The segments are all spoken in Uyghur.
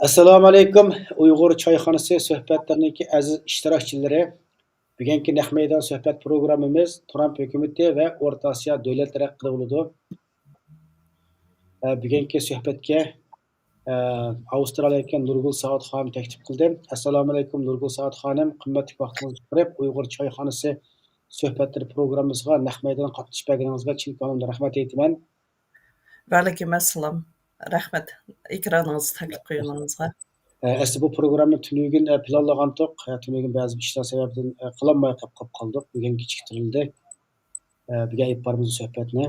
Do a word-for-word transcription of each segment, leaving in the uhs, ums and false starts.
ئەسسالامۇئەلەيكۇم، ئۇيغۇر چايخانىسى سۆھبەتلىرىنىڭكى ئەزىز ئىشتىراكچىلىرى. بۈگۈنكى نەق مەيدان سۆھبەت پروگراممىمىز ترامپ ھۆكۈمىتى ۋە ئورتا ئاسىيا دۆلەتلىرى ھەققىدە بولىدۇ. ئە، بۈگۈنكى سۆھبەتكە، ئە، ئاۋسترالىيەدىكى نۇرگۈل سائەت خانىم تەكلىپ قىلدى. ئەسسالامۇئەلەيكۇم، نۇرگۈل سائەت خانىم، قىممەتلىك ۋاقتىڭىزنى چىقىرىپ، ئۇيغۇر چايخانىسى سۆھبەتلىرى پروگراممىسىغا نەق مەيدانغا قاتنىشىپ بەرگىنىڭىزگە چىن كۆڭلۈمدىن رەھمەت ئېيتىمەن. ۋەئەلەيكۇم ئەسسالام. رەھمەت. ئېكرانىڭىزغا تەكلىپ قىلغىنىڭىزغا. ئە، ئەسلى بۇ پروگراممىنى تۈنۈگۈن، ئە، پىلانلىغانتۇق. ئە، تۈنۈگۈن بەزى بىر ئىشلار سەۋەبىدىن، ئە، قىلالماي قاپ-، قاپ قالدۇق. بۈگۈن كېچىكتۈرۈلدى. ئە، بۈگۈن ئېلىپ بارىمىز سۆھبەتنى.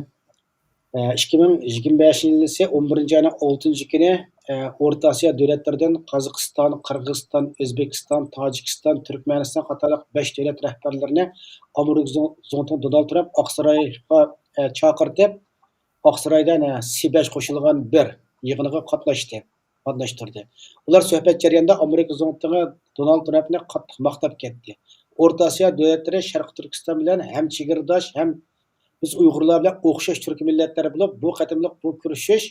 ئە، ئىككى مىڭ يىگىرمە بەشىنچى يىلى ئون بىرىنچى ئاينىڭ ئالتىنچى كۈنى، ئە، ئورتا ئاسىيا دۆلەتلىرىدىن قازاقىستان، قىرغىزىستان، ئۆزبېكىستان، تاجىكىستان، تۈركمەنىستان قاتارلىق بەش دۆلەت رەھبەرلىرىنى ئامېرىكا زۇڭ-، زۇڭتۇڭى دونالد ترامپ ئاقسارايغا، ئە، چاقىرتىپ، ئاقسارايدا، ئە، سى بەش قوشۇلغان بىر يىغىنىغا قاتناشتى، قاتناشتۇردى. ئۇلار سۆھبەت جەريانىدا ئامېرىكا زۇڭتۇڭى دونالد ترامپنى قاتتىق ماختاپ كەتتى. ئورتا ئاسىيا دۆلەتلىرى شەرقىي تۈركىستان بىلەن ھەم چېگرىداش، ھەم بىز ئۇيغۇرلار بىلەن ئوخشاش تۈركىي مىللەتلەر بولۇپ، بۇ قېتىملىق بۇ كۆرۈشۈش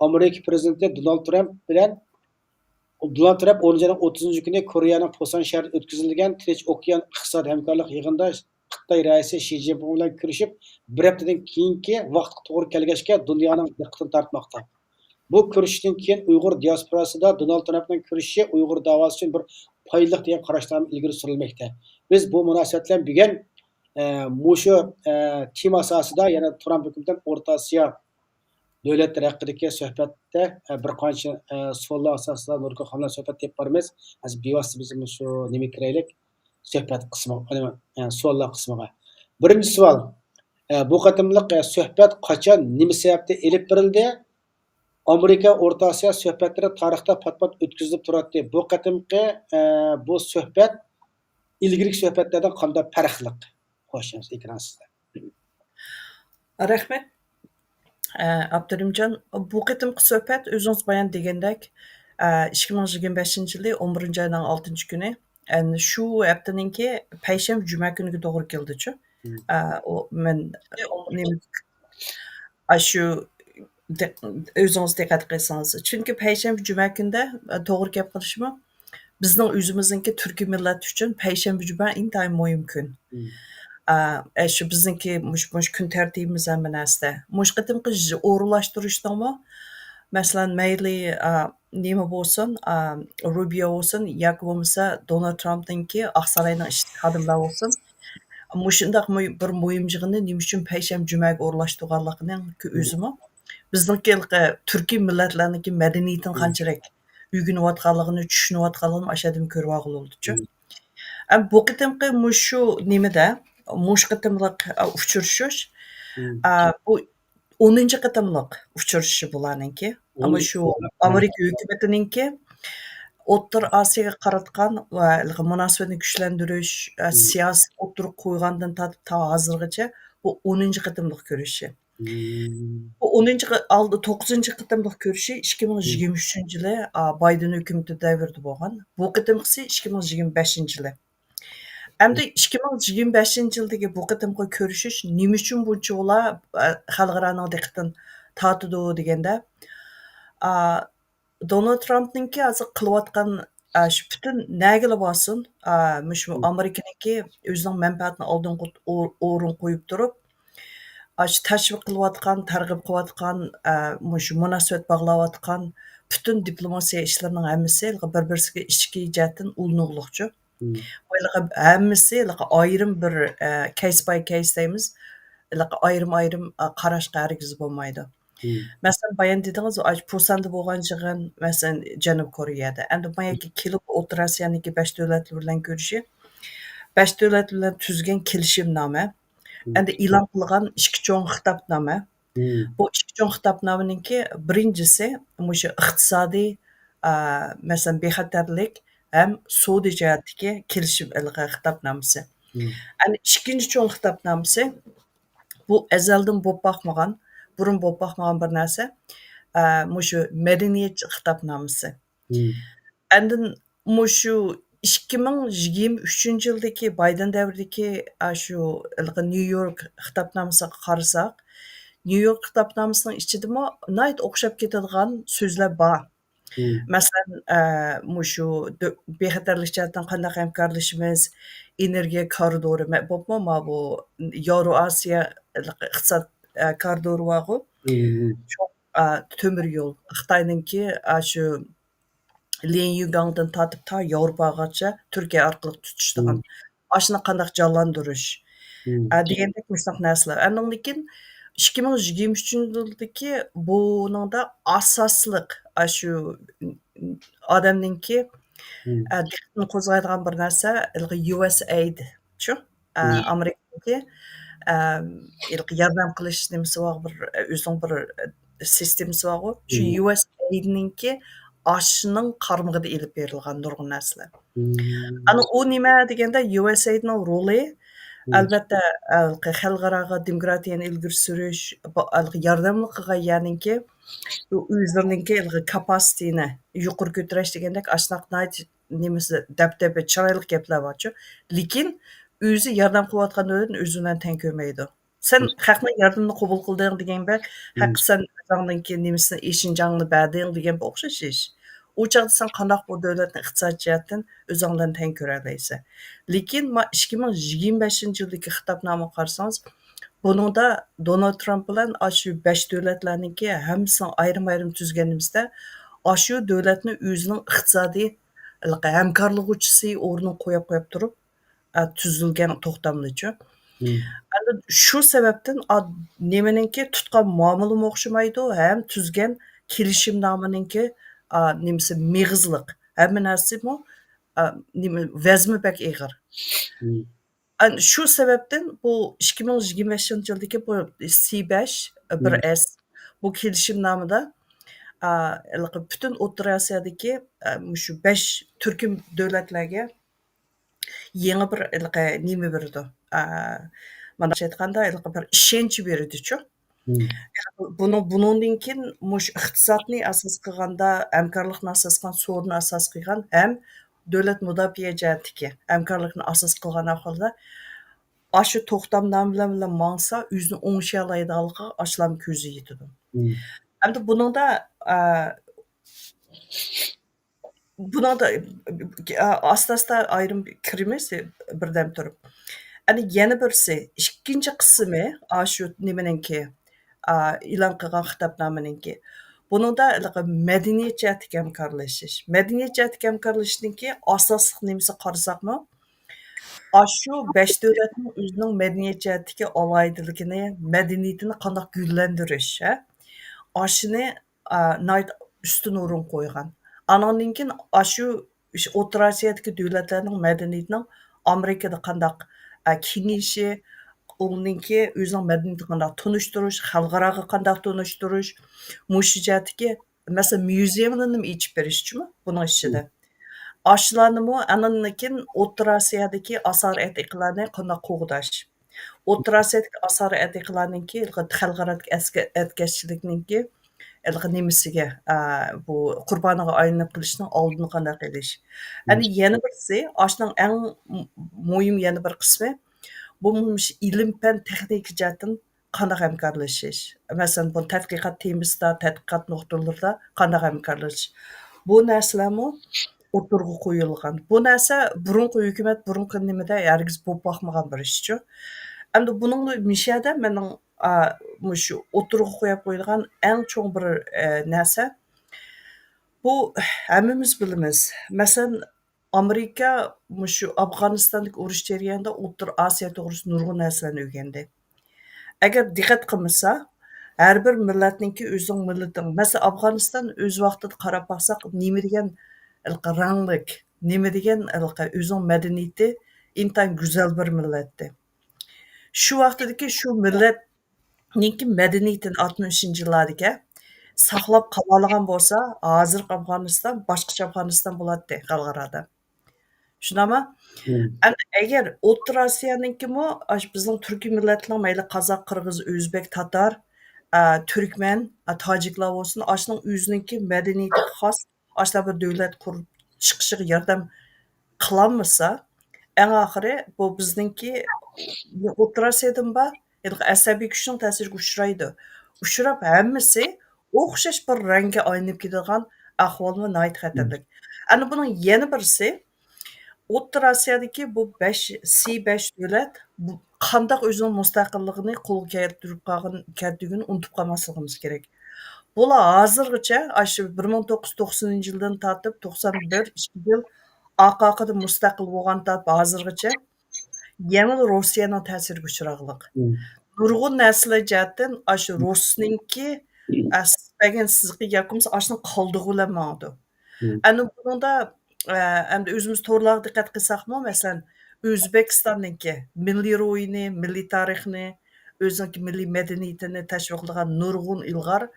ئامېرىكا پىرېزىدېنتى دونالد ترامپ بىلەن، دونالد ترامپ ئونىنچى ئاينىڭ ئوتتۇزىنچى كۈنى كورېيەنىڭ پۇسان شەھىرىدە ئۆتكۈزۈلگەن تىنچ ئوكيان ئىقتىسادىي ھەمكارلىق يىغىنىدا خىتاي رەئىسى شى جىنپىڭ بىلەن كۆرۈشۈپ، بىر ھەپتىدىن كېيىنكى ۋاقىتقا توغرا كەلگەچكە دۇنيانىڭ دىققىتىنى تارتماقتا. بۇ كۆرۈشۈشتىن كېيىن ئۇيغۇر دىياسپوراسىدا دونالد ترامپنىڭ كۆرۈشۈشى ئۇيغۇر داۋاسى ئۈچۈن بىر پايدىلىق دېگەن قاراشلارمۇ ئىلگىرى سۈرۈلمەكتە. بىز بۇ مۇناسىۋەت بىلەن بۈگۈن، ئە، مۇشۇ، ئە، تېما ئاساسىدا يەنە ترامپ ھۆكۈمىتىدىن ئورتا ئاسىيا دۆلەتلىرى ھەققىدىكى سۆھبەتتە، ئە، بىر قانچە، ئە، سوئاللار ئاساسىدا نۇرگۈل خانىم بىلەن سۆھبەت ئېلىپ بارىمىز. ھازىر بىۋاسىتە بىز مۇشۇ نېمىگە كىرەيلىك. سۆھبەت قىسمىغا، ئە، سوئاللار قىسمىغا. بىرىنچى سوئال. ئە، بۇ قېتىملىق، ئە، سۆھبەت قاچان، نېمە سەۋەبتىن ئېلىپ بېرىلدى؟ ئامېرىكا ئورتا ئاسىيا سۆھبەتلىرى تارىختا پات-پات ئۆتكۈزۈلۈپ تۇراتتى. بۇ قېتىمقى، ئە، بۇ سۆھبەت ئىلگىرىكى سۆھبەتلەردىن قانداق پەرقلىق؟ خوش، ئېكران سىزدە. رەھمەت. ئە، ئابدۇرېھىمجان، بۇ قېتىمقى سۆھبەت ئۆزىڭىز بايان دېگەندەك، ئە، ئىككى مىڭ يىگىرمە بەشىنچى يىلى ئون بىرىنچى ئاينىڭ ئالتىنچى كۈنى، ئەنە شۇ ھەپتىنىڭكى پەيشەنبە، جۈمە كۈنىگە توغرا كېلىدىچۇ. مم. ئە، ئۇ، مەن نېمە، ئاشۇ دىق-، ئۆزىڭىز دىققەت قىلسىڭىز. چۈنكى پەيشەنبە، جۈمە كۈندە، ئە، توغرا گەپ قىلىشمۇ، بىزنىڭ ئۆزىمىزنىڭكى تۈركىي مىللەت ئۈچۈن پەيشەنبە، جۈمە ئىنتايىن مۇھىم كۈن. مم. ئە، ئە، شۇ بىزنىڭكى مۇش-، مۇشۇ كۈن تەرتىپىمىز ھەممە نەرسىدە. مۇشۇ قېتىمقى ژ-، ئورۇنلاشتۇرۇشنىڭمۇ، مەسىلەن، مەيلى، ئە، نېمە بولسۇن، ئە، روبىيو بولسۇن ياكى بولمىسا دونالد ترامپنىڭكى ئاقساراينىڭ ئىچىدىكى خادىملار بولسۇن، مۇشۇنداق مۇ-، بىر مۇھىم يىغىننى نېمە ئۈچۈن پەيشەنبە، جۈمەگە ئورۇنلاشتۇرغانلىقىنىڭكى مم. ئۆزىمۇ بىزنىڭكى ھېلىقى تۈركىي مىللەتلەرنىڭكى مەدەنىيىتىنى مم. قانچىلىك ئۆگىنىۋاتقانلىقىنى، چۈشىنىۋاتقانلىقىنى ئاشۇ يەردىن كۆرۈۋالغىلى بولىدۇچۇ. مم. ئەم، بۇ قېتىمقى مۇشۇ نېمىدە، مۇشۇ قېتىملىق، ئە، ئۇچرىشىش، مم. ئە، بۇ ئونىنچى قېتىملىق ئۇچرىشىشى بۇلارنىڭكى. ئەمما ئونىنچى شۇ قېتىملىق. ئامېرىكا ھۆكۈمىتىنىڭكى ئوتتۇرا ئاسىياغا قاراتقان ۋە مۇناسىۋەتنى كۈچلەندۈرۈش، ئە، مم. سىياسىتى ئوتتۇرىغا قويغاندىن تارتىپ تا ھازىرغىچە بۇ ئونىنچى قېتىملىق كۆرۈشۈشى. مم. بۇ ئونىنچى قې-، ئالدى توققۇزىنچى قېتىملىق كۆرۈشۈشى ئىككى مىڭ يىگىرمە ئۈچىنچى يىلى، ئا، بايدېن ھۆكۈمىتى دەۋرىدە بولغان. بۇ قېتىمقىسى ئىككى مىڭ يىگىرمە بەشىنچى يىلى. ئەمدى ئىككى مىڭ يىگىرمە بەشىنچى يىلدىكى بۇ قېتىمقى كۆرۈشۈش نېمە ئۈچۈن بۇنچىۋالا، ئە، خەلقئارانىڭ دىققىتىنى تارتىدۇ دېگەندە، ئا، دونالد ترامپنىڭكى ھازىر قىلىۋاتقان، ئا، شۇ پۈتۈن نەگىلا بارسۇن، ئا، مۇشۇ مم. ئامېرىكىنىڭكى ئۆزىنىڭ مەنپەئەتىنى ئالدىنقى ئو-، ئورۇن قويۇپ تۇرۇپ، ئاشۇ تەشۋىق قىلىۋاتقان، تەرغىب قىلىۋاتقان، ئە، مۇشۇ مۇناسىۋەت باغلاۋاتقان پۈتۈن دىپلوماتىيە ئىشلىرىنىڭ ھەممىسى بىر-بىرسىگە ئىچكى جەھەتتىن ئۇلىنىغلىقچۇ. مم. بۇ ھېلىقى ھەممىسى ھېلىقى ئايرىم بىر، ئە، كەيس باي كەيس دەيمىز. ھېلىقى ئايرىم-ئايرىم، ئە، قاراشقا ھەرگىز بولمايدۇ. مم. مەسىلەن، بايان دېدىڭىز، ئاي، پۇساندا بولغان يىغىن، مەسىلەن، جەنۇبىي كورېيەدە. ئەمدى ماياكى كېلىپ ئوتتۇرا ئاسىيانىڭكى بەش دۆلەت بىلەن كۆرۈشۈپ، بەش دۆلەت بىلەن تۈزگەن كېلىشىمنامە. مم. ئەمدى ئېلان قىلغان ئىككى چوڭ خىتابنامە. مم. بۇ ئىككى چوڭ خىتابنامىنىڭكى بىرىنچىسى مۇشۇ ئىقتىسادىي، ئا، مەسىلەن، بىخەتەرلىك ھەم سودا جەھەتتىكى كېلىشىم ئىلغار خىتابنامىسى. مم. ئەنە ئىككىنچى چوڭ خىتابنامىسى، بۇ ئەزەلدىن بولۇپ باقمىغان، بۇرۇن بولۇپ باقمىغان بىر نەرسە، ئە، مۇشۇ مەدەنىيەت خىتابنامىسى. مم. ئاندىن مۇشۇ ئىككى مىڭ يىگىرمە ئۈچىنچى يىلدىكى بايدېن دەۋرىدىكى، ئە، شۇ ھېلىقى نيۇ يورك خىتابنامىسىغا قارىساق، نيۇ يورك خىتابنامىسىنىڭ ئىچىدىمۇ ناھايىتى ئوخشاپ كېتىدىغان سۆزلەر بار. مەسىلەن، ئە، مۇشۇ دۆ-، بىخەتەرلىك جەھەتتىن قانداق ھەمكارلىشىمىز، ئېنېرگىيە كارىدورى، مە-، بولۇپمۇ ما بۇ ياۋرو ئاسىيا ئىقتىساد، ئە، كارىدورى بارغۇ. شۇ، ئە، تۆمۈر يول. خىتاينىڭكى، ئە، شۇ ليەنيۈگاڭدىن تارتىپ تا ياۋروپاغىچە تۈركىيە ئارقىلىق تۇتۇشىدىغان ئاشۇنى قانداق جانلاندۇرۇش، ئە، دېگەندەك مۇشۇنداق نەرسىلەر. ئاندىن كېيىن ئىككى مىڭ يىگىرمە ئۈچىنچى يىلدىكى بۇنىڭدا ئاساسلىق، ئاشۇ ئادەمنىڭكى، ئە، دىققىتىنى قوزغايدىغان بىر نەرسە، ھېلىقى يۇ ئېس ئېيد، شۇ، ئە، ئامېرىكىدىكى، ئە، ھېلىقى ياردەم قىلىش نېمىسى بار، بىر، ئۆزىنىڭ بىر، ئە، سىستېمىسى بارغۇ. شۇ يۇ ئېس ئېيدنىڭكى ئاشۇنىڭ قارمىقىدا ئېلىپ بېرىلغان نۇرغۇن نەرسىلەر. ئانا ئۇ نېمە دېگەندە، يۇ ئېس ئېيدنىڭ رولى، ئەلۋەتتە، ھېلىقى خەلقئاراغا دېموكراتىيەنى ئىلگىرى سۈرۈش، بۇ، ھېلىقى ياردەملىك قىلغان يەرنىڭكى، ئۆزلىرىنىڭكى ھېلىقى كاپاسىتىنى يۇقىرى كۆتۈرۈش دېگەندەك ئاشۇنداق ناھايىتى نېمىسى، دەبدەبە، چىرايلىق گەپلەر بارچۇ. لېكىن ئۆزى ياردەم قىلىۋاتقان دۆلەتنى ئۆزى بىلەن تەڭ كۆرمەيدۇ. سەن خەقنىڭ ياردىمىنى قوبۇل قىلدىڭ دېگەن بىلەن، ھەق سەن ئۆزۈڭنىڭكى نېمىسىنى، ئېشىنجاڭنى بەردىڭ دېگەن بىر ئوخشاش ئىش. ئۇ چاغدا سەن قانداق بۇ دۆلەتنى ئىقتىساد جەھەتتىن ئۆزۈڭ بىلەن تەڭ كۆرەلەيسەن؟ لېكىن ما ئىككى مىڭ يىگىرمە بەشىنچى يىلدىكى خىتابنامىغا قارىسىڭىز، بۇنىڭدا دونالد ترامپ بىلەن ئاشۇ بەش دۆلەتلەرنىڭكى ھەممىسىنىڭ ئايرىم-ئايرىم تۈزگىنىمىزدە، ئاشۇ دۆلەتنى ئۆزىنىڭ ئىقتىسادىي ھەمكارلىغۇچىسى ئورنىغا قويۇپ، قويۇپ تۇرۇپ، ئە، تۈزۈلگەن توختاملىچۇ. ئەمدى شۇ سەۋەبتىن، ئا، نېمىنىڭكى تۇتقان مۇئامىلىمۇ ئوخشىمايدۇ، ھەم تۈزگەن كېلىشىمنامىنىڭكى، ئا، نېمىسى مېغىزلىق، ھەممە نەرسىمۇ، ئا، نېمە، ۋەزمى بەك ئېغىر. ئەن-، شۇ سەۋەبتىن بۇ ئىككى مىڭ يىگىرمە بەشىنچى يىلدىكى بۇ سى بەش، بىر ئېس، بۇ كېلىشىمنامىدا، ئا، ھېلىقى پۈتۈن ئوتتۇرا ئاسىيادىكى، ئا، مۇشۇ بەش تۈركۈم دۆلەتلەرگە يېڭى بىر ھېلىقى نېمە بېرىدۇ. ئا، مانا ئېيتقاندا، ھېلىقى بىر ئىشەنچ بېرىدۇچۇ. بۇنىڭ، بۇنىڭدىن كېيىن مۇشۇ ئىقتىسادنى ئاساس قىلغاندا، ھەمكارلىقنى ئاساس قىلغان، سودىنى ئاساس قىلغان ھەم دۆلەت مۇداپىئە جەھەتتىكى ھەمكارلىقنى ئاساس قىلغان ئەھۋالدا، ئاشۇ توختامنامىلەر بىلەن ماڭسا، ئۆزىنى ئوڭشىيالايدىغانلىقىغا ئاشۇلارنىڭ كۆزى يېتىدۇ. ئەمدى بۇنىڭدا، ئا، بۇنىڭدا، ئاستا-ئاستا ئايرىم كىرىمىز، بىردەم تۇرۇپ. ئەنە يەنە بىرسى، ئىككىنچى قىسمى، ئاشۇ نېمىنىڭكى، ئېلان قىلغان خىتابنامىنىڭكى. بۇنىڭدا ھېلىقى مەدەنىيەت جەھەتتىكى ھەمكارلىشىش. مەدەنىيەت جەھەتتىكى ھەمكارلىشىشنىڭكى ئاساسلىق نېمىسى قارىساقمۇ، ئاشۇ بەش دۆلەتنىڭ ئۆزىنىڭ مەدەنىيەت جەھەتتىكى ئالاھىدىلىكىنى، مەدەنىيىتىنى قانداق گۈللەندۈرۈش، ھە؟ ئاشۇنى، ئا، ناھايىتى ئۈستۈن ئورۇن قويغان. ئانىڭدىن كېيىن ئاشۇ ئوتتۇرا ئاسىيادىكى دۆلەتلەرنىڭ مەدەنىيىتىنىڭ ئامېرىكىدا قانداق، ئا، كېڭىيىشى، ئۇنىڭكى ئۆزىنىڭ مەدەنىيىتىنى قانداق تونۇشتۇرۇش، خەلقئاراغا قانداق تونۇشتۇرۇش، مۇشۇ جەھەتتىكى، مەسىلەن، ميۇزېيۇملىرىنى ئېچىپ بېرىشچىمۇ بۇنىڭ ئىچىدە. ئاشۇلارنىمۇ ئانىڭدىن كېيىن ئوتتۇرا ئاسىيادىكى ئاسارە ئەتىقىلارنى قانداق قوغداش. ئوتتۇرا ئاسىيادىكى ئاسارە ئەتىقىلارنىڭكى خەلقئارادىكى ئەسكە-، ئەتكەسچىلىكنىڭكى ھېلىقى نېمىسىگە، ئا، بۇ قۇربانىغا ئايلىنىپ قېلىشنىڭ ئالدىنى قانداق ئېلىش. ئەنە يەنە بىرسى، ئاشۇنىڭ ئەڭ م-، مۇھىم يەنە بىر قىسمى، بۇ مۇشۇ ئىلىم-پەن، تېخنىكا جەھەتتىن قانداق ھەمكارلىشىش. مەسىلەن، بۇ تەتقىقات تېمىسىدا، تەتقىقات نۇقتىلىرىدا قانداق ھەمكارلىشىش. بۇ نەرسىلەرمۇ ئوتتۇرىغا قويۇلغان. بۇ نەرسە بۇرۇنقى ھۆكۈمەت، بۇرۇنقى نېمىدە ھەرگىز بولۇپ باقمىغان بىر ئىشچۇ. ئەمدى بۇنىڭ مىشەدە مېنىڭ، ئا، مۇشۇ ئوتتۇرىغا قويۇپ قويىدىغان ئەڭ چوڭ بىر، ئە، نەرسە، بۇ ھەممىمىز بىلىمىز. مەسىلەن، ئامېرىكا مۇشۇ ئافغانىستاندىكى ئۇرۇش جەريانىدا ئوتتۇرا ئاسىيا توغرىسىدا نۇرغۇن نەرسىلەرنى ئۆگەندى. ئەگەر دىققەت قىلمىسا، ھەر بىر مىللەتنىڭكى ئۆزىنىڭ مىللىتىنىڭ، مەسىلەن، ئافغانىستان ئۆز ۋاقتىدا قاراپ باقساق، نېمە دېگەن ھېلىقى رەڭلىك، نېمە دېگەن ھېلىقى ئۆزىنىڭ مەدەنىيىتى ئىنتايىن گۈزەل بىر مىللەتتى. شۇ ۋاقتىدىكى شۇ مىللەتنىڭكى مەدەنىيىتىنى ئاتمىشىنچى يىللاردىكى ساقلاپ قالالىغان بولسا، ھازىرقى ئافغانىستان باشقىچە ئافغانىستان بولاتتى خەلقئارادا. شۇنداقمۇ؟ ئەمدى ئەگەر ئوتتۇرا ئاسىيانىڭكىمۇ، ئاشۇ بىزنىڭ تۈركىي مىللەتلەرنىڭ مەيلى قازاق، قىرغىز، ئۆزبېك، تاتار، ئا، تۈركمەن، ئا، تاجىكلار بولسۇن، ئاشۇنىڭ ئۆزىنىڭكى مەدەنىيىتىگە خاس، ئاشۇنداق بىر دۆلەت قۇرۇپ چىقىشىغا ياردەم قىلالمىسا، ئەڭ ئاخىرى بۇ بىزنىڭكى ئوتتۇرا ئاسىيادىمۇ بار، ھېلىقى ئەسەبىي كۈچنىڭ تەسىرىگە ئۇچرايدۇ. ئۇچراپ ھەممىسى ئوخشاش بىر رەڭگە ئايلىنىپ كېتىدىغان، ئەھۋالمۇ ناھايىتى خەتەرلىك. ئەنە بۇنىڭ يەنە بىرسى، ئوتتۇرا ئاسىيادىكى بۇ بەش، سى بەش دۆلەت بۇ قانداق ئۆزىنىڭ مۇستەقىللىقىنى قولغا كەلتۈرۈپ قالغان، كەلتۈرگىنىنى ئۇنتۇپ قالماسلىقىمىز كېرەك. بۇلار ھازىرغىچە، ئاشۇ بىر مىڭ توققۇز يۈز توقسىنىنچى يىلدىن تارتىپ، توقسان بىر، ئىككى يىل ئارقا-ئارقىدىن مۇستەقىل بولغان تارتىپ ھازىرغىچە يەنىلا روسىيەنىڭ تەسىرىگە ئۇچراغلىق. مم. نۇرغۇن نەرسىلەر جەھەتتىن ئاشۇ مم. روسنىڭكى، ئە، سىزىپ بەرگەن سىزىقى ياكى بولمىسا ئاشۇنىڭ قالدۇقى بىلەن ماڭىدۇ. مم. ئەنە بۇنىڭدا، ئە، ئەمدى ئۆزىمىز تورلارغا دىققەت قىلساقمۇ، مەسىلەن، ئۆزبېكىستاننىڭكى مىللىي روھىنى، مىللىي تارىخىنى، ئۆزىنىڭكى مىللىي مەدەنىيىتىنى تەشۋىقلىغان نۇرغۇن ئىلغار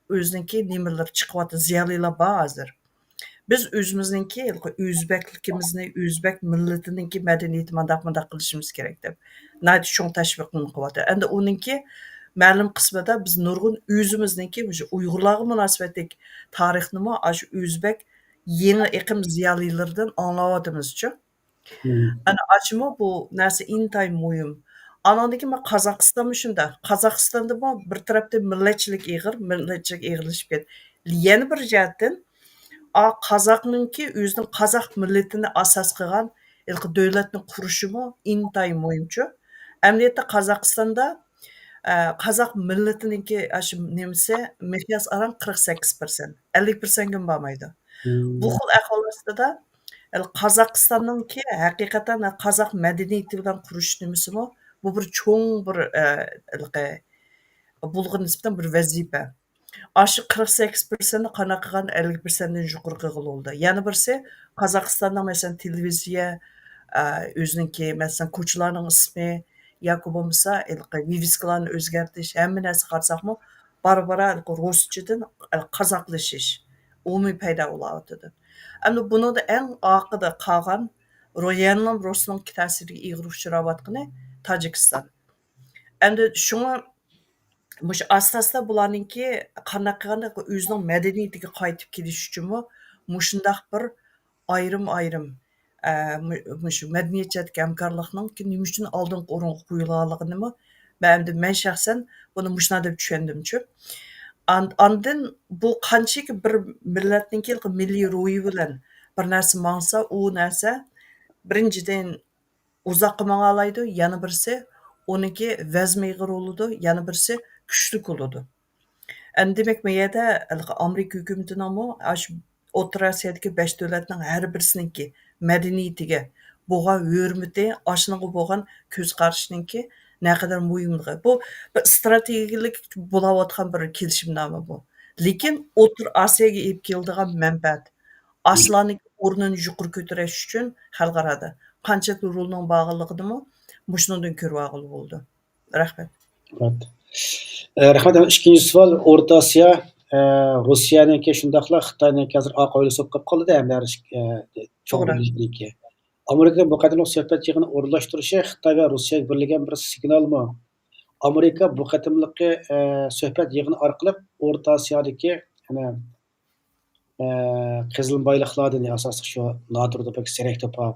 ئۆزىنىڭكى نېمىلىرى چىقىۋاتىدۇ، زىيالىيلار بار ھازىر. بىز ئۆزىمىزنىڭكى ھېلىقى ئۆزبەكلىكىمىزنى، ئۆزبەك مىللىتىنىڭكى مەدەنىيىتى مانداق، مانداق قىلىشىمىز كېرەك دەپ، ناھايىتى چوڭ تەشۋىقلىنىپ قېلىۋاتىدۇ. ئەمدى ئۇنىڭكى مەلۇم قىسمىدا بىز نۇرغۇن ئۆزىمىزنىڭكى مۇشۇ ئۇيغۇرلارغا مۇناسىۋەتلىك تارىخنىمۇ ئاشۇ ئۆزبەك يېڭى ئېقىم زىيالىيلىرىدىن ئاڭلاۋاتىمىزچۇ. مم. ئەنە ئاشۇمۇ بۇ نەرسە ئىنتايىن مۇھىم. ئانىڭدىن كېيىن مانا قازاقىستانمۇ شۇنداق. قازاقىستاندىمۇ بىر تەرەپتىن مىللەتچىلىك ئېغىر، مىللەتچىلىك ئېغىرلىشىپ كەتتى. يەنە بىر جەھەتتىن، ئا، قازاقنىڭكى ئۆزىنىڭ قازاق مىللىتىنى ئاساس قىلغان ھېلىقى دۆلەتنى قۇرۇشىمۇ ئىنتايىن مۇھىمچۇ. ئەمەلىيەتتە قازاقىستاندا، ئە، قازاق مىللىتىنىڭكى ئاشۇ نېمىسى، مىقياس ئاران قىرىق سەككىز پىرسەنت، ئەللىك پىرسەنتكىمۇ بارمايدۇ. بۇ مم. خىل ئەھۋال ئاستىدا، ھېلى قازاقىستاننىڭكى ھەقىقەتەن قازاق مەدەنىيىتى بىلەن قۇرۇش نېمىسىمۇ، بۇ بىر چوڭ بىر، ئە، ھېلىقى بۇلغا نىسبەتەن بىر ۋەزىپە. ئاشۇ قىرىق سەككىز پىرسەنتنى قانداق قىلغان ئەللىك پىرسەنتتىن يۇقىرى قىلغىلى بولىدۇ. يەنە بىرسى، قازاقىستاننىڭ مەسىلەن تېلېۋىزىيە، ئە، ئۆزىنىڭكى مەسىلەن كوچىلارنىڭ ئىسمى ياكى بولمىسا ھېلىقى ۋىۋىسكىلارنى ئۆزگەرتىش، ھەممە نەرسە قارىساقمۇ، بارا-بارا ھېلىقى رۇسچىدىن، ئە، قازاقلىشىش ئومۇمىي پەيدا بولاۋاتىدۇ. ئەمدى بۇنىڭدا ئەڭ ئارقىدا قالغان، رو-، يەنىلا رۇسنىڭ تەسىرىگە ئېغىر ئۇچراۋاتقىنى تاجىكىستان. ئەمدى شۇڭا مۇشۇ ئاستا-ئاستا بۇلارنىڭكى قانداق قىلغاندا ئۆزىنىڭ مەدەنىيىتىگە قايتىپ كېلىش ئۈچۈنمۇ مۇشۇنداق بىر ئايرىم-ئايرىم، ئە، مۇ-، مۇشۇ مەدەنىيەت جەھەتتىكى ھەمكارلىقنىڭكى نېمە ئۈچۈن ئالدىنقى ئورۇنغا قويۇلغانلىقىنىمۇ مەن ئەمدى مەن شەخسەن بۇنى مۇشۇنداق دەپ چۈشەندىمچۇ. ئان-، ئاندىن بۇ قانچىكى بىر مىللەتنىڭكى مىللىي روھى بىلەن بىر نەرسە ماڭسا، ئۇ نەرسە بىرىنچىدىن ئۇزاققا ماڭالايدۇ، يەنە بىرسى ئۇنىڭكى ۋەزمى ئېغىر بولىدۇ، يەنە بىرسى كۈچلۈك بولىدۇ. ئەمدى دېمەك، بۇ يەردە ھېلىقى ئامېرىكا ھۆكۈمىتىنىڭمۇ ئاشۇ ئوتتۇرا ئاسىيادىكى بەش دۆلەتنىڭ ھەر بىرسىنىڭكى مەدەنىيىتىگە بولغان ھۆرمىتى، ئاشۇنىڭغا بولغان كۆز قارىشىنىڭكى نەقەدەر مۇھىملىقى. بۇ بىر ئىستراتېگىيەلىك بولاۋاتقان بىر كېلىشىمنامە بۇ. لېكىن ئوتتۇرا ئاسىياگە ئېلىپ كېلىدىغان مەنپەئەت، ئاشۇلارنىڭ ئورنىنى يۇقىرى كۆتۈرۈش ئۈچۈن خەلقئارادا قانچىلىك رولنىڭ بارلىقىنىمۇ مۇشۇنىڭدىن كۆرۈۋالغىلى بولىدۇ. رەھمەت. رەھمەت. ئە، رەھمەت. ئىككىنچى سوئال، ئورتا ئاسىيا، ئە، روسىيەنىڭكى شۇنداقلا خىتاينىڭكى ھازىر ئارقا ھويلىسى بولۇپ قېلىپ قالدى، ھەمدە ھەر ئىككى، ئە، چوڭ توغرا. مىللەتنىڭكى. ئامېرىكىنىڭ بۇ قېتىملىق سۆھبەت يىغىنى ئورۇنلاشتۇرۇشى خىتاي ۋە روسىيەگە بېرىلگەن بىر سىگنالمۇ؟ ئامېرىكا بۇ قېتىملىقى، ئە، سۆھبەت يىغىنى ئارقىلىق ئورتا ئاسىيادىكى، يەنە، ئە، قېزىلما بايلىقلاردىن، ئاساسلىق شۇ نادىر توپا، سېرىك توپا،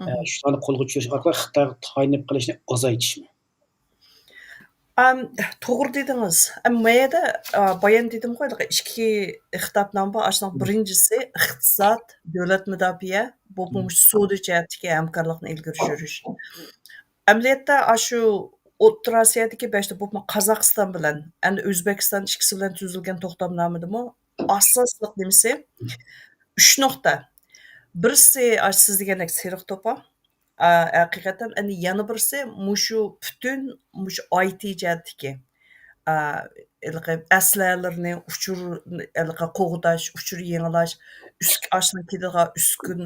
ئە، مم. شۇلارنى قولغا چۈشۈرۈش ئارقىلىق خىتايغا تايىنىپ قېلىشنى ئازايتىشمۇ؟ ئەم، توغرا دېدىڭىز. ئەم، ما يەردە، ئا، بايان دېدىمغۇ، ھېلىقى ئىككى خىتابنامە بار. ئاشۇنىڭ مم. بىرىنچىسى ئىقتىساد، دۆلەت مۇداپىئە، بولۇپمۇ مم. مۇشۇ سودا جەھەتتىكى ھەمكارلىقنى ئىلگىرى سۈرۈش. ئەمەلىيەتتە، ئاشۇ ئوتتۇرا ئاسىيادىكى بەشتە، بولۇپمۇ قازاقىستان بىلەن، ئەمدى ئۆزبېكىستان ئىككىسى بىلەن تۈزۈلگەن توختامنامىدىمۇ ئاساسلىق نېمىسى؟ ئۈچ نۇقتا. بىرسى، ئاشۇ سىز دېگەندەك سېرىق توپا. ئا، ھەقىقەتەن، ئەمدى يەنە بىرسى مۇشۇ پۈتۈن مۇشۇ ئاي تى جەھەتتىكى، ئا، ھېلىقى ئەسلىھەلىرىنى، ئۇچۇر، ھېلىقى قوغداش، ئۇچۇر يېڭىلاش، ئۈسك-، ئاشۇنىڭ كېلىدىغان ئۈسكۈن،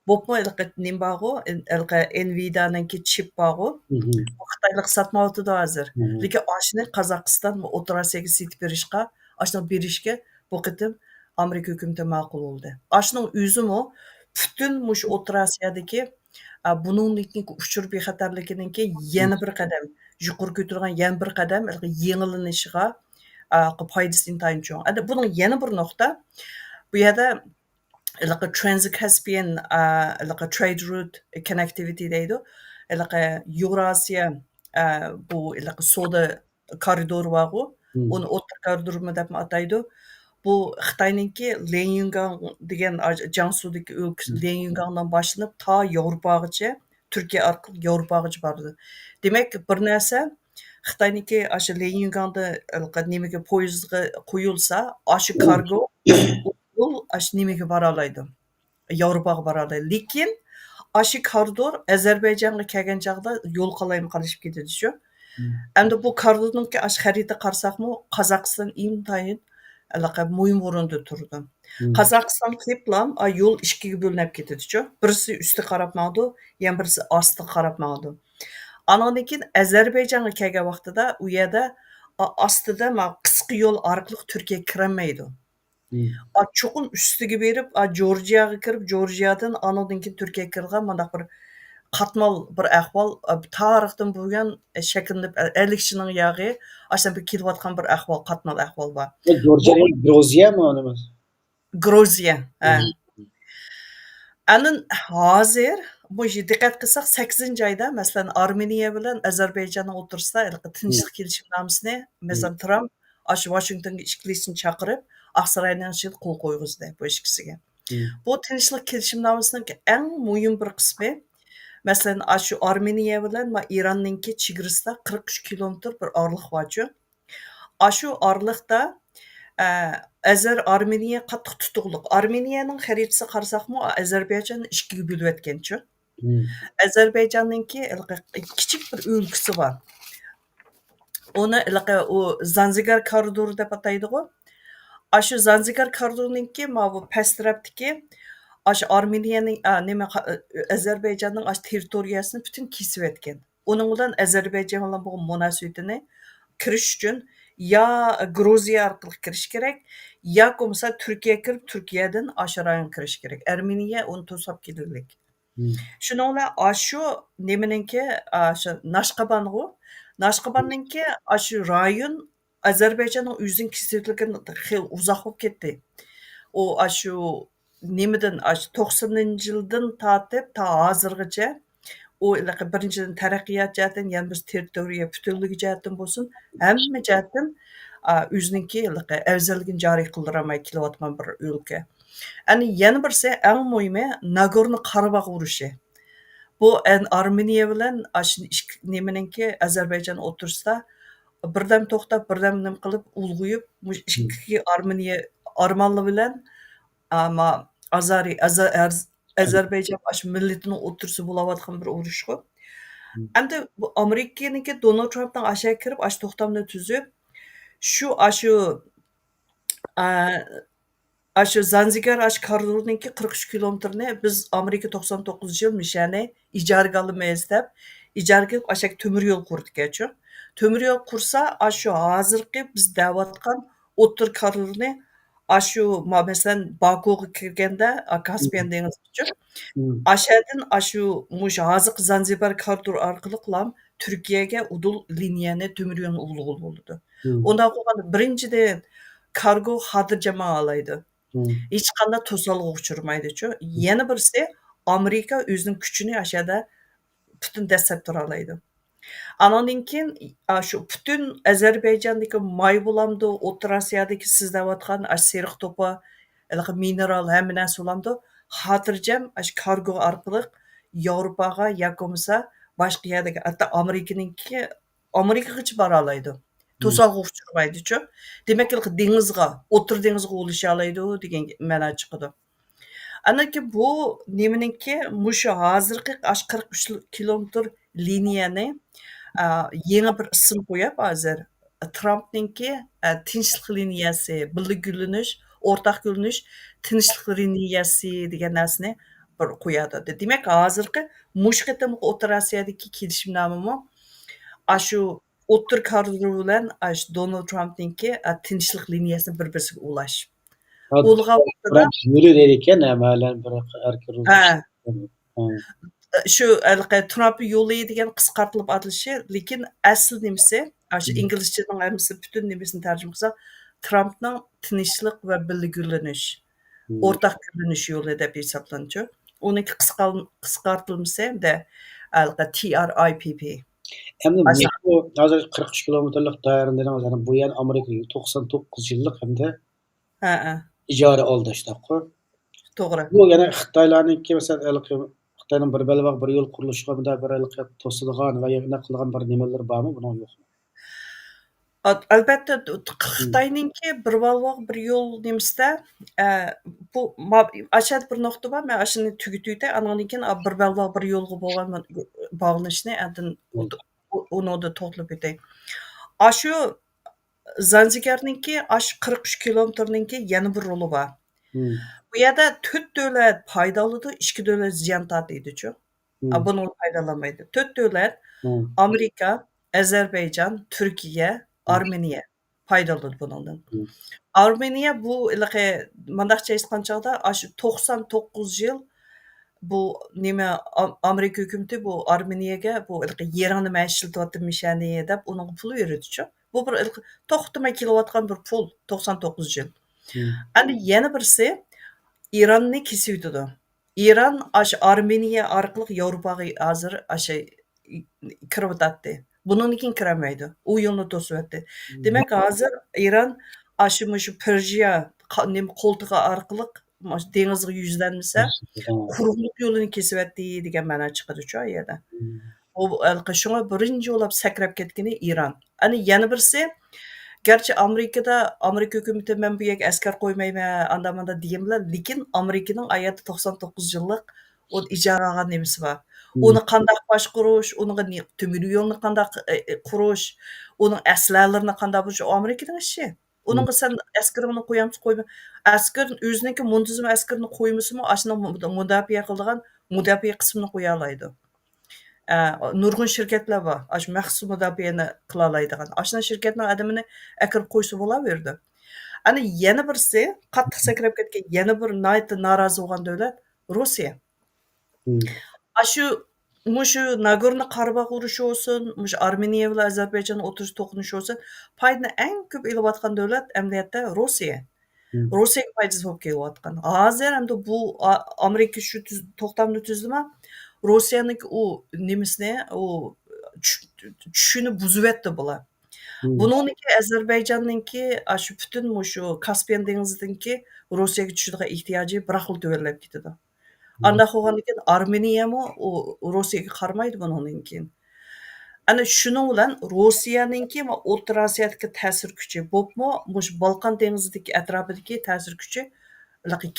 بولۇپمۇ ھېلىقى نېمە بارغۇ، ھېلىقى ئېنۋىدىيانىڭكى چىپ بارغۇ، مم. بۇ خىتايلىققا ساتمايۋاتىدۇ ھازىر. مم. لېكىن ئاشۇنى قازاقىستان ۋە ئوتتۇرا ئاسىياغا سېتىپ بېرىشقا، ئاشۇنى بېرىشكە بۇ قېتىم ئامېرىكا ھۆكۈمىتى ماقۇل بولدى. ئاشۇنىڭ ئۆزىمۇ پۈتۈن مۇشۇ ئوتتۇرا ئاسىيادىكى، ئا، بۇنىڭدىكى ئۇچۇر بىخەتەرلىكىنىڭكى يەنە بىر قەدەم، يۇقىرى كۆتۈرگەن يەنە بىر قەدەم يېڭىلىنىشىغا، ئا، پايدىسى ئىنتايىن چوڭ. ئەمدى بۇنىڭ يەنە بىر نۇقتا، بۇ يەردە ھېلىقى Trans-Caspian، ئا، ھېلىقى Trade Route Connectivity دەيدۇ. ھېلىقى ياۋراسىيا، ئا، بۇ ھېلىقى سودا كارىدورى بارغۇ، مم. ئۇنى ئوتتۇرا كارىدورمۇ دەپمۇ ئاتايدۇ. بۇ خىتاينىڭكى ليەنيۈنگاڭ دېگەن ئاج-، جياڭسۇدىكى ئۆلكىسى ليەنيۈنگاڭدىن باشلىنىپ تا ياۋروپاغىچە، تۈركىيە ئارقىلىق ياۋروپاغىچە بارىدۇ. دېمەك، بىر نەرسە خىتاينىڭكى ئاشۇ ليەنيۈنگاڭدا ھېلىقى نېمىگە، پويىزغا قويۇلسا، ئاشۇ كارگو ئۇدۇل ئاشۇ نېمىگە بارالايدۇ. ياۋروپاغا بارالايدۇ. لېكىن ئاشۇ كاردۇر ئەزەربەيجانغا كەلگەن چاغدا يول قالايمىقانلىشىپ كېتىدۇ شۇ. ئەمدى بۇ كاردۇرنىڭكى ئاشۇ خەرىتىگە قارىساقمۇ، قازاقىستان ئىنتايىن ھېلىقى مۇھىم ئورۇندا تۇرىدۇ. قازاقىستان كېلىپلام، ئا، يول ئىككىگە بۆلۈنۈپ كېتىدىچۇ. بىرسى ئۈستىگە قاراپ ماڭىدۇ، يەنە بىرسى ئاستىغا قاراپ ماڭىدۇ. ئانىڭدىن كېيىن ئەزەربەيجانغا كەلگەن ۋاقتىدا ئۇ يەردە، ئا، ئاستىدا ما قىسقا يول ئارقىلىق تۈركىيەگە كىرەلمەيدۇ. ئا، چوقۇم ئۈستىگە بېرىپ، ئا، جورجىياغا كىرىپ، جورجىيادىن ئانىڭدىن كېيىن تۈركىيەگە كىرىدىغان مۇنداق بىر قاتمال بىر ئەھۋال، ئا، تارىختىن بۇيان شەكىللىنىپ، ئەللىك يىلنىڭ ياغى ئاشۇنداق بىر كېلىۋاتقان بىر ئەھۋال، قاتمال ئەھۋال بار. بۇ جورجىيا گروزىيەمۇ نېمە؟ گروزىيە، ھە. ئەنە ھازىر بۇ دىققەت قىلساق، سەككىزىنچى ئايدا، مەسىلەن، ئارمېنىيە بىلەن ئەزەربەيجاننىڭ ئوتتۇرىسىدا ھېلىقى تىنچلىق كېلىشىمنامىسىنى، مەسىلەن، ترامپ ئاشۇ ۋاشىنگتونغا ئىككىلىسىنى چاقىرىپ، ئاقساراينىڭ ئىچىدە قول قويغۇزدى بۇ ئىككىسىگە. بۇ تىنچلىق كېلىشىمنامىسىنىڭ ئەڭ مۇھىم بىر قىسمى، مەسىلەن، ئاشۇ ئارمېنىيە بىلەن ما ئىراننىڭكى چېگرىسىدا قىرىق ئۈچ كىلومېتىر بىر ئارىلىق بارچۇ. ئاشۇ ئارىلىقتا، ئە، ئەزەر ئارمېنىيە قاتتىق تۇتۇقلۇق. ئارمېنىيەنىڭ خەرىتىسىگە قارىساقمۇ، ئەزەربەيجان ئىككىگە بۆلۈۋەتكەنچۇ. ئەزەربەيجاننىڭكى ھېلىقى كىچىك بىر ئۆلكىسى بار. ئۇنى ھېلىقى ئۇ زانزىگار كارىدورى دەپ ئاتايدىغۇ. ئاشۇ زانزىگار كارىدورىنىڭكى ماۋۇ پەس تەرەپتىكى، ئاشۇ ئارمېنىيەنىڭ، ئا، نېمە، ئەزەربەيجاننىڭ ئاشۇ تېررىتورىيەسىنى پۈتۈن كېسىۋەتكەن. ئۇنىڭ بىلەن ئەزەربەيجان بىلەن بولغان مۇناسىۋىتىنى كىرىش ئۈچۈن يا گروزىيە ئارقىلىق كىرىش كېرەك، ياكى بولمىسا تۈركىيەگە كىرىپ، تۈركىيەدىن ئاشۇ رايونغا كىرىش كېرەك. ئارمېنىيە ئۇنى توساپ كېلىۋېلىك. شۇنىڭ بىلەن ئاشۇ نېمىنىڭكى، ئاشۇ ناشقابانغۇ، ناشقاباننىڭكى ئاشۇ رايون ئەزەربەيجاننىڭ ئۆزىنىڭ كېسىۋېتىلگىنى خېلى ئۇزاق بولۇپ كەتتى. ئۇ ئاشۇ نېمىدىن، ئاشۇ توقسىنىنچى يىلدىن تارتىپ تا ھازىرغىچە ئۇ ھېلىقى بىرىنچىدىن تەرەققىيات جەھەتتىن، يەنە بىر تېررىتورىيە پۈتۈنلۈكى جەھەتتىن بولسۇن، ھەممە جەھەتتىن، ئا، ئۆزىنىڭكى ھېلىقى ئەۋزەللىكىنى جارى قىلدۇرالماي كېلىۋاتقان بىر ئۆلكە. ئەنە يەنە بىرسى، ئەڭ مۇھىمى، ناگورنو قاراباغ ئۇرۇشى. بۇ ئەن-، ئارمېنىيە بىلەن ئاشۇ ئىككى نېمىنىڭكى، ئەزەربەيجان ئوتتۇرىسىدا بىردەم توختاپ، بىردەم نېمە قىلىپ، ئۇلغىيىپ، مۇشۇ ئىككى ئارمېنىيە ئارمانلىرى بىلەن، ئەما، ئازارى، ئەزە-، ئەز-، ئەزەربەيجان ئاشۇ مىللىتىنىڭ ئوتتۇرىسىدا بولۇۋاتقان بىر ئۇرۇشقۇ. ئەمدى بۇ ئامېرىكىنىڭكى، دونالد ترامپنىڭ ئاشۇ كىرىپ، ئاشۇ توختامنى تۈزۈپ، شۇ، ئاشۇ، ئا، ئاشۇ زانزىگار، ئاشۇ كارىدورنىڭكى قىرىق ئۈچ كىلومېتىرنى بىز ئامېرىكا توقسان توققۇزىنچى يىل مىشەنى ئىجارىگە ئالىمىز دەپ، ئىجارىگە ئېلىپ، ئاشاق تۆمۈر يول قۇردىكەنچۇ. تۆمۈر يول قۇرسا، ئاشۇ ھازىرقى بىز دەۋاتقان ئوتتۇرا كارىدورنى، ئاشۇ ما-، مەسىلەن، باكۇغا كىرگەندە، ئا، كاسپىيان دېڭىزىچۇ، ئاشەدىن ئاشۇ، مۇشۇ ھازىرقى زانزىبار كارىدور ئارقىلىقلا تۈركىيەگە ئۇدۇل لىنىيەنى، تۆمۈر يولنى ئۇلىغىلى بولىدۇ. ئۇنداق بولغاندا، بىرىنچىدىن، كارگو خاتىرجەم ماڭالايدۇ. ھېچقانداق توسالغۇغا ئۇچرىمايدۇچۇ. يەنە بىرسى، ئامېرىكا ئۆزىنىڭ كۈچىنى ئاشۇ يەردە پۈتۈن دەسسەپ تۇرالايدۇ. ئانىڭدىن كېيىن، ئا، شۇ پۈتۈن ئەزەربەيجاندىكى ماي بولامدۇ، ئوتتۇرا ئاسىيادىكى سىز دەۋاتقان ئاشۇ سېرىق توپا، ھېلىقى مىنېرال، ھەممە نەرسە بولامدۇ، خاتىرجەم ئاشۇ كارگو ئارقىلىق ياۋروپاغا ياكى بولمىسا باشقا يەرگە، ھەتتا ئامېرىكىنىڭكى، ئامېرىكىغىچە بارالايدۇ. توسالغۇغا ئۇچرىمايدۇچۇ. دېمەك، ھېلىقى دېڭىزغا، ئوتتۇرا دېڭىزغا ئۇلىشالايدۇ دېگەن مەنا چىقىدۇ. ئاندىن كېيىن بۇ نېمىنىڭكى، مۇشۇ ھازىرقى ئاشۇ قىرىق ئۈچ كىلومېتىر لىنىيەنى، ئا، يېڭى بىر ئىسىم قويۇپ ھازىر، ترامپنىڭكى، ئا، تىنچلىق لىنىيەسى، بىللە گۈللىنىش، ئورتاق گۈللىنىش، تىنچلىق لىنىيەسى دېگەن نەرسىنى بىر قويۇۋاتىدۇ. دېمەك، ھازىرقى مۇشۇ قېتىمقى ئوتتۇرا ئاسىيادىكى كېلىشىمنامىمۇ ئاشۇ ئوتتۇرا كارىدور بىلەن ئاشۇ دونالد ترامپنىڭكى، ئا، تىنچلىق لىنىيەسىنى بىر-بىرسىگە ئۇلاش. ھازىر ئۇلىغان ۋاقتىدا ترامپ يولى دەيدىكەن، ھەممەيلەن بىر ئەركىن ھە. شۇ ھېلىقى ترامپ يولى دېگەن قىسقارتىلىپ ئاتىلىشى، لېكىن ئەسلى نېمىسى، ئاشۇ ئىنگلىزچىنىڭ ھەممىسى، پۈتۈن نېمىسىنى تەرجىمە قىلسا، ترامپنىڭ تىنچلىق ۋە بىللە گۈللىنىش، ئورتاق گۈللىنىش يولى دەپ ھېسابلىنىدۇ. ئۇنىڭكى قىسقال-، قىسقارتىلمىسى دە، ھېلىقى تى ئار ئاي پى پى. ئەمدى مۇشۇ ھازىر قىرىق ئۈچ كىلومېتىرلىق دائىرىنى دېدىڭىز، يەنى بۇ يەنە ئامېرىكا توقسان توققۇز يىللىق ھەمدە ھە، ھە. ئىجارە ئالداشتاققۇ. توغرا. بۇ يەنە خىتايلارنىڭكى، مەسىلەن، ھېلىقى خىتاينىڭ بىر بەلباغ بىر يول قۇرۇلۇشىغا مۇنداق بىر ھېلىقى توسىدىغان ۋە يەنە قىلغان بىر نېمىلىرى بارمۇ بۇنىڭ، يوقمۇ؟ ئەلبەتتە، خىتاينىڭكى بىر بەلباغ بىر يول نېمىسىدە، ئە، بۇ ئاشۇ يەردە بىر نۇقتا بار، مەن ئاشۇنى تۈگىتىۋېتەي، ئاندىن كېيىن بىر بەلباغ بىر يولغا بولغان باغلىنىشنى ئاندىن ئۇنىڭدا توختىلىپ ئۆتەي. ئاشۇ زانجىگارنىڭكى ئاشۇ قىرىق ئۈچ كىلومېتىرنىڭكى يەنە بىر رولى بار. بۇ يەردە تۆت دۆلەت پايدا ئالىدۇ، ئىككى دۆلەت زىيان تارتىدىچۇ. بۇنىڭدىن پايدىلانمايدۇ. تۆت دۆلەت، ئامېرىكا، ئەزەربەيجان، تۈركىيە، ئارمېنىيە پايدىلىنىدۇ بۇنىڭدىن. ئارمېنىيە بۇ ھېلىقى مۇنداقچە ئېيتقان چاغدا ئاشۇ توقسان توققۇز يىل بۇ نېمە، ئامېرىكا ھۆكۈمىتى بۇ ئارمېنىيەگە بۇ ھېلىقى يېرىڭنى مەن ئىشلىتىۋاتىمەن، مىشەنى دەپ ئۇنىڭغا پۇل بېرىدىچۇ. بۇ بىر توختىماي كېلىۋاتقان بىر پۇل، توقسان توققۇز يىل. ئەمدى يەنە بىرسى ئىراننى كېسىۋېتىدۇ. ئىران ئاشۇ ئارمېنىيە ئارقىلىق ياۋروپاغا ھازىر ئاشۇ كىرىۋاتاتتى. بۇنىڭدىن كېيىن كىرەلمەيدۇ. ئۇ يولنى توسۇۋەتتى. دېمەك، ھازىر ئىران ئاشۇ مۇشۇ پېرژىيە نېمە قولتۇقى ئارقىلىق دېڭىزغا يۈزلەنمىسە، قۇرۇقلۇق يولىنى كېسىۋەتتى دېگەن مەنا چىقىدۇچۇ ئۇ يەردە. ئۇ ھېلىقى شۇڭا بىرىنچى بولاپ سەكرەپ كەتكىنى ئىران. ئەنە يەنە بىرسى، گەرچە ئامېرىكىدا، ئامېرىكا ھۆكۈمىتى مەن بۇ يەرگە ئەسكەر قويمايمەن، ئاندا ماندا دېگەن بىلەن، لېكىن ئامېرىكىنىڭ ئايەتتە توقسان توققۇز يىللىق ئۇ ئىجارە ئالغان نېمىسى بار. ئۇنى قانداق باشقۇرۇش، ئۇنىڭغا تۆمۈر يولنى قانداق قۇرۇش، ئۇنىڭ ئەسلىھەلىرىنى قانداق بۇزۇش، ئۇ ئامېرىكىنىڭ ئىشى. ئۇنىڭغا سەن ئەسكىرىڭنى قويامسەن، قويما. ئەسكەر ئۆزىنىڭكى مۇنتىزىم ئەسكىرىنى قويمىسىمۇ، ئاشۇنىڭ مۇداپىئە قىلىدىغان مۇداپىئە قىسمىنى قويالايدۇ. نۇرغۇن شىركەتلەر بار، ئاشۇ مەخسۇس مۇداپىئەنى قىلالايدىغان. ئاشۇنداق شىركەتنىڭ ئادىمىنى ئەكىرىپ قويسا بولاۋېرىدۇ. ئەنە يەنە بىرسى، قاتتىق سەكرەپ كەتكەن، يەنە بىر ناھايىتى نارازى بولغان دۆلەت روسىيە. ئاشۇ، مۇشۇ ناگورنو قاراباغ ئۇرۇشى بولسۇن، مۇشۇ ئارمېنىيە بىلەن ئەزەربەيجان ئوتتۇرىسىدا توقۇنۇش بولسۇن، پايدىنى ئەڭ كۆپ ئېلىۋاتقان دۆلەت ئەمەلىيەتتە روسىيە. روسىيەگە پايدىسى بولۇپ كېلىۋاتقان. ھازىر ئەمدى بۇ ئامېرىكا شۇ توختامنى تۈزدىما، روسىيەنىڭكى ئۇ نېمىسىنى، ئۇ چۈشىنى بۇزۇۋەتتى بۇلار. بۇنىڭدىكى ئەزەربەيجاننىڭكى ئاشۇ پۈتۈن مۇشۇ كاسپىيان دېڭىزىدىكى روسىيەگە چۈشىدىغان ئېھتىياجى بىراقلا تۆۋەنلەپ كېتىدۇ. ئانداق بولغاندىن كېيىن ئارمېنىيەمۇ ئۇ روسىيەگە قارىمايدۇ بۇنىڭدىن كېيىن. ئەنە شۇنىڭ بىلەن روسىيەنىڭكى ئوتتۇرا ئاسىيادىكى تەسىر كۈچى بولۇپمۇ مۇشۇ بالقان دېڭىزىدىكى ئەتراپىدىكى تەسىر كۈچى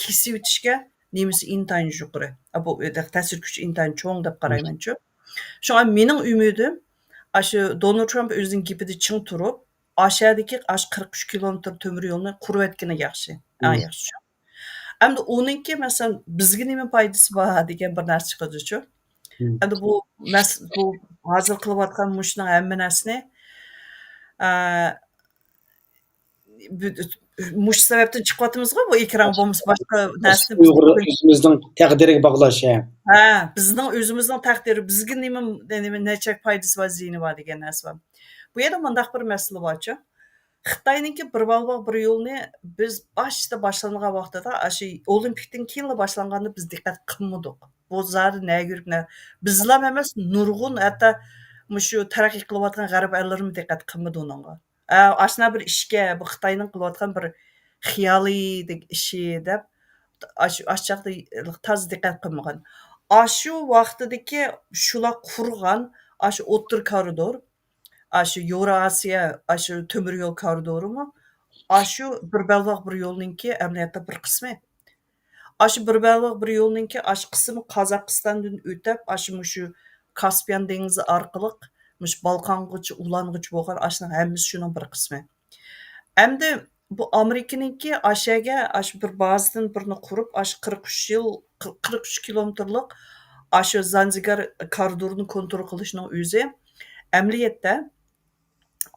كېسىۋېتىشكە نېمىسى ئىنتايىن يۇقىرى. بۇ تەسىر كۈچى ئىنتايىن چوڭ دەپ قارايمەنچۇ. شۇڭا مېنىڭ ئۈمىدىم، ئاشۇ دونالد ترامپ ئۆزىنىڭ گېپىدە چىڭ تۇرۇپ، ئاشۇ يەردىكى ئاشۇ قىرىق ئۈچ كىلومېتىر تۆمۈر يولنى قۇرۇۋەتكىنى ياخشى، ئەڭ ياخشىچۇ. ئەمدى ئۇنىڭكى، مەسىلەن، بىزگە نېمە پايدىسى بار دېگەن بىر نەرسە چىقىدۇچۇ. ئەمدى بۇ مەس-، بۇ ھازىر قىلىۋاتقان مۇشۇنىڭ ھەممە نەرسىنى، ئە، بۇ-، مۇشۇ سەۋەبتىن چىقىۋاتىمىزغۇ، بۇ ئېكران بولمىسا باشقا نەرسىنى بىز ئۇيغۇر ئۆزىمىزنىڭ تەقدىرىگە باغلاش، ھە. ھە، بىزنىڭ ئۆزىمىزنىڭ تەقدىرى، بىزگە نېمە، نېمە، نەچچە پايدىسى بار، زىيىنى بار دېگەن نەرسە بار. بۇ يەردە مۇنداق بىر مەسىلە بارچۇ. خىتاينىڭكى بىر بەلباغ بىر يولنى بىز باشتا باشلانغان ۋاقتىدا، ئاشۇ ئولىمپىكتىن كېيىنلا باشلانغاندا بىز دىققەت قىلمىدۇق. بۇ زادى نەگە يۈرۈپ نە-، بىزلا ئەمەس، نۇرغۇن ھەتتا مۇشۇ تەرەققىي قىلىۋاتقان غەرب ئەللىرىمۇ دىققەت قىلمىدى ئۇنىڭغا. ئە، ئاشۇنداق بىر ئىشكە، بۇ خىتاينىڭ قىلىۋاتقان بىر خىيالىي ئىشى دەپ، ئاش-، ئاشۇ چاغدا تازا دىققەت قىلمىغان. ئاشۇ ۋاقتىدىكى شۇلار قۇرغان ئاشۇ ئوتتۇرا كارىدور، ئاشۇ يوراسىيە، ئاشۇ تۆمۈر يول كارىدورىمۇ ئاشۇ بىر بەلباغ بىر يولنىڭكى ئەمەلىيەتتە بىر قىسمى. ئاشۇ بىر بەلباغ بىر يولنىڭكى ئاشۇ قىسمى قازاقىستاندىن ئۆتۈپ، ئاشۇ مۇشۇ كاسپىيان دېڭىزى ئارقىلىق مۇشۇ بالقانغىچە، ئۇلانغىچە بولغان ئاشۇنىڭ ھەممىسى شۇنىڭ بىر قىسمى. ئەمدى بۇ ئامېرىكىنىڭكى ئاشەگە ئاشۇ بىر بازىدىن بىرنى قۇرۇپ، ئاشۇ قىرىق ئۈچ يىل، قىرىق ئۈچ كىلومېتىرلىق ئاشۇ زانجىگار كارىدورىنى كونترول قىلىشنىڭ ئۆزى ئەمەلىيەتتە،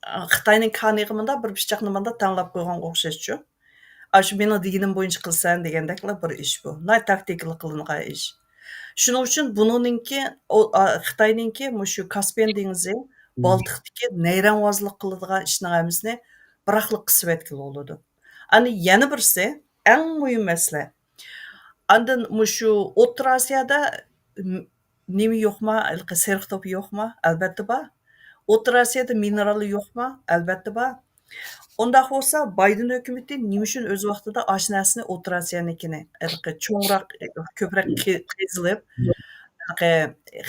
ئە، خىتاينىڭ كانىيىغا مۇنداق بىر پىچاقنى مۇنداق تەڭلەپ قويغانغا ئوخشاشچۇ. ئاشۇ مېنىڭ دېگىنىم بويىچە قىلسەن دېگەندەكلا بىر ئىش بۇ. ناھايىتى تاكتىكىلىق قىلىنغان ئىش. شۇنىڭ ئۈچۈن بۇنىڭكى، ئۇ، ئا، خىتاينىڭكى مۇشۇ كاسپىيان دېڭىزى، بالتىقتىكى نەيرەڭۋازلىق قىلىدىغان ئىشنىڭ ھەممىسىنى بىراقلا قىسىۋەتكىلى بولىدۇ. ئەنە يەنە بىرسى، ئەڭ مۇھىم مەسىلە. ئاندىن مۇشۇ ئوتتۇرا ئاسىيادا م-، نېمە يوقما؟ ھېلىقى سېرىق توپا يوقما؟ ئەلۋەتتە بار. ئوتتۇرا ئاسىيادا مىنېرال يوقما؟ ئەلۋەتتە بار. ئۇنداق بولسا، بايدېن ھۆكۈمىتى نېمە ئۈچۈن ئۆز ۋاقتىدا ئاشۇ نەرسىنى ئوتتۇرا ئاسىيانىڭكىنى، ھېلىقى چوڭراق، كۆپرەك قى-، قېزىلىپ، ھېلىقى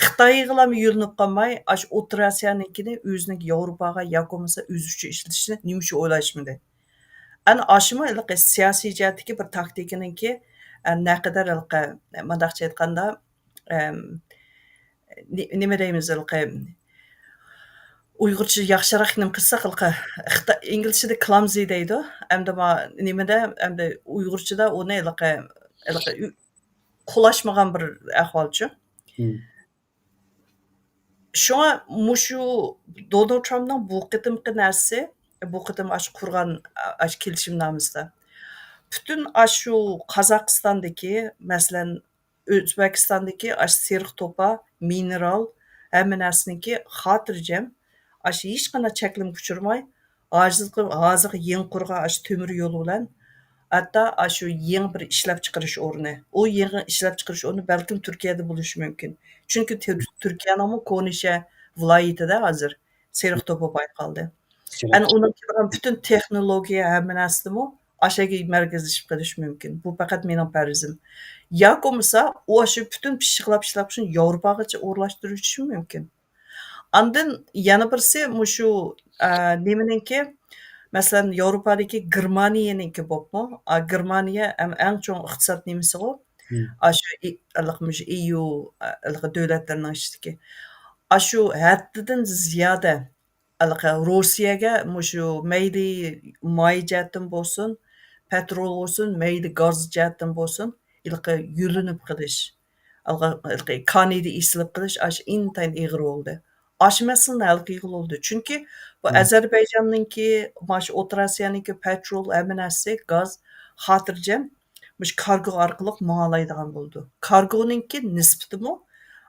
خىتايغىلا يۆلىنىپ قالماي، ئاشۇ ئوتتۇرا ئاسىيانىڭكىنى ئۆزىنىڭ ياۋروپاغا ياكى بولمىسا ئۆزى ئۈچۈن ئىشلىتىشنى نېمە ئۈچۈن ئويلاشمىدى؟ ئەنە ئاشۇمۇ ھېلىقى سىياسىي جەھەتتىكى بىر تاكتىكىنىڭكى، ئە، نەقەدەر ھېلىقى، مۇنداقچە ئېيتقاندا، ئەم، نې-، نېمە دەيمىز ھېلىقى، ئۇيغۇرچە ياخشىراق نېمە قىلساق ھېلىقى، خىتا-، ئىنگلىزچىدە كلامزى دەيدۇ. ئەمدى ما-، نېمىدە، ئەمدى ئۇيغۇرچىدا ئۇنى ھېلىقى، ھېلىقى ئۇ-، قولاشمىغان بىر ئەھۋالچۇ. مم. شۇڭا مۇشۇ دونالد ترامپنىڭ بۇ قېتىمقى نەرسىسى، بۇ قېتىم ئاشۇ قۇرغان، ئاشۇ كېلىشىمنامىسىدا پۈتۈن ئاشۇ قازاقىستاندىكى، مەسىلەن، ئۆزبېكىستاندىكى ئاشۇ سېرىق توپا، مىنېرال، ھەممە نەرسىنىڭكى خاتىرجەم، ئاشۇ ھېچقانداق چەكلىمىگە ئۇچرىماي، ھازىرقى، ھازىرقى يېڭى قۇرغان ئاشۇ تۆمۈر يول بىلەن، ھەتتا ئاشۇ يېڭى بىر ئىشلەپچىقىرىش ئورنى، ئۇ يېڭى ئىشلەپچىقىرىش ئورنى بەلكىم تۈركىيەدە بولۇشى مۇمكىن. چۈنكى تۈر-، تۈركىيەنىڭمۇ كونا شەھەر ۋىلايىتىدە ھازىر سېرىق توپا بايقالدى. ئەنە ئۇنىڭ كېلىدىغان پۈتۈن تېخنولوگىيە، ھەممە نەرسىمۇ ئاشۇ يەرگە مەركەزلىشىپ قېلىشى مۇمكىن. بۇ پەقەت مېنىڭ پەرىزىم. ياكى بولمىسا، ئۇ ئاشۇ پۈتۈن پىششىقلاپ ئىشلەپ، شۇنى ياۋروپاغىچە ئورۇنلاشتۇرۇۋېتىشى مۇمكىن. ئاندىن يەنە بىرسى مۇشۇ، ئە، نېمىنىڭكى، مەسىلەن، ياۋروپادىكى گېرمانىيەنىڭكى بوپمۇ؟ ئا، گېرمانىيە ئەم-، ئەڭ چوڭ ئىقتىساد نېمىسىغۇ؟ مم. ئاشۇ ئى-، ھېلىقى مۇشۇ ئېيۇ، ئا، ھېلىقى دۆلەتلەرنىڭ ئىچىدىكى. ئاشۇ ھەددىدىن زىيادە ھېلىقى روسىيەگە مۇشۇ مەيلى ماي جەھەتتىن بولسۇن، پەترول بولسۇن، مەيلى گاز جەھەتتىن بولسۇن، ھېلىقى يۆلىنىپ قېلىش، ھېلىقى، ھېلىقى كانىيدا ئېسىلىپ قېلىش ئاشۇ ئىنتايىن ئېغىر بولدى. ئاشۇ مەسىلىنى ھەل قىلغىلى بولدى. چۈنكى بۇ مم. ئەزەربەيجاننىڭكى مانا شۇ ئوتتۇرا ئاسىيانىڭكى پەترول، ھەممە نەرسىسى، گاز خاتىرجەم مۇشۇ كارگو ئارقىلىق ماڭالايدىغان بولىدۇ. كارگونىڭكى نىسبىتىمۇ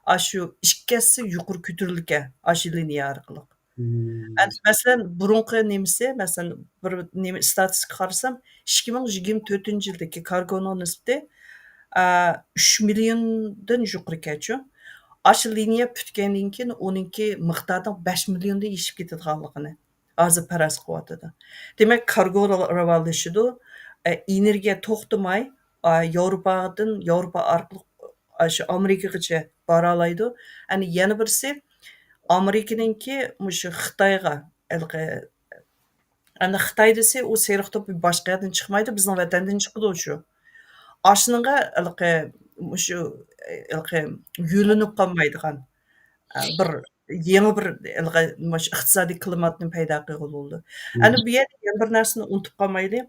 ئاشۇ ئىككى ھەسسە يۇقىرى كۆتۈرۈلگەن ئاشۇ لىنىيە ئارقىلىق. مم. ئەمدى مەسىلەن، بۇرۇنقى نېمىسى، مەسىلەن، بىر نېمە ئىستاتىستىكا قارىسام، ئىككى مىڭ يىگىرمە تۆتىنچى يىلدىكى كارگونىڭ نىسبىتى، ئە، ئۈچ مىليوندىن يۇقىرىكەنچۇ. ئاشۇ لىنىيە پۈتكەندىن كېيىن ئۇنىڭكى مىقدارىنىڭ بەش مىليوندىن ئېشىپ كېتىدىغانلىقىنى ھازىر پەرەز قىلىۋاتىدۇ. دېمەك، كارگو را-، راۋانلىشىدۇ. ئە، ئېنېرگىيە توختىماي، ئا، ياۋروپادىن، ياۋروپا ئارقىلىق، ئا، شۇ ئامېرىكىغىچە بارالايدۇ. ئەنە يەنە بىرسى، ئامېرىكىنىڭكى مۇشۇ خىتايغا ھېلىقى، ئەنە خىتاي دېسە، ئۇ سېرىق توپى باشقا يەردىن چىقمايدۇ، بىزنىڭ ۋەتەندىن چىقىدۇ شۇ. ئاشۇنىڭغا ھېلىقى مۇشۇ، ھېلىقى يۆلىنىپ قالمايدىغان، ئا، بىر يېڭى بىر ھېلىقى مۇشۇ ئىقتىسادىي كىلىماتنى پەيدا قىلغىلى بولىدۇ. مم. ئەنە بۇ يەردە يەنە بىر نەرسىنى ئۇنتۇپ قالمايلى.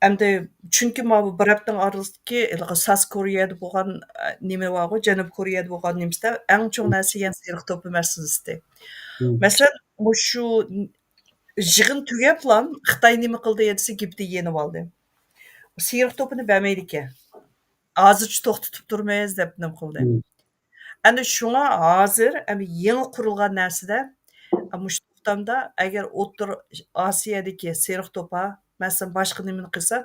ئەمدى چۈنكى ماۋۇ بىر ھەپتىنىڭ ئارىلىقىدىكى ھېلىقى ساس كورېيەدە بولغان، ئە، نېمە بارغۇ، جەنۇبىي كورېيەدە بولغان نېمىسىدە ئەڭ چوڭ مم. نەرسە يەنە سېرىق توپا مەسىلىسى. مم. مەسىلەن، مۇشۇ يىغىن تۈگەپلا خىتاي نېمە قىلدى دېسە، گېپىنى يېنىۋالدى. سېرىق توپىنى بەرمەيدىكەن. ھازىرچە توختىتىپ تۇرىمىز دەپ نېمە قىلدى. مم. ئەنە شۇڭا ھازىر، ئەمدى يېڭى قۇرۇلغان نەرسىدە، مۇشۇ توختامدا ئەگەر ئوتتۇرا ئاسىيادىكى سېرىق توپا، مەسىلەن، باشقا نېمىنى قىلسا،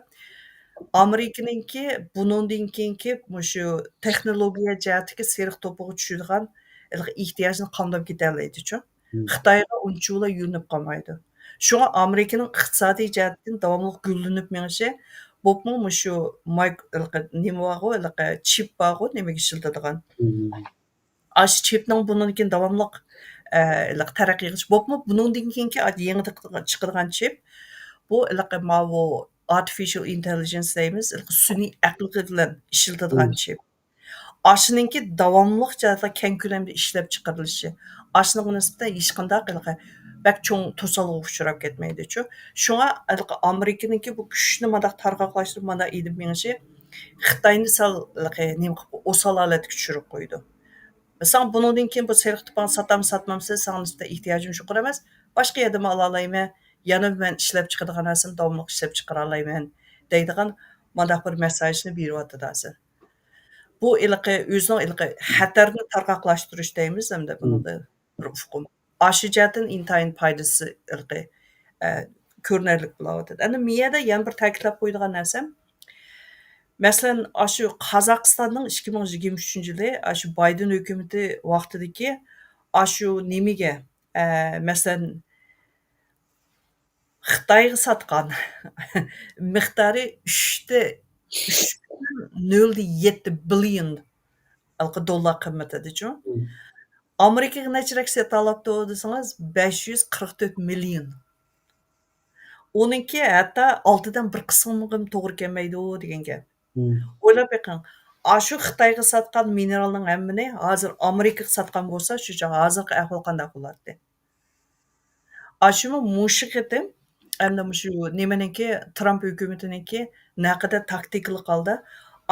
ئامېرىكىنىڭكى بۇنىڭدىن كېيىنكى مۇشۇ تېخنولوگىيە جەھەتتىكى سېرىق توپىغا چۈشىدىغان ھېلىقى ئېھتىياجنى قامداپ كېتەلەيدىچۇ. مم. خىتايغا ئۇنچىۋالا يۆلىنىپ قالمايدۇ. شۇڭا ئامېرىكىنىڭ ئىقتىسادىي جەھەتتىن داۋاملىق گۈللىنىپ مېڭىشى، بولۇپمۇ مۇشۇ مايك-، ھېلىقى نېمە بارغۇ، ھېلىقى چىپ بارغۇ، نېمىگە ئىشلىتىدىغان. مم. ئاشۇ چىپنىڭ بۇنىڭدىن كېيىن داۋاملىق، ئە، ھېلىقى تەرەققىي قىلىش، بولۇپمۇ بۇنىڭدىن كېيىنكى ئا-، يېڭى چىقىدىغان چىپ، بۇ ھېلىقى ماۋۇ ئارتىفىشال ئىنتېللىجېنس دەيمىز، ھېلىقى سۈنئىي ئەقىل بىلەن ئىشلىتىدىغان مم. چىپ. ئاشۇنىڭكى داۋاملىق جەھەتتە كەڭ كۆلەمدە ئىشلەپ چىقىرىلىشى، ئاشۇنىڭغا نىسبەتەن ھېچقانداق ھېلىقى بەك چوڭ توسالغۇغا ئۇچراپ كەتمەيدىچۇ. شۇڭا ھېلىقى ئامېرىكىنىڭكى بۇ كۈچنى مانداق تارقاقلاشتۇرۇپ، مانداق ئېلىپ مېڭىشى خىتاينى سەل ھېلىقى نېمە قىلىپ، ئوسال ھالەتكە چۈشۈرۈپ قويىدۇ. ساڭا بۇنىڭدىن كېيىن بۇ سېرىق توپاڭنى ساتاممۇ ساتمامسەن، ساڭا نىسبەتەن ئېھتىياجىم يۇقىرى ئەمەس، باشقا يەردىنمۇ ئالالايمەن، يەنە مەن ئىشلەپ چىقىدىغان نەرسىنى داۋاملىق ئىشلەپ چىقىرالايمەن دەيدىغان مانداق بىر مېسساژنى بېرىۋاتىدۇ ھازىر. بۇ ھېلىقى ئۆزىنىڭ ھېلىقى خەتەرنى تارقاقلاشتۇرۇش دەيمىز ئەمدى مم. بۇنىڭدا بىر ئۇقۇم. ئاشۇ جەھەتتىن ئىنتايىن پايدىسى ھېلىقى، ئە، كۆرۈنەرلىك بولاۋاتىدۇ. ئەنە مۇ يەردە يەنە بىر تەكىتلەپ قويىدىغان نەرسەم، مەسىلەن، ئاشۇ قازاقىستاننىڭ ئىككى مىڭ يىگىرمە ئۈچىنچى يىلى ئاشۇ بايدېن ھۆكۈمىتى ۋاقتىدىكى ئاشۇ نېمىگە، ئە، مەسىلەن، خىتايغا ساتقان مىقدارى ئۈچتە، ئۈچ نۆلدە يەتتە بىليون ھېلىقى دوللار قىممىتىدىچۇ. ئامېرىكىغا نەچچىرەك سېتىۋاپتۇ دېسىڭىز، بەش يۈز قىرىق تۆت مىليون. ئۇنىڭكى ھەتتا ئالتىدىن بىر قىسمىغىمۇ توغرا كەلمەيدۇ دېگەن گەپ. ئويلاپ بېقىڭ، ئاشۇ خىتايغا ساتقان مىنېرالنىڭ ھەممىنى ھازىر ئامېرىكىغا ساتقان بولسا، شۇ چاغ ھازىرقى ئەھۋال قانداق بولاتتى؟ ئاشۇمۇ مۇشۇ قېتىم، ئەمدى مۇشۇ نېمىنىڭكى، ترامپ ھۆكۈمىتىنىڭكى نەقەدەر تاكتىكىلىق ھالدا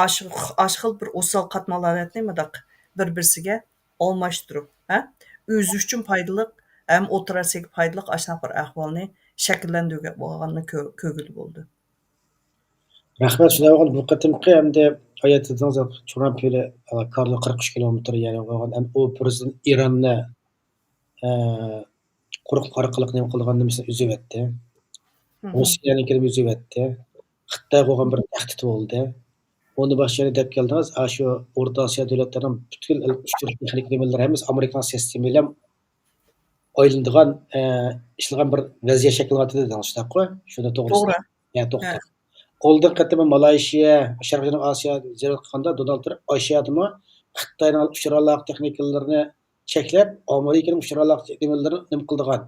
ئاشۇ، ئاشۇ خىل بىر ئوسال قاتمالارنى مۇنداق بىر-بىرسىگە ئالماشتۇرۇپ، ھە؟ ئۆزى ئۈچۈن پايدىلىق ھەم ئوتتۇرا ئاسىياغا پايدىلىق ئاشۇنداق بىر ئەھۋالنى شەكىللەندۈرگەن بولغاننى كۆ-، كۆرگىلى بولىدۇ. رەھمەت، شۇنداق بولغان بۇ قېتىمقى ئەمدى ئايەت دېدىڭىز، ترامپ ھېلى، ئە، كارلو قىرىق ئۈچ كىلومېتىر، يەنى بولغان ئەمدى ئۇ پرېزىدېنت ئىراننى، ئە، قۇرۇق ئارقىلىق نېمە قىلىدىغان نېمىسىنى ئۈزۈۋەتتى. روسىيەنىڭكىنى ئۈزۈۋەتتى. خىتايغا بولغان بىر تەھدىت بولدى. ئۇنى باشقا يەنە دەپ كەلدىڭىز، ئاشۇ ئورتا ئاسىيا دۆلەتلىرىنىڭ پۈتكۈل ئۇچۇر تېخنىكا نېمىلىرى ھەممىسى ئامېرىكىنىڭ سىستېمىسى بىلەن ئايلىنىدىغان، ئە، ئىشلىگەن بىر ۋەزىيەت شەكىللىنىۋاتىدۇ دېدىڭىز، شۇنداققۇ؟ شۇنى توغرىسىدا. توغرا. ھە، توختاڭ. ئالدىنقى قېتىمى مالايشىيە، شەرقىي جەنۇبىي ئاسىيا زىيارەت قىلغاندا دونالد ترامپ ئاشۇ يەردىمۇ خىتاينىڭ ئۇچۇر ئالاقە تېخنىكىلىرىنى چەكلەپ، ئامېرىكىنىڭ ئۇچۇر ئالاقە نېمىلىرىنى نېمە قىلىدىغان.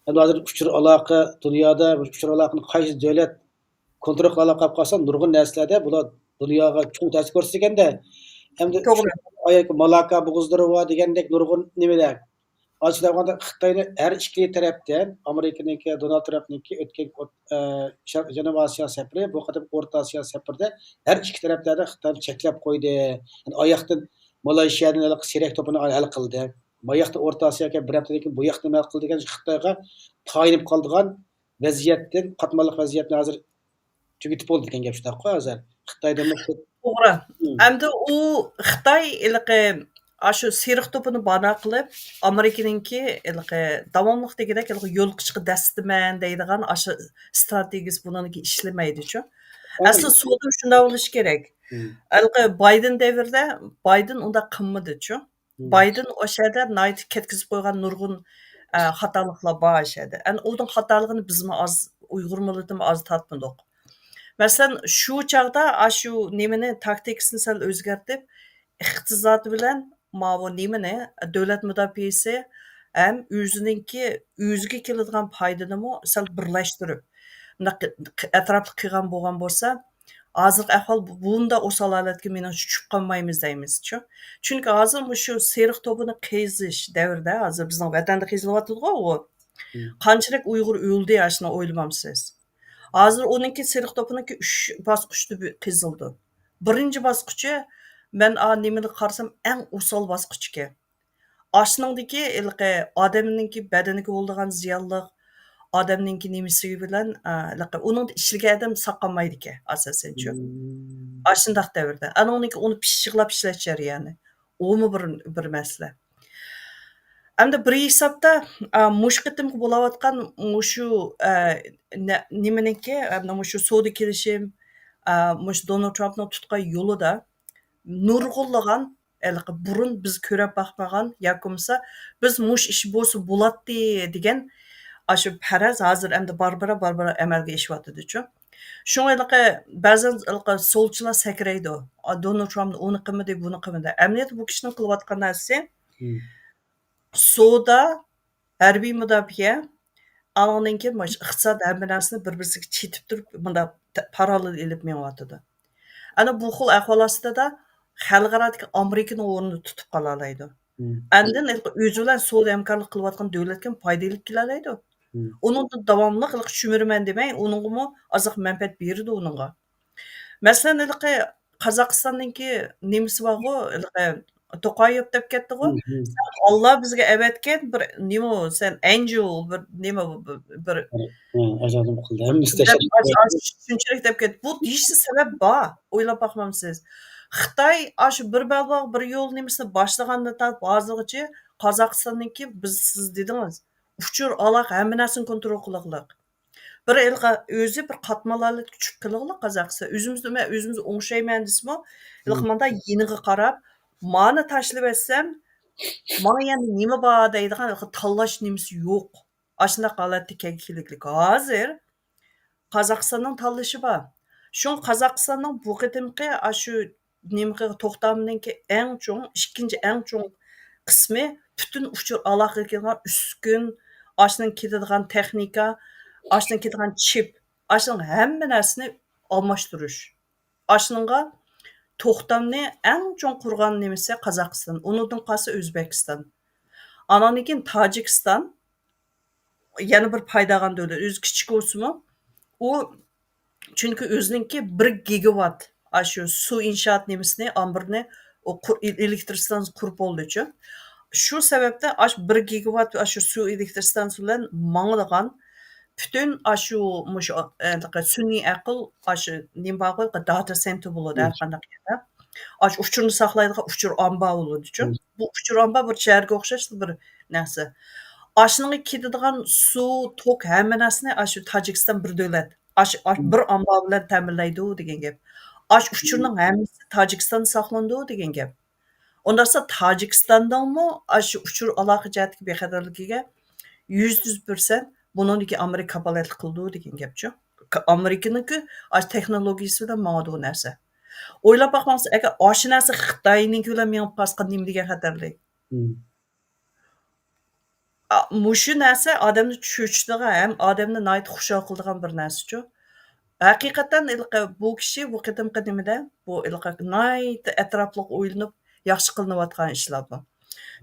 ئەمدى ھازىر ئۇچۇر ئالاقە دۇنيادا، ئۇچۇر ئالاقىنى قايسى دۆلەت كونترول قىلالاپ قالسا، نۇرغۇن نەرسىلەردە بۇلار دۇنياغا چوڭ تەسىر كۆرسىتىدىكەندە. ئەمدى توغرا. ئۇچۇر ئالاقە مالاكا بوغۇزلىرى بار دېگەندەك نۇرغۇن نېمىلەر. ئاشۇنداق بولغاندا خىتاينى ھەر ئىككى تەرەپتىن، ئامېرىكىنىڭكى، دونالد ترامپنىڭكى ئۆتكەن ئوت-، ئە، شەرق-، جەنۇبىي ئاسىيا سەپىرى، بۇ قېتىم ئورتا ئاسىيا سەپىرىدە ھەر ئىككى تەرەپلەردە خىتاينى چەكلەپ قويدى. يەنى ئاياقتىن مالايشىيەدىن ھېلىقى سېرەك توپىنى ھەل قىلدى. ما ياقتا ئورتا ئاسىياغا بىر ھەپتىدىن كېيىن بۇ ياقتا نېمە قىلدى دېگەن خىتايغا تايىنىپ قالىدىغان ۋەزىيەتتىن، قاتماللىق ۋەزىيەتنى ھازىر تۈگىتىپ بولدى دېگەن گەپ شۇنداققۇ ھازىر. خىتايدىنمۇ توغرا. ئەمدى ئۇ خىتاي ھېلىقى ئاشۇ سېرىق توپىنى بانا قىلىپ، ئامېرىكىنىڭكى ھېلىقى داۋاملىق دېگۈدەك ھېلىقى يول قىچىقى دەسسىتىمەن دەيدىغان ئاشۇ ئىستراتېگىيىسى بۇنىڭكى ئىشلىمەيدىچۇ. ئەسلى سودا شۇنداق بولۇشى كېرەك. ھېلىقى بايدېن دەۋرىدە بايدېن ئۇنداق قىلمىدىچۇ. بايدېن ئاشۇ يەردە ناھايىتى كەتكۈزۈپ قويغان نۇرغۇن، ئە، خاتالىقلار بار ئاشۇ يەردە. ئەنە ئۇنىڭ خاتالىقىنى بىزمۇ ئاز، ئۇيغۇر مىللىتىمۇ ئاز تارتمىدۇق. مەسىلەن، شۇ چاغدا ئاشۇ نېمىنى، تاكتىكىسىنى سەل ئۆزگەرتىپ، ئىقتىساد بىلەن ماۋۇ نېمىنى، دۆلەت مۇداپىئەسى ھەم ئۆزىنىڭكى، ئۆزىگە كېلىدىغان پايدىنىمۇ سەل بىرلەشتۈرۈپ، مۇنداق ئەتراپلىق قىلغان بولغان بولسا، ھازىرقى ئەھۋال بۇ، بۇنداق ئوسال ھالەتكە مېنىڭچە چۈشۈپ قالمايمىز دەيمىزچۇ. چۈنكى ھازىر مۇشۇ سېرىق توپىنى قېزىش دەۋرىدە، ھازىر بىزنىڭ ۋەتەندە قېزىلىۋاتىدىغۇ ئۇ. قانچىلىك ئۇيغۇر ئۆلدى، ئاشۇنى ئويلىمامسىز؟ ھازىر ئۇنىڭكى سېرىق توپىنىڭكى ئۈچ باسقۇچتا بۇ قېزىلدى. بىرىنچى باسقۇچى، مەن ئا نېمىلىك قارىسام، ئەڭ ئوسال باسقۇچ ئىكەن. ئاشۇنىڭدىكى ھېلىقى ئادەمنىڭكى بەدىنىگە بولىدىغان زىيانلىق، ئادەمنىڭكى نېمىسى بىلەن، ئا، ھېلىقى ئۇنىڭدا ئىشلىگەن ئادەم ساقالمايدىكەن، ئاساسەنچۇ. ئاشۇنداق دەۋردە. ئانىڭدىن كېيىن ئۇنى پىششىقلاپ ئىشلەش جەريانى. ئۇمۇ بىر، بىر مەسىلە. ئەمدى بىر ھېسابتا، ئا، مۇشۇ قېتىمقى بولاۋاتقان مۇشۇ، ئە، نە-، نېمىنىڭكى، ئەمدى مۇشۇ سودا كېلىشىم، ئا، مۇشۇ دونالد ترامپنىڭ تۇتقان يولىدا نۇرغۇنلىغان ھېلىقى بۇرۇن بىز كۆرۈپ باقمىغان ياكى بولمىسا بىز مۇشۇ ئىش بولسا بولاتتى دېگەن ئاشۇ پەرەز ھازىر ئەمدى بارا-بارا، بارا-بارا ئەمەلگە ئېشىۋاتىدىچۇ. شۇڭا ھېلىقى بەزەن ھېلىقى سولچىلار سەكرەيدۇ. ئا، دونالد ترامپ ئۇنى قىلمىدى، بۇنى قىلمىدى. ئەمەلىيەتتە بۇ كىشىنىڭ قىلىۋاتقان نەرسىسى سودا، ھەربىي مۇداپىئە، ئانىڭدىن كېيىن مۇشۇ ئىقتىساد ھەممە نەرسىنى بىر-بىرسىگە چېتىپ تۇرۇپ، مۇنداق ت-، پاراللېل ئېلىپ مېڭىۋاتىدۇ. ئەنە بۇ خىل ئەھۋال ئاستىدا خەلقئارادىكى ئامېرىكىنىڭ ئورنىنى تۇتۇپ قالالايدۇ. ئاندىن ھېلىقى ئۆزى بىلەن سودا ھەمكارلىق قىلىۋاتقان دۆلەتكىمۇ پايدا ئېلىپ كېلەلەيدۇ. ئۇنىڭدىن داۋاملىق ھېلىقى چۈمۈرىمەن دېمەي، ئۇنىڭغىمۇ ئازراق مەنپەئەت بېرىدۇ ئۇنىڭغا. مەسىلەن، ھېلىقى قازاقىستاننىڭكى نېمىسى بارغۇ، ھېلىقى توقايېۋ دەپ كەتتىغۇ. سەن ئاللا بىزگە ئەۋەتكەن بىر نېمە، سەن ئەنجۇل، بىر نېمە، بىر، بىر ئەجەلىم قىلدى. ھەممىسى دەپ، تەشەككۈر. ئاش-، ئاش-، شۇنچىلىك دەپ كەتتى. بۇ دېيىشسە سەۋەب بار. ئويلاپ باقمامسىز؟ خىتاي ئاشۇ بىر بەلباغ، بىر يول نېمىسىنى باشلىغاندىن تارتىپ ھازىرغىچە قازاقىستاننىڭكى، بىز، سىز دېدىڭىز، ئۇچۇر ئالاقە، ھەممە نەرسىنى كونترول قىلغلىق. بىر ھېلىقى ئۆزى بىر قاتمال ھالەتكە چۈشۈپ قېلىغلىق قازاقىستان. ئۆزىمىزنى، مەن ئۆزىمىزنى ئوڭشايمەن دېسىمۇ، ھېلىقى ماندا يېنىغا قاراپ، مانى تاشلىۋەتسەم، ماڭا يەنە نېمە بار دەيدىغان ھېلىقى تاللاش نېمىسى يوق. ئاشۇنداق ھالەتتە كەلگىلىك. ھازىر قازاقىستاننىڭ تاللىشى بار. شۇڭا قازاقىستاننىڭ بۇ قېتىمقى ئاشۇ نېمىقى توختامنىڭكى ئەڭ چوڭ، ئىككىنچى ئەڭ چوڭ قىسمى پۈتۈن ئۇچۇر ئالاقىگە كېلىدىغان ئۈسكۈن، ئاشۇنىڭ كېتىدىغان تېخنىكا، ئاشۇنىڭ كېتىدىغان چىپ، ئاشۇنىڭ ھەممە نەرسىنى ئالماشتۇرۇش. ئاشۇنىڭغا توختامنى ئەڭ چوڭ قۇرغان نېمىسى قازاقىستان، ئۇنىڭدىن قالسا ئۆزبېكىستان. ئاناندىن كېيىن تاجىكىستان، يەنە بىر پايدا ئالغان دۆلەت. ئۆزى كىچىك بولسىمۇ، ئۇ چۈنكى ئۆزىنىڭكى بىر گىگاۋات ئاشۇ سۇ ئىنشائات نېمىسىنى، ئامبىرىنى، ئۇ قۇر-، ئېل-، ئېلېكتر ئىستانسىسى قۇرۇپ بولدىچۇ. شۇ سەۋەبتىن ئاشۇ بىر گىگاۋات ئاشۇ سۇ ئېلېكتر ئىستانسىسى بىلەن ماڭىدىغان پۈتۈن ئاشۇ، مۇشۇ، ئە، سۈنئىي ئەقىل، ئاشۇ نېمە بارغۇ، داتا سېنتېر بولىدۇ ھەر قانداق يەردە. ئاشۇ ئۇچۇرنى ساقلايدىغان ئۇچۇر ئامبار بولىدۇچۇ. بۇ ئۇچۇر ئامبار بىر شەھەرگە ئوخشاش بىر نەرسە. ئاشۇنىڭغا كېتىدىغان سۇ، توك، ھەممە نەرسىنى ئاشۇ تاجىكىستان بىر دۆلەت، ئاشۇ، ئاشۇ بىر ئامبار بىلەن تەمىنلەيدۇ دېگەن گەپ. ئاشۇ ئۇچۇرنىڭ ھەممىسى تاجىكىستاندا ساقلىنىدۇ دېگەن گەپ. ئۇنداقسا تاجىكىستاننىڭمۇ ئاشۇ ئۇچۇر ئالاقە جەھەتتىكى بىخەتەرلىكىگە يۈزدە يۈز پىرسەنت بۇنىڭدىكى ئامېرىكا كاپالەتلىك قىلىدۇ دېگەن گەپچۇ. ك-، ئامېرىكىنىڭكى ئاشۇ تېخنولوگىيىسى بىلەن ماڭىدۇ بۇ نەرسە. ئويلاپ باقماڭسىز، ئەگەر ئاشۇ نەرسە خىتاينىڭكى بىلەن مېڭىپ قالسا نېمە دېگەن خەتەرلىك. مم. ئا، مۇشۇ نەرسە ئادەمنى چۆچۈتىدىغان ھەم ئادەمنى ناھايىتى خۇشال قىلىدىغان بىر نەرسىچۇ. ھەقىقەتەن ھېلىقى بۇ كىشى بۇ قېتىمقى نېمىدە، بۇ ھېلىقى ناھايىتى ئەتراپلىق ئويلىنىپ ياخشى قىلىنىۋاتقان ئىشلار بۇ.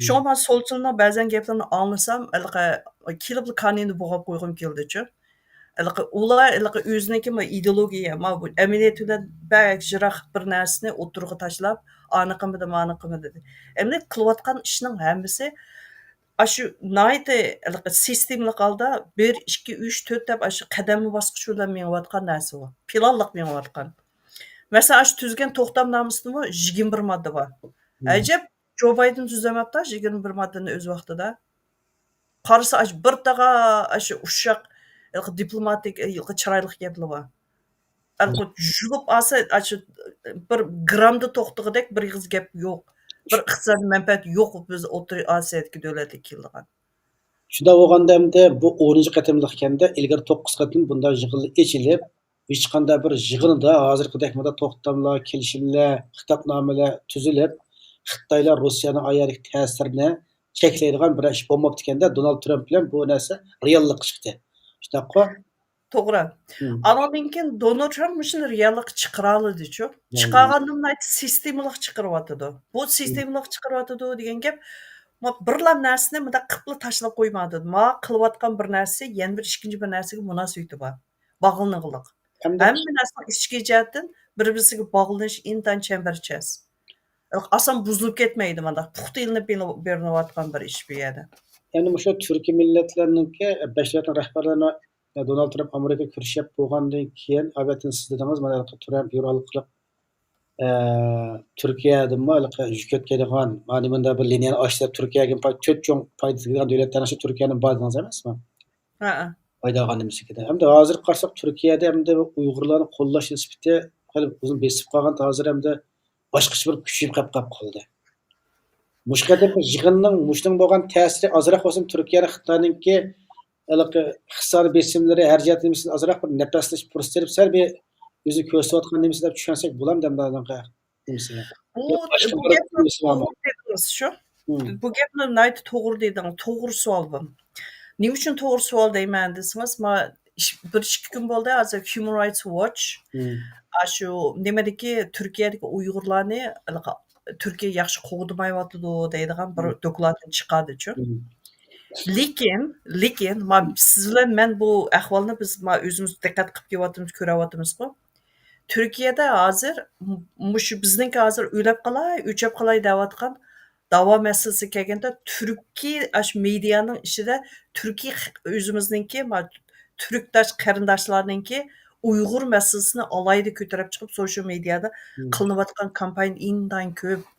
شۇڭا مم. مەن سولچىلارنىڭ بەزەن گەپلىرىنى ئاڭلىسام، ھېلىقى كېلىپلا كانىيىنى بوغاپ قويغۇم كېلىدىچۇ. ھېلىقى ئۇلار ھېلىقى ئۆزىنىڭكى ما ئىدېئولوگىيە، ما بۇ ئەمەلىيەت بىلەن بەك يىراق بىر نەرسىنى ئوتتۇرىغا تاشلاپ، ئانى قىلمىدى، مانى قىلمىدى دېدى. ئەمدى قىلىۋاتقان ئىشنىڭ ھەممىسى ئاشۇ ناھايىتى ھېلىقى سىستېمىلىق ھالدا بىر، ئىككى، ئۈچ، تۆت دەپ ئاشۇ قەدەممە باسقۇچ بىلەن مېڭىۋاتقان نەرسە بۇ. پىلانلىق مېڭىۋاتقان. مەسىلەن، ئاشۇ تۈزگەن توختامنامىسىدىمۇ يىگىرمە بىر ماددا بار. مم. ئەجەب، جو بايدېن تۈزەلمەپتۇ يىگىرمە بىر ماددىنى ئۆز ۋاقتىدا. قارىسا، ئاشۇ بىر تاغا، ئاشۇ ئۇششاق، ھېلىقى دىپلوماتىك، ھېلىقى چىرايلىق گەپلىرى بار. ھېلىقى يۇلۇپ ئالسا، ئاشۇ بىر گرامدا توختىغۇدەك بىر ئېغىز گەپ يوق. بىر ئىقتىسادىي مەنپەئەت يوق بىز ئوتتۇرا ئاسىيادىكى دۆلەتلەرگە كېلىدىغان. شۇنداق بولغاندا ئەمدى بۇ ئونىنچى قېتىملىق ئىكەندە، ئىلگىرى توققۇز قېتىم بۇنداق يىغىنلار ئېچىلىپ، ھېچقانداق بىر يىغىندا ھازىرقىدەك مۇنداق توختاملار، كېلىشىملەر، خىتابنامىلەر تۈزۈلۈپ، خىتايلار رۇسىيەنىڭ ئايەردىكى تەسىرىنى چەكلەيدىغان بىر ئىش بولماپتىكەندە، دونالد ترامپ بىلەن بۇ نەرسە رېئاللىققا چىقتى. شۇنداققۇ؟ توغرا. مم. ئانىڭدىن كېيىن دونالد ترامپ مۇشۇنى رېئاللىققا چىقىرالىدىچۇ. مم. چىقارغاندىمۇ ناھايىتى سىستېمىلىق چىقىرىۋاتىدۇ. بۇ مم. سىستېمىلىق چىقىرىۋاتىدۇ دېگەن گەپ، ما بىرلا نەرسىنى مۇنداق قىپلا تاشلاپ قويمايدۇ. ما قىلىۋاتقان بىر نەرسە يەنە بىر ئىككىنچى بىر نەرسىگە مۇناسىۋىتى بار. باغلىنىغلىق. ھەمدە ھەممە نەرسىنىڭ ئىچكى جەھەتتىن بىر-بىرسىگە باغلىنىش ئىنتايىن چەمبەرچاس. ئاسان بۇزۇلۇپ كەتمەيدۇ، مانداق پۇختا ئېلىنىپ بېرىلىۋاتقان بىر ئىش بۇ يەردە. يەنى مۇشۇ تۈركىي مىللەتلەرنىڭكى، بەش دۆلەتنىڭ رەھبەرلىرىنى دونالد ترامپ ئامېرىكىغا كۆرۈشۈپ بولغاندىن كېيىن، ئەلۋەتتە سىز دېدىڭىز، مانا ھېلىقى ترامپ يول ئارقىلىق، ئە، تۈركىيەدىنمۇ ھېلىقى يۈك يۆتكەيدىغان، مانا مۇنداق بىر لىنىيەنى ئاچسا، تۈركىيەگە پاي-، تۆت چوڭ پايدا تېگىدىغان دۆلەتلەرنىڭ ئىچىدە تۈركىيەنى بار دېدىڭىز ئەمەسمۇ؟ ھەئە. پايدا ئالغان نېمىسىكىدە. ئەمدى ھازىر قارىساق، تۈركىيەدە ئەمدى ئۇيغۇرلارنى قوللاش نىسبىتى خېلى ئۇزۇن بېسىپ قالغان، ھازىر ئەمدى باشقىچە بىر كۈچىيىپ قېلىپ قالدى. مۇشۇ قېتىمقى يىغىننىڭ مۇشۇنىڭ بولغان تەسىرى ئازراق بولسىمۇ، تۈركىيەنى خىتاينىڭكى ھېلىقى ئىقتىسادىي بېسىملىرى ھەر جەھەتتىن نېمىسىدىن ئازراق بىر نەپەسلىنىش پۇرسىتى بېرىپ، سەل بىر ئۆزىنى كۆرسىتىۋاتقان نېمىسى دەپ چۈشەنسەك بولامدۇ ئەمدى ئۇنىڭغا؟ بۇ، باشقا بۇ بىر گەپنى نېمىسى بارمۇ؟ توغرا دېدىڭىز شۇ. مم. بۇ گەپنى ناھايىتى توغرا دېدىڭىز. توغرا سوئال بۇ. نېمە ئۈچۈن توغرا سوئال دەيمەن دېسىڭىز، ما، ئىش-، بىر ئىككى كۈن بولدى، ھازىر Human Rights Watch، مم. ئاشۇ نېمىدىكى، تۈركىيەدىكى ئۇيغۇرلارنى، تۈركىيە ياخشى قوغدىمايۋاتىدۇ دەيدىغان بىر مم. دوكلاتنى چىقاردىچۇ. مم. لېكىن، لېكىن، ما، سىز بىلەن مەن بۇ ئەھۋالنى بىز، ما، ئۆزىمىز دىققەت قىلىپ كېلىۋاتىمىز، كۆرۈۋاتىمىزغۇ. تۈركىيەدە ھازىر م-، مۇشۇ بىزنىڭكى ھازىر ئۆلۈپ قالاي، ئۆچۈپ قالاي دەۋاتقان داۋا مەسىلىسىگە كەلگەندە، تۈركىي ئاشۇ مېدىيانىڭ ئىچىدە تۈركىي خ-، ئۆزىمىزنىڭكى، ما-، تۈركداش قېرىنداشلارنىڭكى ئۇيغۇر مەسىلىسىنى ئالاھىدە كۆتۈرۈپ چىقىپ، سوشىيال مېدىيادا مم. قىلىنىۋاتقان كامپانىيە ئىنتايىن كۆپ. مم.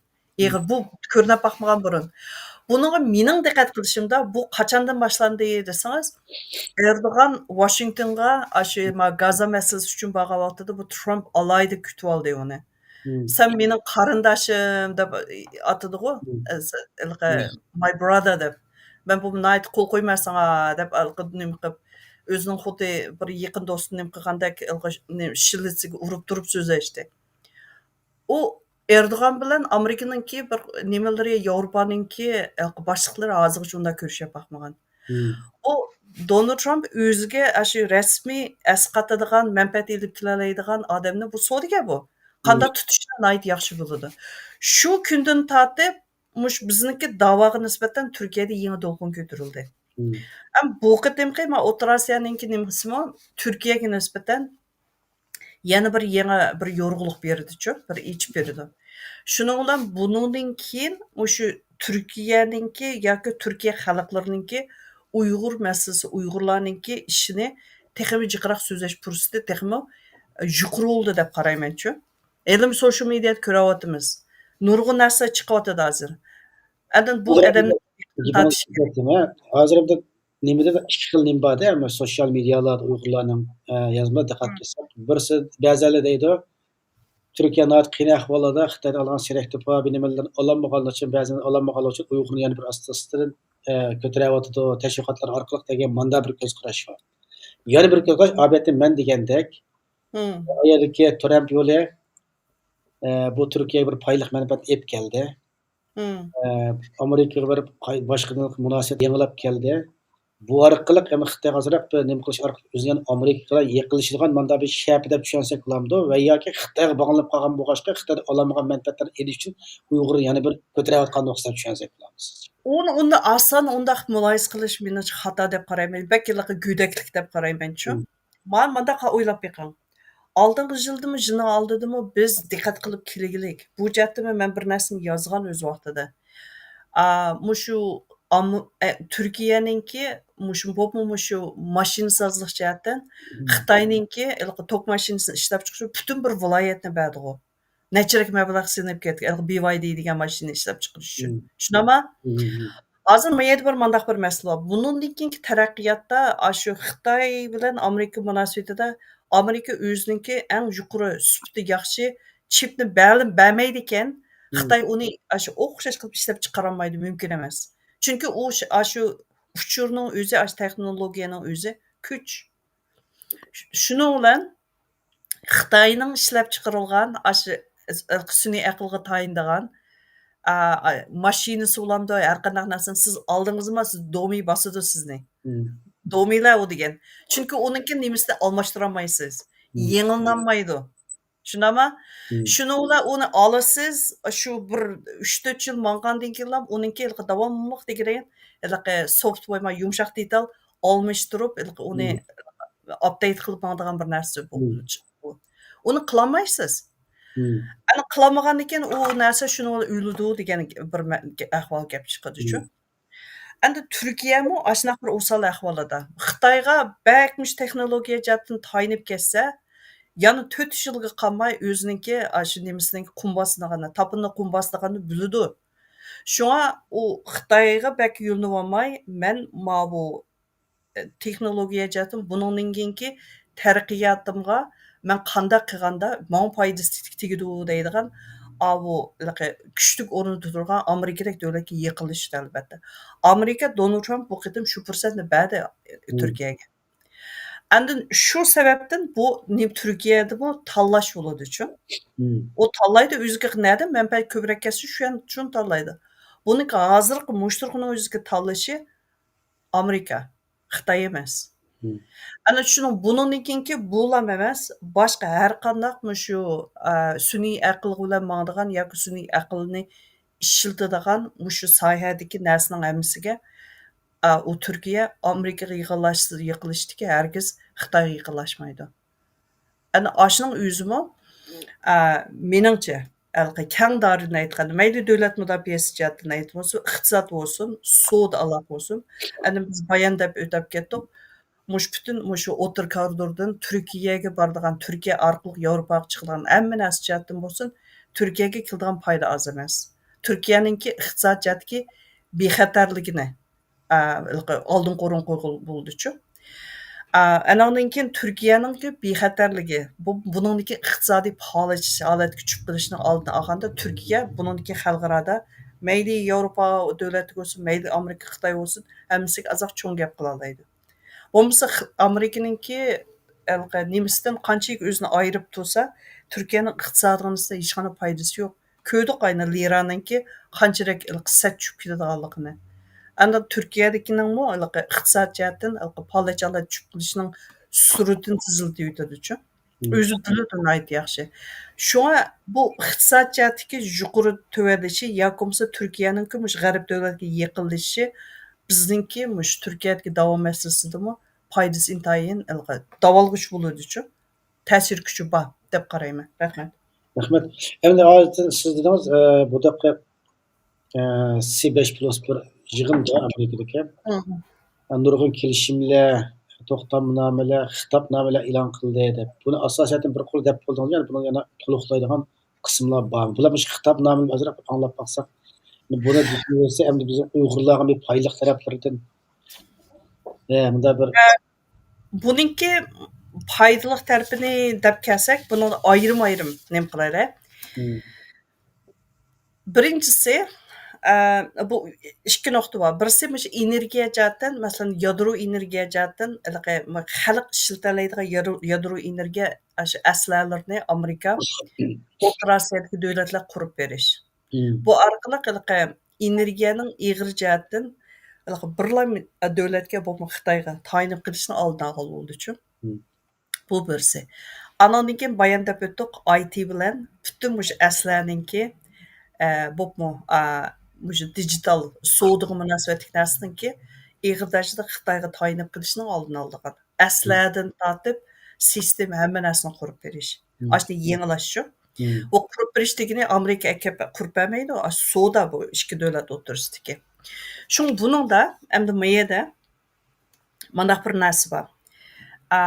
ئېغىر. بۇ كۆرۈنۈپ باقمىغان بۇرۇن. بۇنىڭغا مېنىڭ دىققەت قىلىشىمدا، بۇ قاچاندىن باشلاندى دېسىڭىز، ئەردوغان ۋاشىنگتونغا ئاشۇ ما-، گازا مەسىلىسى ئۈچۈن بارغان ۋاقتىدا بۇ ترامپ ئالاھىدە كۈتۈۋالدى ئۇنى. مم. «سەن مېنىڭ قېرىنداشىم» دەپ ئاتىدىغۇ، مم. ئە، س-، ھېلىقى مم. «my brother» دەپ. مەن بۇ ناھايىتى قول قويماي ساڭا دەپ، نېمە قىلىپ، ئۆزىنىڭ خۇددى بىر يېقىن دوستىنى نېمە قىلغاندەك، شىللىسىگە ئۇرۇپ تۇرۇپ سۆزلەشتى. ئۇ ئېردوغان بىلەن ئامېرىكىنىڭكى بىر نېمىلىرى، ياۋروپانىڭكى باشلىقلىرى ھازىرغىچە ئۇنداق كۆرۈشۈپ باقمىغان. ئۇ دونالد ترامپ ئۆزىگە ئاشۇ رەسمىي ئەسقاتىدىغان، مەنپەئەت ئېلىپ كېلەلەيدىغان ئادەمنى، بۇ سودىگەر بۇ. قانداق تۇتۇشنى ناھايىتى ياخشى بىلىدۇ. شۇ كۈندىن تارتىپ مۇشۇ بىزنىڭكى داۋاغا نىسبەتەن تۈركىيەدە يېڭى دولقۇن كۆتۈرۈلدى. ھەم بۇ قېتىمقى ما ئوتتۇرا ئاسىيانىڭكى نېمىسىمۇ تۈركىيەگە نىسبەتەن يەنە بىر يېڭى بىر يورۇقلۇق بېرىدىچۇ، بىر ئېچىپ بېرىدۇ. شۇنىڭ بىلەن بۇنىڭدىن كېيىن مۇشۇ تۈركىيەنىڭكى ياكى تۈركىيە خەلقلىرىنىڭكى ئۇيغۇر مەسىلىسى، ئۇيغۇرلارنىڭكى ئىشىنى تېخىمۇ جىقراق سۆزلەش پۇرسىتى تېخىمۇ يۇقىرى بولدى دەپ قارايمەنچۇ. ھېلىمۇ سوشيال مېدىيادا كۆرۈۋاتىمىز. نۇرغۇن نەرسە چىقىۋاتىدۇ ھازىر. ئاندىن بۇ ئادەمنى تارتىش كېرەك. ھازىر نېمىدە ئىككى خىل نېمە بار-دە، سوشيال مېدىيالاردا ئۇيغۇرلارنىڭ، ئە، يازما دىققەت قىلساق، بىرسى بەزىلەر دەيدۇ، تۈركىيە ناھايىتى قىيىن ئەھۋالدا، خىتايدىن ئالغان سېرىكتۇپا، بىر نېمىلەرنى ئالالمىغانلىقى ئۈچۈن، بەزىلەرنى ئالالمىغانلىقى ئۈچۈن ئۇيغۇرنى يەنە بىر ئاستا-ئاستىدىن، ئە، كۆتۈرۈۋاتىدۇ، تەشۋىقاتلار ئارقىلىق دېگەن ماندا بىر كۆز قاراش بار. يەنە بىر كۆز قاراش، ئادەتتە مەن دېگەندەك، ئۇ يەردىكى ترامپ يولى، ئە، بۇ تۈركىيەگە بىر پايلىق مەنپەئەت ئېلىپ كەلدى. ئە، ئامېرىكىغا بېرىپ قاي-، باشقا دۆلەتلىك مۇناسىۋەت يېڭىلاپ كەلدى. بۇ ئارقىلىق ئەمما خىتايغا ئازراق بىر نېمە قىلىش ئارقىلىق ئۆزىنى يەنە ئامېرىكىغا يېقىنلىشىدىغان ماندا بىر شەپە دەپ چۈشەنسەك بولامدۇ؟ ۋە ياكى خىتايغا باغلىنىپ قالغان بولغاچقا، خىتايدا ئالالمىغان مەنپەئەتلەرنى ئېلىش ئۈچۈن ئۇيغۇرنى يەنە بىر كۆتۈرۈۋاتقان نۇقتا دەپ چۈشەنسەك بولامدۇ سىزچە؟ ئۇنى، ئۇنى ئاسان ئۇنداق مۇلاھىزە قىلىش مېنىڭچە خاتا دەپ قارايمەن. بەك ھېلىقى گۆدەكلىك دەپ قارايمەنچۇ. مانا مۇنداق ئويلاپ بېقىڭ. ئالدىنقى يىلدىمۇ، يىلنىڭ ئالدىدىمۇ بىز دىققەت قىلىپ كېلىگىلىك. بۇ جەھەتتىمۇ مەن بىر نەرسىنى يازغان ئۆز ۋاقتىدا. ئا، مۇشۇ ئام-، ئە، تۈركىيەنىڭكى مۇشۇ، بولۇپمۇ مۇشۇ ماشىنىسازلىق جەھەتتىن خىتاينىڭكى ھېلىقى توك ماشىنىسىنى ئىشلەپچىقىرىش پۈتۈن بىر ۋىلايەتنى بەردىغۇ. نەچچە رەت مەبلەغ سېلىنىپ كەتكەن، ھېلىقى بى ۋاي دى دېگەن ماشىنا ئىشلەپچىقىرىش ئۈچۈن. شۇنداقمۇ؟ ھازىر ما يەردە بىر مانداق بىر مەسىلە بار. بۇنىڭدىن كېيىنكى تەرەققىياتتا ئاشۇ خىتاي بىلەن ئامېرىكا مۇناسىۋىتىدە ئامېرىكا ئۆزىنىڭكى ئەڭ يۇقىرى سۈپىتى ياخشى چىپنى بەل-، بەرمەيدىكەن، خىتاي ئۇنى ئاشۇ ئوخشاش قىلىپ ئىشلەپچىقارالمايدۇ، مۇمكىن ئەمەس. چۈنكى ئۇ ش-، ئاشۇ ئۇچۇرنىڭ ئۆزى، ئاشۇ تېخنولوگىيەنىڭ ئۆزى كۈچ. ش-، شۇنىڭ بىلەن خىتاينىڭ ئىشلەپچىقىرىلغان ئاشۇ سۈنئىي ئەقىلگە تايىنىدىغان، ئا، ئا، ماشىنىسى بولامدۇ، ھەر قانداق نەرسىنى سىز ئالدىڭىزما، سىز دومى باسىدۇ سىزنى. دومىلار ئۇ دېگەن. چۈنكى ئۇنىڭكى نېمىسىنى ئالماشتۇرالمايسىز. يېڭىلىنالمايدۇ. شۇنداقمۇ؟ شۇنىڭ بىلەن ئۇنى ئالىسىز، شۇ بىر ئۈچ تۆت يىل ماڭغاندىن كېيىنلا ئۇنىڭكى ھېلىقى داۋاملىق دېگىنى ھېلىقى سوفت بولما يۇمشاق دېتال ئالماشتۇرۇپ، ھېلىقى ئۇنى ئاپدېيت قىلىپ ماڭىدىغان بىر نەرسە بۇ. ئۇنى قىلالمايسىز. ئەنە قىلالمىغاندىن كېيىن ئۇ نەرسە شۇنىڭ بىلەن ئۆلىدۇ دېگەن بىر مە-، ئەھۋال كەپ چىقىدۇچۇ. ئەمدى تۈركىيەمۇ ئاشۇنداق بىر ئوسال ئەھۋالدا. خىتايغا بەك مۇشۇ تېخنولوگىيە جەھەتتىن تايىنىپ كەتسە، يەنە تۆت يىلغا قالماي ئۆزىنىڭكى ئاشۇ نېمىسىنىڭ قۇم باسىدىغاننى، تاپىنىنى قۇم باسىدىغاننى بىلىدۇ. شۇڭا ئۇ خىتايغا بەك يۆلىنىۋالماي، مەن ماۋۇ، ئە، تېخنولوگىيە جەھەتتىن بۇنىڭدىن كېيىنكى تەرەققىياتىمغا مەن قانداق قىلغاندا ماڭا پايدىسى تېگىدۇ دەيدىغان، ئاۋۇ، ھېلىقى كۈچلۈك ئورۇندا تۇرغان ئامېرىكىدەك دۆلەتكە يېقىنلىشىدۇ، ئەلۋەتتە. ئامېرىكا دونالد ترامپ بۇ قېتىم شۇ پۇرسەتنى بەردى تۈركىيەگە. ئاندىن شۇ سەۋەبتىن بۇ نېمە تۈركىيەدىمۇ تاللاش بولىدۇچۇ. ئۇ تاللايدۇ، ئۆزىگە نەدىن مەنپەئەت كۆپرەك كەلسە شۇ يەرنى، شۇنى تاللايدۇ. بۇنىڭكى ھازىرقى مۇشۇ تۇرقىنىڭ ئۆزىگە تاللىشى ئامېرىكا، خىتاي ئەمەس. ئەنە شۇنىڭ بۇنىڭدىن كېيىنكى بۇلام ئەمەس، باشقا ھەر قانداق مۇشۇ، ئە، سۈنئىي ئەقىل بىلەن ماڭىدىغان ياكى سۈنئىي ئەقىلنى ئىشلىتىدىغان مۇشۇ ساھەدىكى نەرسىنىڭ ھەممىسىگە، ئە، ئۇ تۈركىيە ئامېرىكىغا يېقىنلاشسا يېقىنلىشىدىكى، ھەرگىز خىتايغا يېقىنلاشمايدۇ. ئەنە ئاشۇنىڭ ئۆزىمۇ، ئە، مېنىڭچە، ھېلىقى كەڭ دائىرىدىن ئېيتقاندا، مەيلى دۆلەت مۇداپىئەسى جەھەتتىن ئېيتىپ بولسۇن، ئىقتىساد بولسۇن، سودا ئالاقە بولسۇن. ئەنە بىز بايان دەپ ئۆتۈپ كەتتۇق. مۇشۇ پۈتۈن مۇشۇ ئوتتۇرا كارىدوردىن تۈركىيەگە بارىدىغان، تۈركىيە ئارقىلىق ياۋروپاغا چىقىدىغان ھەممە نەرسە جەھەتتىن بولسۇن، تۈركىيەگە كېلىدىغان پايدا ئاز ئەمەس. تۈركىيەنىڭكى ئىقتىساد جەھەتتىكى بىخەتەرلىكىنى، ئە، ئالدىنقى ئورۇنغا قويغىلى بولىدۇچۇ. ئە، ئانىڭدىن كېيىن تۈركىيەنىڭكى بىخەتەرلىكى، بۇ، بۇنىڭدىكى ئىقتىسادىي پالىچ ھالەتكە چۈشۈپ قېلىشنىڭ ئالدىنى ئالغاندا، تۈركىيە بۇنىڭدىكى خەلقئارادا مەيلى ياۋروپا دۆلەتلىك بولسۇن، مەيلى ئامېرىكا، خىتاي بولسۇن، ھەممىسىگە ئازراق چوڭ گەپ قىلالايدۇ. بولمىسا خ-، ئامېرىكىنىڭكى ھېلىقى نېمىسىدىن قانچىلىك ئۆزىنى ئايرىپ تۇرسا، تۈركىيەنىڭ ئىقتىسادىغا نىسبەتەن ھېچقانداق پايدىسى يوق. كۆردۇق ئاينا لىرانىڭكى قانچىلىك ھېلىقى سەت چۈشۈپ كېتىدىغانلىقىنى. ئاندىن تۈركىيەدىكىنىڭمۇ ھېلىقى ئىقتىساد جەھەتتىن ھېلىقى پالەچ ھالەتكە چۈشۈپ قېلىشنىڭ سۈرئىتىنى تېزلىتىۋېتىدۇچۇ. مم. ئۆزى بىلىدۇ ناھايىتى ياخشى. شۇڭا بۇ ئىقتىساد جەھەتتىكى يۇقىرى تۆۋەنلىشى ياكى بولمىسا تۈركىيەنىڭكى مۇشۇ غەرب دۆلەتكە يېقىنلىشىشى بىزنىڭكى مۇشۇ تۈركىيەدىكى داۋا مەسىلىسىدىمۇ پايدىسى ئىنتايىن ھېلىقى داۋالغۇش بولىدۇچۇ. تەسىر كۈچى بار دەپ قارايمەن. رەھمەت. رەھمەت. ئەمدى ئادەتتە سىز دېدىڭىز، ئە، بۇ دەققە، ئە، سى بەش پلۇس بىر يىغىندى ئامېرىكىدىكى. مم. ئە، نۇرغۇن كېلىشىملەر، توختامنامىلەر، خىتابنامىلەر ئېلان قىلدى دەپ. بۇنى ئاساسەن بىر قۇر دەپ بولدىڭىز، يەنى بۇنىڭ يەنە تولۇقلايدىغان قىسىملار بار. بۇلار مۇشۇ خىتابنامىنى ئازراق ئاڭلاپ باقساق، بۇنى چۈشىنىۋەتسە، ئەمدى بىزنىڭ ئۇيغۇرلارغا بىر پايدىلىق تەرەپلىرىدىن، ئە، مۇنداق بىر بۇنىڭكى پايدىلىق تەرىپىنى دەپ كەلسەك، بۇنىڭدا ئايرىم-ئايرىم نېمە قىلايلى. مم. بىرىنچىسى، ئە، بۇ ئىككى نۇقتا بار. بىرسى مۇشۇ ئېنېرگىيە جەھەتتىن، مەسىلەن، يادرو ئېنېرگىيە جەھەتتىن، ھېلىقى خەلق ئىشلىتەلەيدىغان يادرو، يادرو ئېنېرگىيە ئاشۇ ئەسلىھەلىرىنى ئامېرىكا ئوتتۇرا ئاسىيادىكى دۆلەتلەر قۇرۇپ بېرىش. مم. بۇ ئارقىلىق ھېلىقى ئېنېرگىيەنىڭ ئېغىر جەھەتتىن ھېلىقى بىرلا دۆلەتكە، بولمىسا خىتايغا تايىنىپ قېلىشنى ئالدىنى ئالغىلى بولىدۇچۇ. مم. بۇ بىرسى. ئانىڭدىن كېيىن بايان دەپ ئۆتتۇق، ئاي تى بىلەن پۈتۈن مۇشۇ ئەسلىھەنىڭكى، ئە، بوپمۇ، ئا، مۇشۇ دىجىتال سودىغا مۇناسىۋەتلىك نەرسىنىڭكى ئېغىر دەرىجىدە خىتايغا تايىنىپ قېلىشنىڭ ئالدىنى ئالىدىغان. ئەسلىھەدىن تارتىپ سىستېما ھەممە نەرسىنى قۇرۇپ بېرىش. مم. ئاشۇنى يېڭىلاشچۇ. مم. بۇ قۇرۇپ بېرىش دېگىنى ئامېرىكا ئەكەپ قۇرۇپ بەرمەيدۇ. ئاشۇ سودا بۇ ئىككى دۆلەت ئوتتۇرىسىدىكى. شۇڭا بۇنىڭدا ئەمدى مۇ يەردە مانداق بىر نەرسە بار. ئا،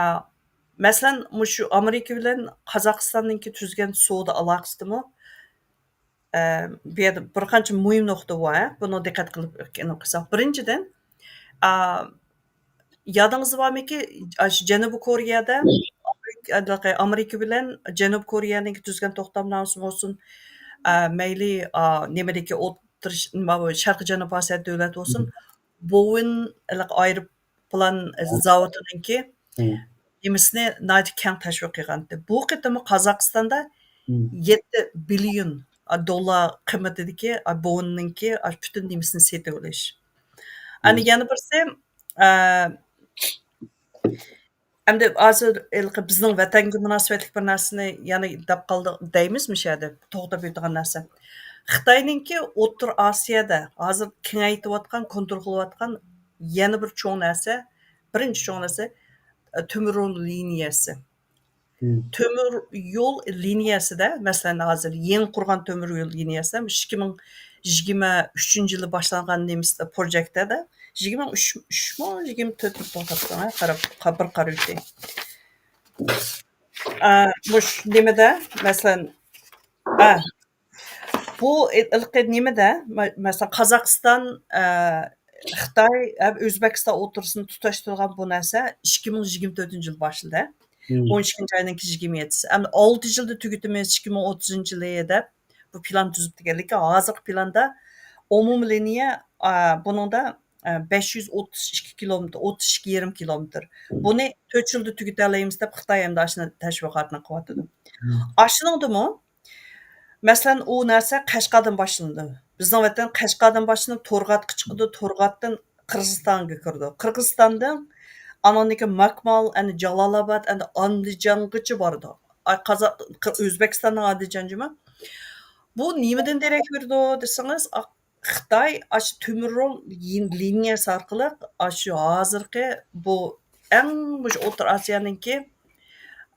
مەسىلەن، مۇشۇ ئامېرىكا بىلەن قازاقىستاننىڭكى تۈزگەن سودا ئالاقىسىدىمۇ، ئە، بۇ يەردە بىر قانچە مۇھىم نۇقتا بار، ھە؟ بۇنى دىققەت قىلىپ ئوقۇساق. بىرىنچىدىن، ئا، يادىڭىزدا بارمىكى، ئاشۇ جەنۇبىي كورېيەدە ئامېرىكا، ئامېرىكا بىلەن جەنۇبىي كورېيەنىڭكى تۈزگەن توختامنامىسى بولسۇن، ئا، مەيلى، ئا، نېمىدىكى ئوتتۇرا، شەرقىي جەنۇبىي ئاسىيا دۆلەت بولسۇن، بوئېڭ ئايروپىلان زاۋۇتىنىڭكى نېمىسىنى ناھايىتى كەڭ تەشۋىق قىلغانىدى. بۇ قېتىممۇ قازاقىستاندا يەتتە بىليون دوللار قىممىتىدىكى بوئېڭنىڭكى پۈتۈن نېمىسىنى سېتىۋېلىش. ئەنە يەنە بىرسى، ئە، ئەمدى ھازىر ھېلىقى بىزنىڭ ۋەتەنگە مۇناسىۋەتلىك بىر نەرسىنى يەنە دەپ قالدۇق دەيمىز مۇشۇ يەردە، توختاپ ئۆتىدىغان نەرسە. خىتاينىڭكى ئوتتۇرا ئاسىيادا ھازىر كېڭەيتىۋاتقان، كونترول قىلىۋاتقان يەنە بىر چوڭ نەرسە، بىرىنچى چوڭ نەرسە، ئە، تۆمۈر يول لىنىيەسى. مم. تۆمۈر يول لىنىيەسىدە، مەسىلەن، ھازىر يېڭى قۇرغان تۆمۈر يول لىنىيەسىدە، ئىككى مىڭ يىگىرمە ئۈچىنچى يىلى باشلانغان نېمىسىدە، پروجېكتىدە يىگىرمە ئۈچ، ئۈچمۇ، يىگىرمە تۆتمۇ توختاپ تۇرۇڭ، ھە، قاراپ، بىر قارىۋېتەي. ئا، مۇش نېمىدە، مەسىلەن، ئا، بۇ ھېلىقى نېمىدە، مە-، مەسىلەن، قازاقىستان، ئە، خىتاي ھەم ئۆزبېكىستان ئوتتۇرىسىنى تۇتاشتۇرغان بۇ نەرسە ئىككى مىڭ يىگىرمە تۆتىنچى يىل باشلىدى. مم. ئون ئىككىنچى ئاينىڭ يىگىرمە يەتتىسى. ئەمدى ئالتە يىلدا تۈگىتىمىز، ئىككى مىڭ ئوتتۇزىنچى يىلى دەپ بۇ پىلان تۈزۈپتىكەن. لېكىن ھازىرقى پىلاندا ئومۇمىي لىنىيە، ئا، بۇنىڭدا، ئا، بەش يۈز ئوتتۇز ئىككى كىلومېتىر، ئوتتۇز ئىككى يېرىم كىلومېتىر. بۇنى تۆت يىلدا تۈگىتەلەيمىز دەپ خىتاي ئەمدى ئاشۇنى تەشۋىقاتنى قىلىۋاتىدۇ. مم. ئاشۇنىڭدىمۇ مەسىلەن، ئۇ نەرسە قەشقەردىن باشلىنىدۇ. بىزنىڭ ۋەتەن قەشقەردىن باشلىنىپ، تورغاتقا چىقىدۇ، تورغاتتىن قىرغىزىستانغا كىرىدۇ. قىرغىزىستاندىن ئانىڭدىكى ماكمال، ئەنە جالالئاباد، ئەنە ئاندىجانغىچە بارىدۇ. ئاي، قازا-، قىر-، ئۆزبېكىستاننىڭ ئاندىجان جۇمۇ. بۇ نېمىدىن دېرەك بېرىدۇ دېسىڭىز، ئا-، خىتاي ئاشۇ تۆمۈر يول لىن-، لىنىيەسى ئارقىلىق ئاشۇ ھازىرقى بۇ ئەڭ مۇشۇ ئوتتۇرا ئاسىيانىڭكى،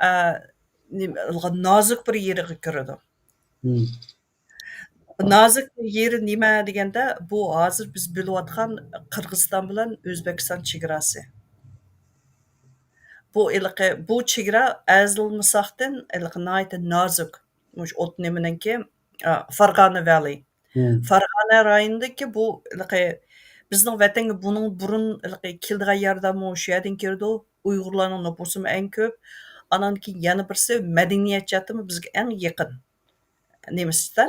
ئە، نېمە، نازۇك بىر يېرىگە كىرىدۇ. مم. نازۇك يېرى نېمە دېگەندە، بۇ ھازىر بىز بىلىۋاتقان قىرغىزىستان بىلەن ئۆزبېكىستان چېگراسى. بۇ ھېلىقى، بۇ چېگرا ئەزىلمىساقتىن ھېلىقى ناھايىتى نازۇك. مۇشۇ ئوت نېمىنىڭكى، ئا، فارغانە ۋەلى. مم. فارغانە رايونىدىكى بۇ ھېلىقى بىزنىڭ ۋەتەنگە بۇنىڭ بۇرۇن ھېلىقى كېلىدىغان ياردەممۇ شۇ يەردىن كېلىدۇ. ئۇيغۇرلارنىڭ نوپۇسىمۇ ئەڭ كۆپ. ئانان كېيىن يەنە بىرسى مەدەنىيەت جەھەتتىمۇ بىزگە ئەڭ يېقىن. نېمىسىدە؟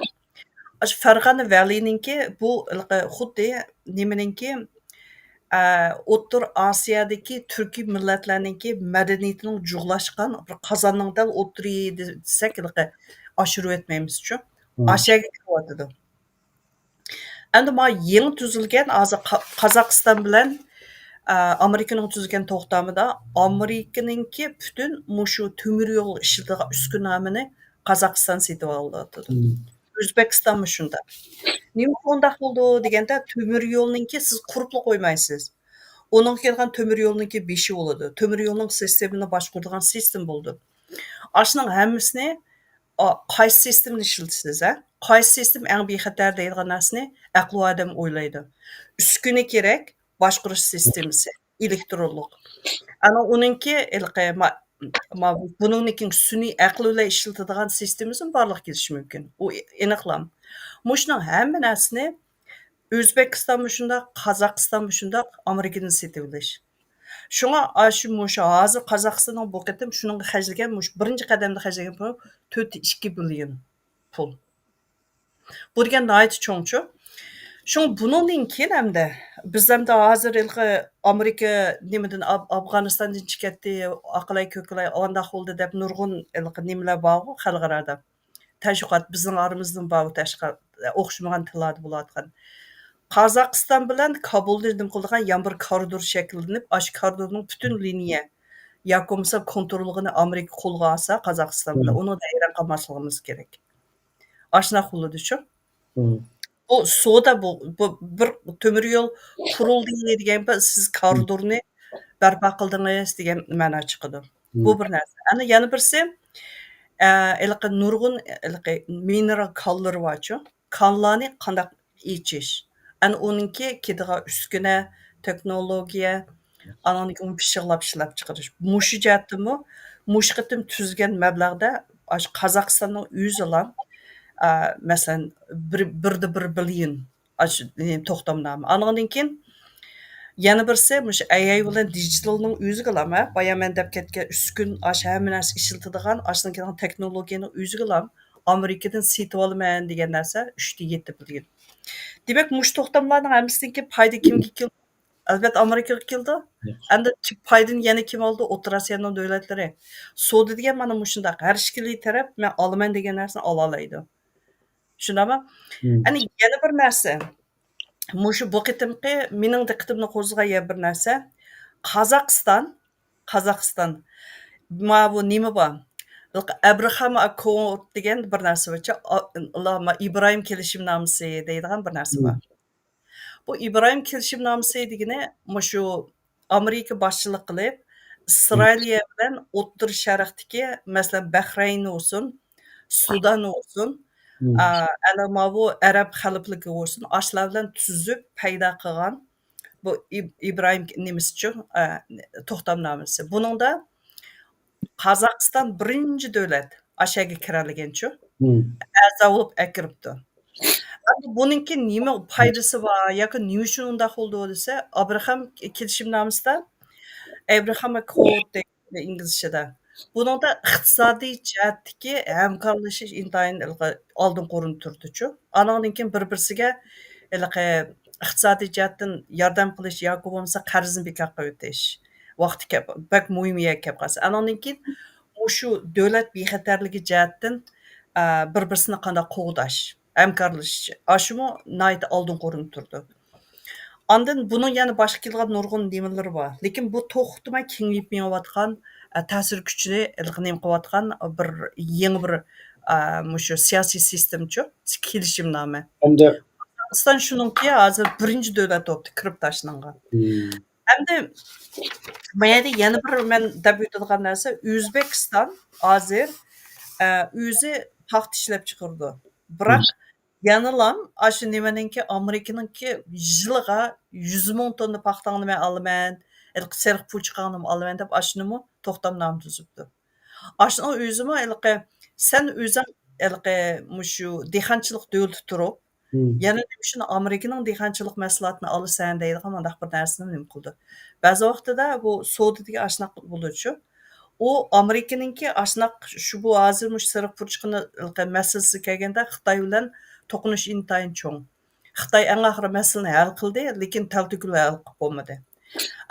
ئاشۇ فەرغانە ۋەلىنىڭكى بۇ ھېلىقى خۇددى نېمىنىڭكى، ئە، ئوتتۇرا ئاسىيادىكى تۈركىي مىللەتلەرنىڭكى مەدەنىيىتىنىڭ جۇغلاشقان بىر قازاننىڭ دەل ئوتتۇرىيى دېسەك، ھېلىقى ئاشۇرۇۋەتمەيمىزچۇ. مم. ئاشۇ يەرگە كىرىۋاتىدۇ. ئەمدى ما يېڭى تۈزۈلگەن ھازىر قا-، قازاقىستان بىلەن، ئە، ئامېرىكىنىڭ تۈزگەن توختامىدا ئامېرىكىنىڭكى پۈتۈن مۇشۇ تۆمۈر يول ئىشلىتىدىغان ئۈسكۈنە ھەممىنى قازاقىستان سېتىۋالىۋاتىدۇ. مم. ئۆزبېكىستانمۇ شۇنداق. نېمە ئۇنداق بولىدۇ دېگەندە، تۆمۈر يولنىڭكى سىز قۇرۇپلا قويمايسىز. ئۇنىڭغا كېلىدىغان تۆمۈر يولنىڭكى بېشى بولىدۇ. تۆمۈر يولنىڭ سىستېمىنى باشقۇرىدىغان سىستېما بولىدۇ. ئاشۇنىڭ ھەممىسىنى، ئا، قايسى سىستېمىنى ئىشلىتىسىز، ھە؟ قايسى سىستېما ئەڭ بىخەتەر دەيدىغان نەرسىنى ئەقلىي ئادەم ئويلايدۇ. ئۈسكۈنە كېرەك، باشقۇرۇش سىستېمىسى، ئېلېكترونلۇق. ئەنە ئۇنىڭكى ھېلىقى ما-، ما-، بۇنىڭدىن كېيىن سۈنئىي ئەقىل بىلەن ئىشلىتىدىغان سىستېمىسىمۇ بارلىققا كېلىشى مۇمكىن. ئۇ ئېنىقلام. مۇشۇنىڭ ھەممە نەرسىنى ئۆزبېكىستانمۇ شۇنداق، قازاقىستانمۇ شۇنداق، ئامېرىكىدىن سېتىۋېلىش. شۇڭا ئاشۇ، مۇشۇ ھازىر قازاقىستاننىڭ بۇ قېتىم شۇنىڭغا خەجلىگەن، مۇشۇ بىرىنچى قەدەمدە خەجلىگەن پۇل تۆت ئىككى بىليون پۇل. بۇ دېگەن ناھايىتى چوڭچۇ. شۇڭا بۇنىڭدىن كېيىن ئەمدى بىز ئەمدى ھازىر ھېلىقى ئامېرىكا نېمىدىن، ئاف-، ئافغانىستاندىن چىقىپ كەتتى، ئاقىلاي كۆكىلاي ئانداق بولدى دەپ نۇرغۇن ھېلىقى نېمىلەر بارغۇ خەلقئارادا. تەشۋىقات، بىزنىڭ ئارىمىزدىمۇ بار بۇ تەشۋىقات، ئوخشىمىغان تىللاردا بولۇۋاتقان. قازاقىستان بىلەن كابۇلنى نېمە قىلىدىغان يان بىر كارىدور شەكىللىنىپ، ئاشۇ كارىدورنىڭ پۈتۈن لىنىيە ياكى بولمىسا كونتروللۇقىنى ئامېرىكا قولغا ئالسا، قازاقىستان بىلەن مم. ئۇنىڭدا ھەيران قالماسلىقىمىز كېرەك. ئاشۇنداق بولىدۇچۇ. مم. بۇ سودا بۇ، بۇ بىر تۆمۈر يول قۇرۇلدى دېگەن بىر سىز مم. كارىدورنى بەرپا قىلدىڭىز دېگەن مەنا چىقىدۇ. بۇ مم. بىر نەرسە. ئەنە يەنە بىرسى، ئە، ھېلىقى نۇرغۇن ھېلىقى مىنېرال كانلىرى بارچۇ. كانلارنى قانداق ئېچىش. ئەنە ئۇنىڭكى كېتىدىغان ئۈسكۈنە، تېخنولوگىيە، ئانىڭدىن كېيىن پىششىقلاپ ئىشلەپچىقىرىش. مۇشۇ جەھەتتىمۇ، مۇشۇ قېتىم تۈزگەن مەبلەغدە ئاشۇ قازاقىستاننىڭ ئۆزىلا، ئا، مەسىلەن، بىر، بىر دە بىر بىليون ئاشۇ، ئى، توختامنامە. ئانىڭدىن كېيىن يەنە بىرسى، مۇشۇ ئەي ئەي بىلەن دىجىتالنىڭ ئۆزىگىلا، بايا مەن دەپ كەتكەن ئۈسكۈن، ئاشۇ ھەممە نەرسە ئىشلىتىدىغان، ئاشۇنىڭ كېيىن تېخنولوگىيەنىڭ ئۆزىگىلا ئامېرىكىدىن سېتىۋالىمەن دېگەن نەرسە ئۈچ دە يەتتە بىليون. دېمەك، مۇشۇ توختاملارنىڭ ھەممىسىدىن كېيىن پايدا كىمگە كېلىدۇ؟ ئەلۋەتتە، ئامېرىكىغا كېلىدۇ. ياخشى. ئەمدى تۈپ پايدىنى يەنە كىم ئالىدۇ؟ ئوتتۇرا ئاسىيانىڭ دۆلەتلىرى. سودا دېگەن مانا مۇشۇنداق. ھەر ئىككىلا تەرەپ مەن ئالىمەن دېگەن نەرسىنى ئالالايدۇ. شۇنداقمۇ؟ مم. ئەنە يەنە بىر نەرسە. مۇشۇ بۇ قېتىمقى مېنىڭ دىققىتىمنى قوزغىغان يەنە بىر نەرسە. قازاقىستان، قازاقىستان. ماۋۇ نېمە بار؟ ئەبرىخام ئاككورد دېگەن بىر نەرسە بارچۇ. ئا-، ئىلا-، ما-، ئىبراھىم كېلىشىمنامىسى دەيدىغان بىر نەرسە بار. مم. بۇ ئىبراھىم كېلىشىمنامىسى دېگىنى مۇشۇ ئامېرىكا باشچىلىق قىلىپ، مم. ئىسرائىلىيە بىلەن ئوتتۇرا شەرقتىكى، مەسىلەن، بەھرەين بولسۇن، سۇدان بولسۇن، مم. ئا، ئەنە ماۋۇ ئەرەب خەلىپىلىكى بولسۇن، ئاشۇلار بىلەن تۈزۈپ پەيدا قىلغان بۇ ئىب-، ئىبراھىم نېمىسىچۇ، ئا، توختامنامىسى. بۇنىڭدا قازاقىستان بىرىنچى دۆلەت ئاشۇ يەرگە كىرەلىگەنچۇ. مم. ئەزا بولۇپ ئەكىرىپتۇ. ئەمدى بۇنىڭكى نېمە پايدىسى بار ياكى نېمە ئۈچۈن ئۇنداق بولدى دېسە، ئابراخام كېلىشىمنامىسىدا، ئەبراخام ئەكورد دەيدۇ ئىنگلىزچىدا. بۇنىڭدا ئىقتىسادىي جەھەتتىكى ھەمكارلىشىش ئىنتايىن ھېلىقى ئالدىنقى ئورۇندا تۇرىدۇچۇ. ئانىڭدىن كېيىن بىر-بىرسىگە ھېلىقى ئىقتىسادىي جەھەتتىن ياردەم قىلىش ياكى بولمىسا قەرزنى بىكار قىلىۋېتىش ۋاقتى كەپ، بەك مۇھىم يەرگە كەپ قالسا. ئانىڭدىن كېيىن مۇشۇ دۆلەت بىخەتەرلىكى جەھەتتىن، ئە، بىر-بىرسىنى قانداق قوغداش، ھەمكارلىشىش، ئاشۇمۇ ناھايىتى ئالدىنقى ئورۇندا تۇرىدۇ. ئاندىن بۇنىڭ يەنە باشقا كېلىدىغان نۇرغۇن نېمىلىرى بار. لېكىن بۇ توختىماي كېڭىيىپ مېڭىۋاتقان، ئە، تەسىر كۈچىنى ھېلىقى نېمە قىلىۋاتقان بىر يېڭى بىر، ئە، مۇشۇ سىياسىي سىستېمىچۇ، كېلىشىمنامە. ئەمدى قازاقىستان شۇنىڭكى ھازىر بىرىنچى دۆلەت بوپتۇ كىرىپ تاشلانغان. مم. ئەمدى ما يەردە يەنە بىر مەن دەپ ئۆتىدىغان نەرسە، ئۆزبېكىستان ھازىر، ئە، ئۆزى پاختا ئىشلەپچىقىرىدۇ. بىراق مم. يەنىلام ئاشۇ نېمىنىڭكى، ئامېرىكىنىڭكى يىلىغا يۈز مىڭ توننا پاختاڭنى مەن ئالىمەن، ھېلىقى سېرىق پۇرچىقىڭنىمۇ ئالىمەن دەپ ئاشۇنىمۇ توختامنامە تۈزۈپتۇ. ئاشۇنىڭ ئۆزىمۇ ھېلىقى سەن ئۆزۈڭ ھېلىقى مۇشۇ دېھقانچىلىق دۆلىتى تۇرۇپ، مم. يەنە نېمە ئۈچۈن ئامېرىكىنىڭ دېھقانچىلىق مەھسۇلاتىنى ئالىسەن دەيدىغان مۇنداق بىر نەرسىنى نېمە قىلدى. بەزى ۋاقتىدا بۇ سودىدىكى ئاشۇنداق بولىدۇچۇ. ئۇ ئامېرىكىنىڭكى ئاشۇنداق شۇ بۇ ھازىر مۇشۇ سېرىق پۇرچىقىنى مەسىلىسىگە كەلگەندە خىتاي بىلەن توقۇنۇش ئىنتايىن چوڭ. خىتاي ئەڭ ئاخىرى مەسىلىنى ھەل قىلدى، لېكىن تەلتۆكۈس ھەل قىلىپ بولمىدى.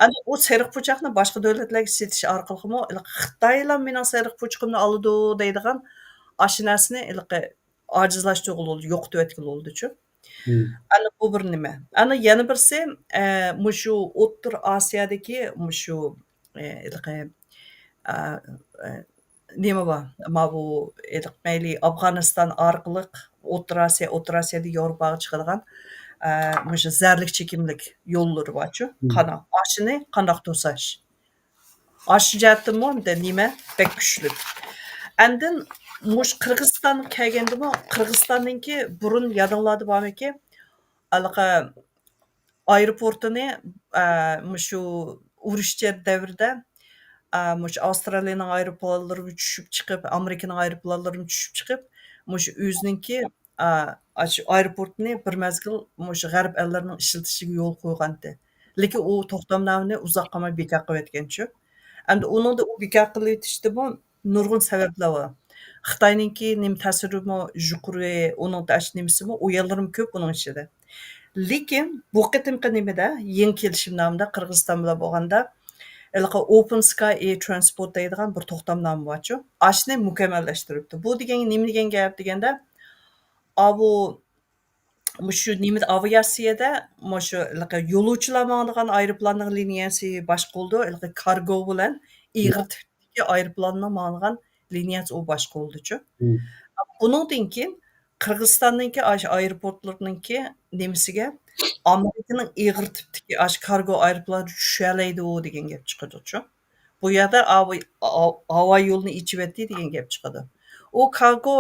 ئەنە ئۇ سېرىق پۇچاقنى باشقا دۆلەتلەرگە سېتىش ئارقىلىقمۇ، خىتايلا مېنىڭ سېرىق پۇچىقىمنى ئالىدۇ دەيدىغان ئاشۇ نەرسىنى ھېلىقى ئاجىزلاشتۇرغىلى بولىدۇ، يوقىتىۋەتكىلى بولىدۇچۇ. مم. ئەنە بۇ بىر نېمە. ئەنە يەنە بىرسى، ئە، مۇشۇ ئوتتۇرا ئاسىيادىكى مۇشۇ، ئە، ھېلىقى، ئە، ئە، نېمە بار؟ ماۋۇ ھېلىقى مەيلى ئافغانىستان ئارقىلىق ئوتتۇرا ئاسىيا، ئوتتۇرا ئاسىيادىن ياۋروپاغا چىقىدىغان، ئە، مۇشۇ زەھەرلىك چېكىملىك يوللىرى بارچۇ، مم. قانال. ئاشۇنى قانداق توساش؟ ئاشۇ جەھەتتىنمۇ بىر نېمە بەك كۈچلۈك. ئاندىن مۇشۇ قىرغىزىستانغا كەلگەندىمۇ، قىرغىزىستاننىڭكى بۇرۇن يادىڭلاردا بارمىكى، ھېلىقى ئايروپورتىنى، ئە، مۇشۇ ئۇرۇش جەر-، دەۋرىدە، ئە، مۇشۇ ئاۋسترالىيەنىڭ ئايروپىلانلىرىمۇ چۈشۈپ چىقىپ، ئامېرىكىنىڭ ئايروپىلانلىرىمۇ چۈشۈپ چىقىپ، مۇشۇ ئۆزىنىڭكى، ئە، ئاشۇ ئايروپورتىنى بىر مەزگىل مۇشۇ غەرب ئەللىرىنىڭ ئىشلىتىشىگە يول قويغانتى. لېكىن ئۇ توختامنامىنى ئۇزاق قالماي بىكار قىلىۋەتكەنچۇ. ئەمدى ئۇنىڭدا ئۇ بىكار قىلىۋېتىشتىمۇ نۇرغۇن سەۋەبلەر بار. خىتاينىڭكى نېمە تەسىرىمۇ يۇقىرى، ئۇنىڭ تەش-، نېمىسىمۇ، ئويۇنلىرىمۇ كۆپ ئۇنىڭ ئىچىدە. لېكىن بۇ قېتىمقى نېمىدە، يېڭى كېلىشىمنامىدا قىرغىزىستان بىلەن بولغاندا، ھېلىقى Open Sky Air Transport دەيدىغان بىر توختامنامە بارچۇ. ئاشۇنى مۇكەممەللەشتۈرۈپتۇ. بۇ دېگەن نېمە دېگەن گەپ دېگەندە، ئاۋۇ مۇشۇ نېمىدە، ئاۋىئاتسىيەدە مۇشۇ ھېلىقى يولۇچىلار ماڭىدىغان ئايروپىلاننىڭ لىنىيەسى باشقا بولىدۇ، ھېلىقى كارگو بىلەن ئېغىر تىپتىكى ئايروپىلاننىڭ ماڭىدىغان لىنىيەسى ئۇ باشقا بولىدۇچۇ. مم. بۇنىڭدىن كېيىن قىرغىزىستاننىڭكى ئاشۇ ئايروپورتلىرىنىڭكى نېمىسىگە ئامېرىكىنىڭ ئېغىر تىپتىكى ئاشۇ كارگو ئايروپىلانى چۈشەلەيدۇ دېگەن گەپ چىقىدۇچۇ. بۇ يەردە ئاۋۇ-، ئاۋ-، ھاۋا يولىنى ئېچىۋەتتى دېگەن گەپ چىقىدۇ. ئۇ كارگو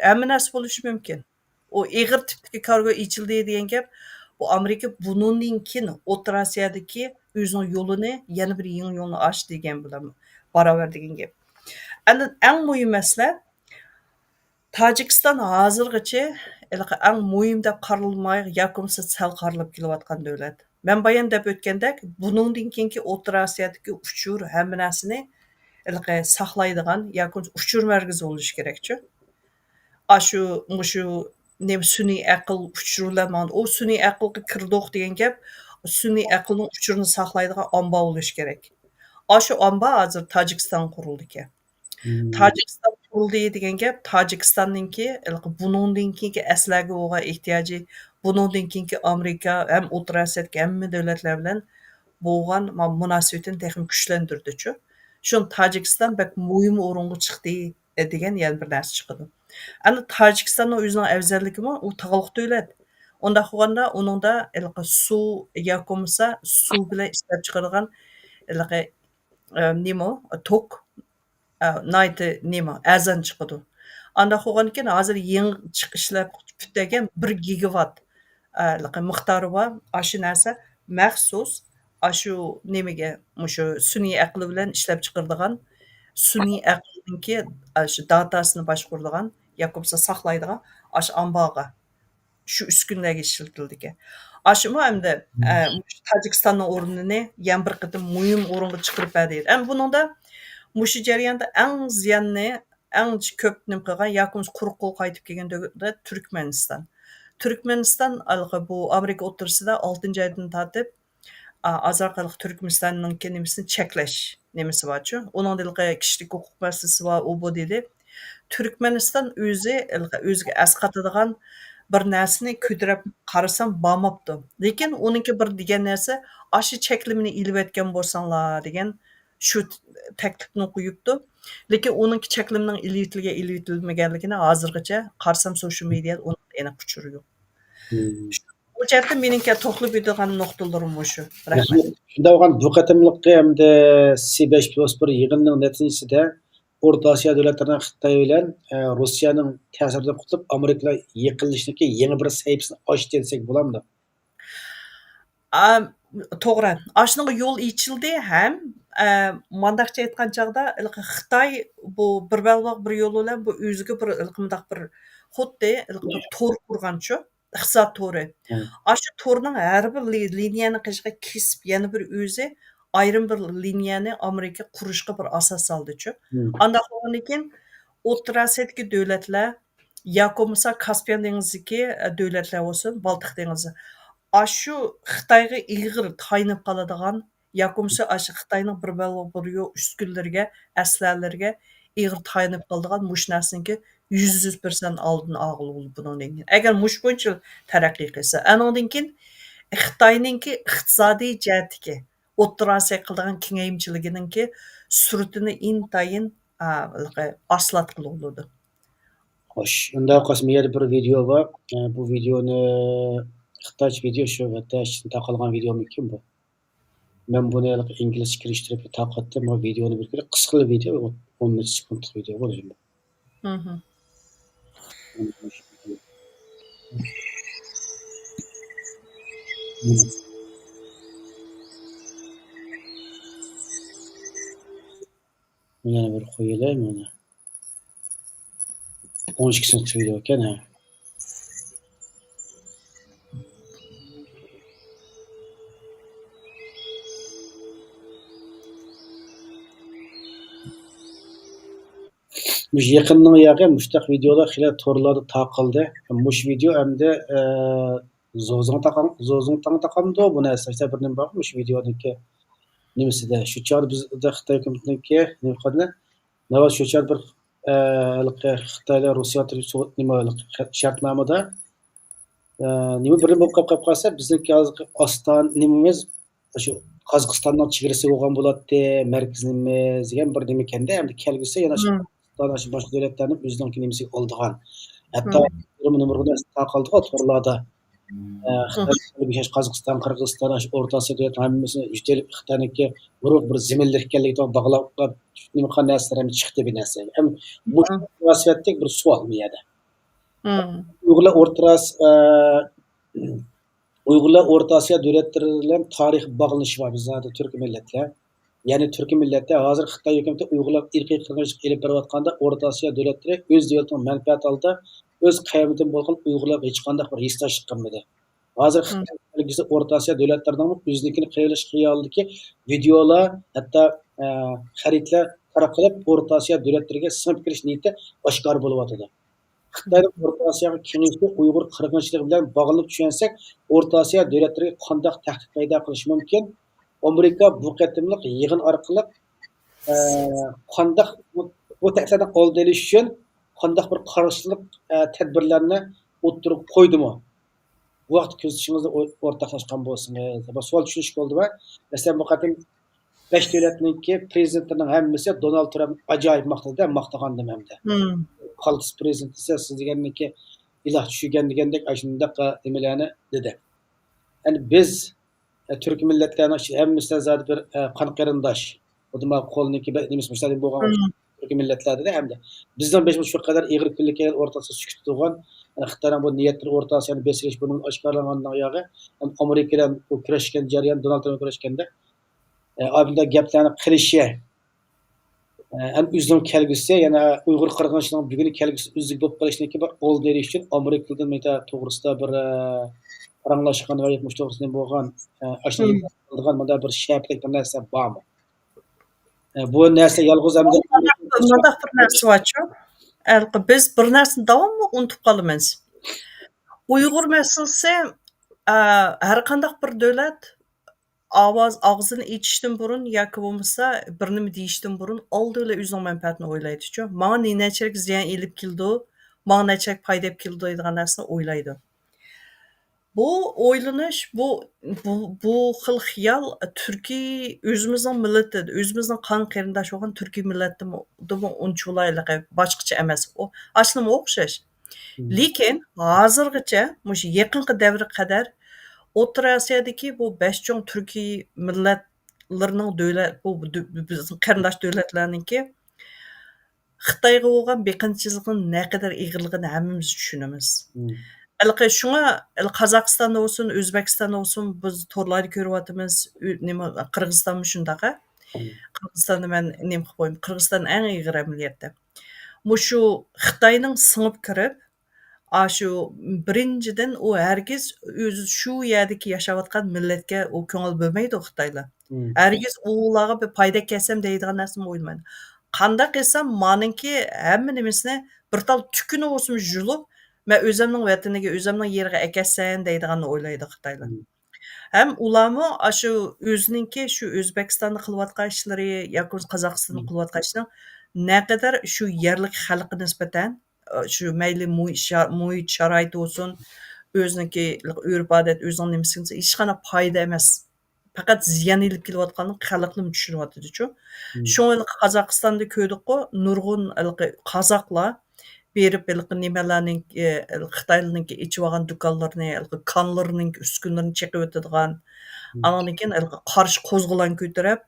ھەممە نەرسە بولۇشى مۇمكىن. ئۇ ئېغىر تىپتىكى كارگو ئېچىلدى دېگەن گەپ، بۇ ئامېرىكا بۇنىڭدىن كېيىن ئوتتۇرا ئاسىيادىكى ئۆزىنىڭ يولىنى، يەنە بىر يېڭى يولنى ئاچتى دېگەن بىلەن باراۋەر دېگەن گەپ. ئەندىن ئەڭ مۇھىم مەسىلە، تاجىكىستان ھازىرغىچە ھېلىقى ئەڭ مۇھىم دەپ قارالماي، ياكى بولمىسا سەل قارىلىپ كېلىۋاتقان دۆلەت. مەن بايان دەپ ئۆتكەندەك، بۇنىڭدىن كېيىنكى ئوتتۇرا ئاسىيادىكى ئۇچۇر، ھەممە نەرسىنى ھېلىقى ساقلايدىغان ياكى بولمىسا ئۇچۇر مەركىزى بولۇشى كېرەكچۇ. ئاشۇ، مۇشۇ نېمە، سۈنئىي ئەقىل ئۇچۇرلار ماڭىدۇ. ئۇ سۈنئىي ئەقىلگە كىردۇق دېگەن گەپ، سۈنئىي ئەقىلنىڭ ئۇچۇرىنى ساقلايدىغان ئامبار بولۇشى كېرەك. ئاشۇ ئامبار ھازىر تاجىكىستانغا قۇرۇلىدىكەن. مم. تاجىكىستان قۇرۇلدى دېگەن گەپ، تاجىكىستاننىڭكى ھېلىقى بۇنىڭدىن كېيىنكى ئەسلىھەگە بولغان ئېھتىياجى، بۇنىڭدىن كېيىنكى ئامېرىكا ھەم ئوتتۇرا ئاسىيادىكى ھەممە دۆلەتلەر بىلەن بولغان ما-، مۇناسىۋىتىنى تېخىمۇ كۈچلەندۈردىچۇ. شۇ تاجىكىستان بەك مۇھىم ئورۇنغا چىقتى، دېگەن يەنە بىر نەرسە چىقىدۇ. ئەنە تاجىكىستاننىڭ ئۆزىنىڭ ئەۋزەللىكىمۇ، ئۇ تاغلىق دۆلەت. ئۇنداق بولغاندا ئۇنىڭدا ھېلىقى سۇ ياكى بولمىسا سۇ بىلەن ئىشلەپ چىقىرىدىغان ھېلىقى، ئە، نېمە ئۇ؟ توك، ئە، ناھايىتى نېمە، ئەرزان چىقىدۇ. ئانداق بولغاندىكىن ھازىر يېڭى چىق-، ئىشلەپ پۈتتۈرگەن بىر گىگاۋات، ئە، مىقدارى بار. ئاشۇ نەرسە مەخسۇس ئاشۇ نېمىگە، مۇشۇ سۈنئىي ئەقىل بىلەن ئىشلەپ چىقىرىدىغان، سۈنئىي ئەقىلنىڭكى ئاشۇ داتاسىنى باشقۇرىدىغان ياكى بولمىسا ساقلايدىغان ئاشۇ ئامبارغا، شۇ ئۈسكۈنىلەرگە ئىشلىتىلىدىكەن. ئاشۇمۇ ئەمدى، ئە، مۇشۇ تاجىكىستاننىڭ ئورنىنى يەنە بىر قېتىم مۇھىم ئورۇنغا چىقىرىپ بەردى. ئەمدى بۇنىڭدا مۇشۇ جەرياندا ئەڭ زىياننى، ئەڭ كۆپ نېمە قىلغان ياكى بولمىسا قۇرۇق قول قايتىپ كەلگەن دۆلەت تۈركمەنىستان. تۈركمەنىستان ھېلىقى بۇ ئامېرىكا ئوتتۇرىسىدا ئالتىنچى ئايدىن تارتىپ، ئا-، ئازراق ھېلىقى تۈركمەنىستاننىڭكى نېمىسىنى چەكلەش نېمىسى بارچۇ. ئۇنىڭدا ھېلىقى كىشىلىك ھوقۇق مەسىلىسى بار، ئۇ بۇ دېدى. تۈركمەنىستان ئۆزى ھېلىقى ئۆزىگە ئەسقاتىدىغان بىر نەرسىنى كۆتۈرۈپ قارىسام بارماپتۇ. لېكىن ئۇنىڭكى بىر دېگەن نەرسە، ئاشۇ چەكلىمىنى ئېلىۋەتكەن بولساڭلار دېگەن شۇ تەكلىپنى قويۇپتۇ. لېكىن ئۇنىڭكى چەكلىمىنىڭ ئېلىۋېتىلگەن، ئېلىۋېتىلمىگەنلىكىنى ھازىرغىچە قارىسام سوشيال مېدىيادا ئۇنىڭ ئېنىق ئۇچۇرى يوق. مم. شۇ، بۇ جەھەتتە مېنىڭكى توختىلىپ ئۆتىدىغان نۇقتىلىرىم مۇشۇ. رەھمەت. شۇنداق بولغان بۇ قېتىملىقى ئەمدى سى بەش پلۇس بىر يىغىنىنىڭ نەتىجىسىدە ئورتا ئاسىيا دۆلەتلىرىنىڭ خىتاي بىلەن، ئە، روسىيەنىڭ تەسىرىدىن قۇتۇلۇپ، ئامېرىكا بىلەن يېقىنلىشىشنىڭكى يېڭى بىر سەھىپىسىنى ئاچتى دېسەك بولامدۇ؟ ئا، توغرا. ئاشۇنىڭغا يول ئېچىلدى ھەم، ئە، مانداقچە ئېيتقان چاغدا، ھېلىقى خىتاي بۇ بىر بەلباغ بىر يول بىلەن بۇ ئۆزىگە بىر ھېلىقى مۇنداق بىر خۇددى ھېلىقى بىر تور قۇرغانچۇ، ئىقتىساد تورى. مم. ئاشۇ تورنىڭ ھەر بىر لى-، لىنىيەنىڭ قېشىغا كېسىپ، يەنە بىر ئۆزى ئايرىم بىر لىنىيەنى ئامېرىكا قۇرۇشقا بىر ئاساس سالدىچۇ. مم. ئانداق بولغاندىن كېيىن ئوتتۇرا ئاسىيادىكى دۆلەتلەر ياكى بولمىسا كاسپىيان دېڭىزىدىكى، ئە، دۆلەتلەر بولسۇن، بالتىق دېڭىزى. ئاشۇ خىتايغا ئېغىر تايىنىپ قالىدىغان، ياكى بولمىسا ئاشۇ خىتاينىڭ بىر بەلباغ بىر يو ئۈسكۈنىلىرىگە، ئەسلىھەلىرىگە ئېغىر تايىنىپ قالىدىغان مۇشۇ نەرسىنىڭكى يۈز پىرسەنت ئالدىنى ئالغىلى بولىدۇ بۇنىڭدىن كېيىن. ئەگەر مۇشۇ بويىچە تەرەققىي قىلسا. ئانىڭدىن كېيىن خىتاينىڭكى ئىقتىسادىي جەھەتتىكى ئوتتۇرا ئاسىيا قىلىدىغان كېڭەيمىچىلىكىنىڭكى سۈرئىتىنى ئىنتايىن، ئا، ھېلىقى ئاستىلاتقىلى بولىدۇ. خوش، ئۇنداق قىلسا، مۇ يەردە بىر ۋىدېئو بار. ئە، بۇ ۋىدېئونى خىتايچە ۋىدېئو شۇ، ھەتتا ئىچىدىن تارقالغان ۋىدېئومىكىن بۇ؟ مەن بۇنى ھېلىقى ئىنگلىزچە كىرىشتۈرۈپ تارقاتتىم. بۇ ۋىدېئونى بىر كۆرۈپ، قىسقىلا ۋىدېئو، ئون نەچچە سېكۇنتلۇق ۋىدېئو بولىدۇ. مھم. يەنە بىر قويۇۋېلەي مانا. ئون ئىككى سېكۇنت ۋىدېئو ئىكەن، ھە. مۇشۇ يېقىندىن ياقى مۇشۇنداق ۋىدېئولار خېلى تورلاردا تارقالدى. مۇشۇ ۋىدېئو ئەمدى، ئە، زوزۇڭ تاقام-، زوزۇڭ تاڭ تاقامدۇ بۇ نەرسە؟ ئىشتە بىر نېمە بار مۇشۇ ۋىدېئونىڭكى نېمىسىدە. شۇ چاغدا بىزدە خىتاي ھۆكۈمىتىنىڭكى نېمە قىلدى؟ ناۋادا شۇ چاغدا بىر، ئە، ھېلىقى خىتايلار، روسىيە تەرىپى نېمە، ھېلىقى شەرتنامىدا، ئە، نېمە بىر نېمە بولۇپ قاپ، قاپ قالسا، بىزنىڭكى ھازىرقى ئاستانە نېمىمىز شۇ قازاقىستاننىڭ چېگرىسى بولغان بولاتتى، مەركىزىي نېمىمىز دېگەن بىر نېمە ئىكەندە، ئەمدى كەلگۈسى يەنە شۇ مم. قازاقىستان، شۇ باشقا دۆلەتلەرنى ئۆزىنىڭكى نېمىسىگە ئالىدىغان. ھەتتا مم. نۇرغۇن نەرسە تارقالدىغۇ تورلاردا. ئە، مم. خىتاي قازاقىستان، قىرغىزىستان، شۇ ئورتا ئاسىيا دۆلەتلىرىنىڭ ھەممىسىنى يۆتەلىپ خىتاينىڭكى بۇرۇق بىر زېمىنلىرى ئىكەنلىكىگە باغلاپ نېمە قىلغان نەرسىلەر ھەم چىقتى بىر نەرسە. ھەم مۇشۇ مم. مۇناسىۋەتلىك بىر سوئال بۇ يەردە. مم. ئۇيغۇرلار ئورتا ئاس-، ئە، ئۇيغۇرلار ئورتا ئاسىيا دۆلەتلىرى بىلەن تارىخىي باغلىنىشى بار بىزنىڭ ھازىر تۈركىي مىللەتلەر. يەنى تۈركىي مىللەتلەر ھازىر خىتاي ھۆكۈمىتى ئۇيغۇرلارغا ئىرقىي قىرغىنچىلىق ئېلىپ بېرىۋاتقاندا، ئورتا ئاسىيا دۆلەتلىرى ئۆز دۆلىتىنىڭ مەنپەئەتى ئالدىدا ئۆز قەۋمىدىن بولغان ئۇيغۇرلارغا ھېچقانداق بىر ھېسداشلىق قىلمىدى. ھازىر مم. خىتاي كەلگۈسى ئورتا ئاسىيا دۆلەتلىرىنىڭ ئۆزىنىڭكىنى قىلىۋېلىش خىيالىدىكى ۋىدېئولار، ھەتتا، ئە، خەرىتىلەر تارقىلىپ، ئورتا ئاسىيا دۆلەتلىرىگە سىڭىپ كىرىش نىيىتى ئاشكارا بولۇۋاتىدۇ. خىتاينىڭ ئورتا ئاسىياغا كېڭىيىشى ئۇيغۇر قىرغىنچىلىقى بىلەن باغلىنىپ چۈشەنسەك، ئورتا ئاسىيا دۆلەتلىرىگە قانداق تەھدىت پەيدا قىلىشى مۇمكىن؟ ئامېرىكا بۇ قېتىملىق يىغىن ئارقىلىق، ئە، قانداق بۇ، بۇ تەھدىتلەرنىڭ ئالدىنى ئېلىش ئۈچۈن قانداق بىر قارشىلىق، ئە، تەدبىرلەرنى ئوتتۇرىغا قويدىمۇ؟ بۇ ھەقتە كۆزىتىشىڭىزنى ئو-، ئورتاقلاشقان بولسىڭىز. بۇ سوئال چۈشىنىشلىك بولدىمۇ؟ مەسىلەن، بۇ قېتىم بەش دۆلەتنىڭكى پرېزىدېنتلىرىنىڭ ھەممىسى دونالد ترامپنى ئاجايىپ ماختىدى، ماختىغانىدىم ھەمدە. مم. قالتىس پرېزىدېنت دېسە، سىز دېگەننىكى ئىلاھ چۈشۈرگەن دېگەندەك، ئاشۇنداق، ئە، نېمىلەرنى دېدى. يەنى بىز، ئە، تۈركىي مىللەتلەرنىڭ ئىچىدە ھەممىسىدە زادى بىر، ئە، قان قېرىنداش. خۇددى مانا قولنىڭكى بە-، نېمىسى مۇشۇنداق بولغان مم. تۈركىي مىللەتلەردە ھەمدە بىزنىڭ بېشىمىز شۇ قەدەر ئېغىر كۈنلۈككە ئورتاقسىز سۈكۈتتە تۇرغان، يەنى خىتاينىڭ بۇ نىيەتلىرى ئورتا ئاسىيانى بېسىۋېلىش بۇنىڭ ئاشكارىلانغاندىن ياغى، ھەم ئامېرىكا بىلەن بۇ كۈرەشكەن جەريان، دونالد ترامپ كۈرەشكەندە، ئە، ئابىدە گەپلەرنى قىلىشى، ئە، ھەم ئۆزىنىڭ كەلگۈسى، يەنە ئۇيغۇر قىرغىنچىلىقىنىڭ بۈگۈنى كەلگۈسى ئۈزۈك بولۇپ قېلىشىنىڭكى بىر ئالدىنى ئېلىش ئۈچۈن ئامېرىكىدىن مۇشۇ توغرىسىدا بىر، ئە، پاراڭلاشقان ۋە مۇشۇ توغرىسىدا بولغان، ئە، ئاشۇنداق مم. قىلىدىغان مۇنداق بىر شەپىلىك بىر نەرسە بارمۇ؟ ئە، بۇ نەرسە يالغۇز ئەمدى مۇنداق بىر، مۇنداق بىر نەرسە بارچۇ، ھېلىقى بىز بىر نەرسىنى داۋاملىق ئۇنتۇپ قالىمىز. ئۇيغۇر مەسىلىسى، ئە، ھەر قانداق بىر دۆلەت ئاۋاز، ئاغزىنى ئېچىشتىن بۇرۇن ياكى بولمىسا بىر نېمە دېيىشتىن بۇرۇن ئالدى بىلەن ئۆزىنىڭ مەنپەئەتىنى ئويلايدۇچۇ. ماڭا نى-، نەچچىلىك زىيان ئېلىپ كېلىدۇ، ماڭا نەچچىلىك پايدا ئېلىپ كېلىدۇ دەيدىغان نەرسىنى ئويلايدۇ. بۇ ئويلىنىش، بۇ، بۇ، بۇ خىل خىيال تۈركىي ئۆزىمىزنىڭ مىللىتى، ئۆزىمىزنىڭ قان قېرىنداش بولغان تۈركىي مىللەتتىمۇ، دىمۇ ئۇنچىۋالا ھېلىقى باشقىچە ئەمەس. ئۇ ئاشۇنىمۇ ئوخشاش. مم. لېكىن ھازىرغىچە مۇشۇ يېقىنقى دەۋرگە قەدەر ئوتتۇرا ئاسىيادىكى بۇ بەش چوڭ تۈركىي مىللەتلىرىنىڭ دۆلەت، بۇ دۆ-، بىزنىڭ قېرىنداش دۆلەتلەرنىڭكى خىتايغا بولغان بېقىنچىلىقىنىڭ نەقەدەر ئېغىرلىقىنى ھەممىمىز چۈشىنىمىز. مم. ھېلىقى شۇڭا ھېلى قازاقىستاندا بولسۇن، ئۆزبېكىستاندا بولسۇن، بىز تورلاردا كۆرۈۋاتىمىز، ئۆ-، نېمە، قىرغىزىستانمۇ شۇنداق، ھە؟ مم. قىرغىزىستاننى مەن نېمە قىلىپ قويايمەن؟ قىرغىزىستان ئەڭ ئېغىر ئەمەلىيەتتە. مۇشۇ خىتاينىڭ سىڭىپ كىرىپ، ئاشۇ بىرىنچىدىن، ئۇ ھەرگىز ئۆزى شۇ يەردىكى ياشاۋاتقان مىللەتكە ئۇ كۆڭۈل بۆلمەيدۇ خىتايلار. مم. ھەرگىز ئۇلارغا بىر پايدا كەلسەم دەيدىغان نەرسىنى ئويلىمايدۇ. قانداق قىلسام مانىڭكى ھەممە نېمىسىنى بىر تال تۈكىنى بولسىمۇ يۇلۇپ، مەن ئۆزۈمنىڭ ۋەتىنىگە، ئۆزۈمنىڭ يېرىگە ئەكەتسەن دەيدىغاننى ئويلايدۇ خىتايلار. ھەم ئۇلارمۇ ئاشۇ ئۆزىنىڭكى شۇ ئۆزبېكىستاندا قىلىۋاتقان ئىشلىرى ياكى بولمىسا قازاقىستاندا قىلىۋاتقان ئىشنىڭ نەقەدەر شۇ يەرلىك خەلققە نىسبەتەن، ئە، شۇ مەيلى مۇھىت شا-، مۇھىت شارائىتى بولسۇن، ئۆزىنىڭكى ئۆرپ-ئادەت، ئۆزىنىڭ نېمىسى بولسا ھېچقانداق پايدا ئەمەس. پەقەت زىيان ئېلىپ كېلىۋاتقانلىقىنى خەلقلىمۇ چۈشىنىۋاتىدۇچۇ. شۇڭا ھېلىقى قازاقىستاندا كۆردۇققۇ، نۇرغۇن ھېلىقى قازاقلار بېرىپ ھېلىقى نېمىلەرنىڭ، ئى، خىتايلارنىڭكى ئېچىۋالغان دۇكانلىرىنى، ھېلىقى كانلىرىنىڭكى ئۈسكۈنىلىرىنى چېقىۋېتىدىغان، ئاندىن كېيىن ھېلىقى قارشى قوزغىلاڭ كۆتۈرۈپ،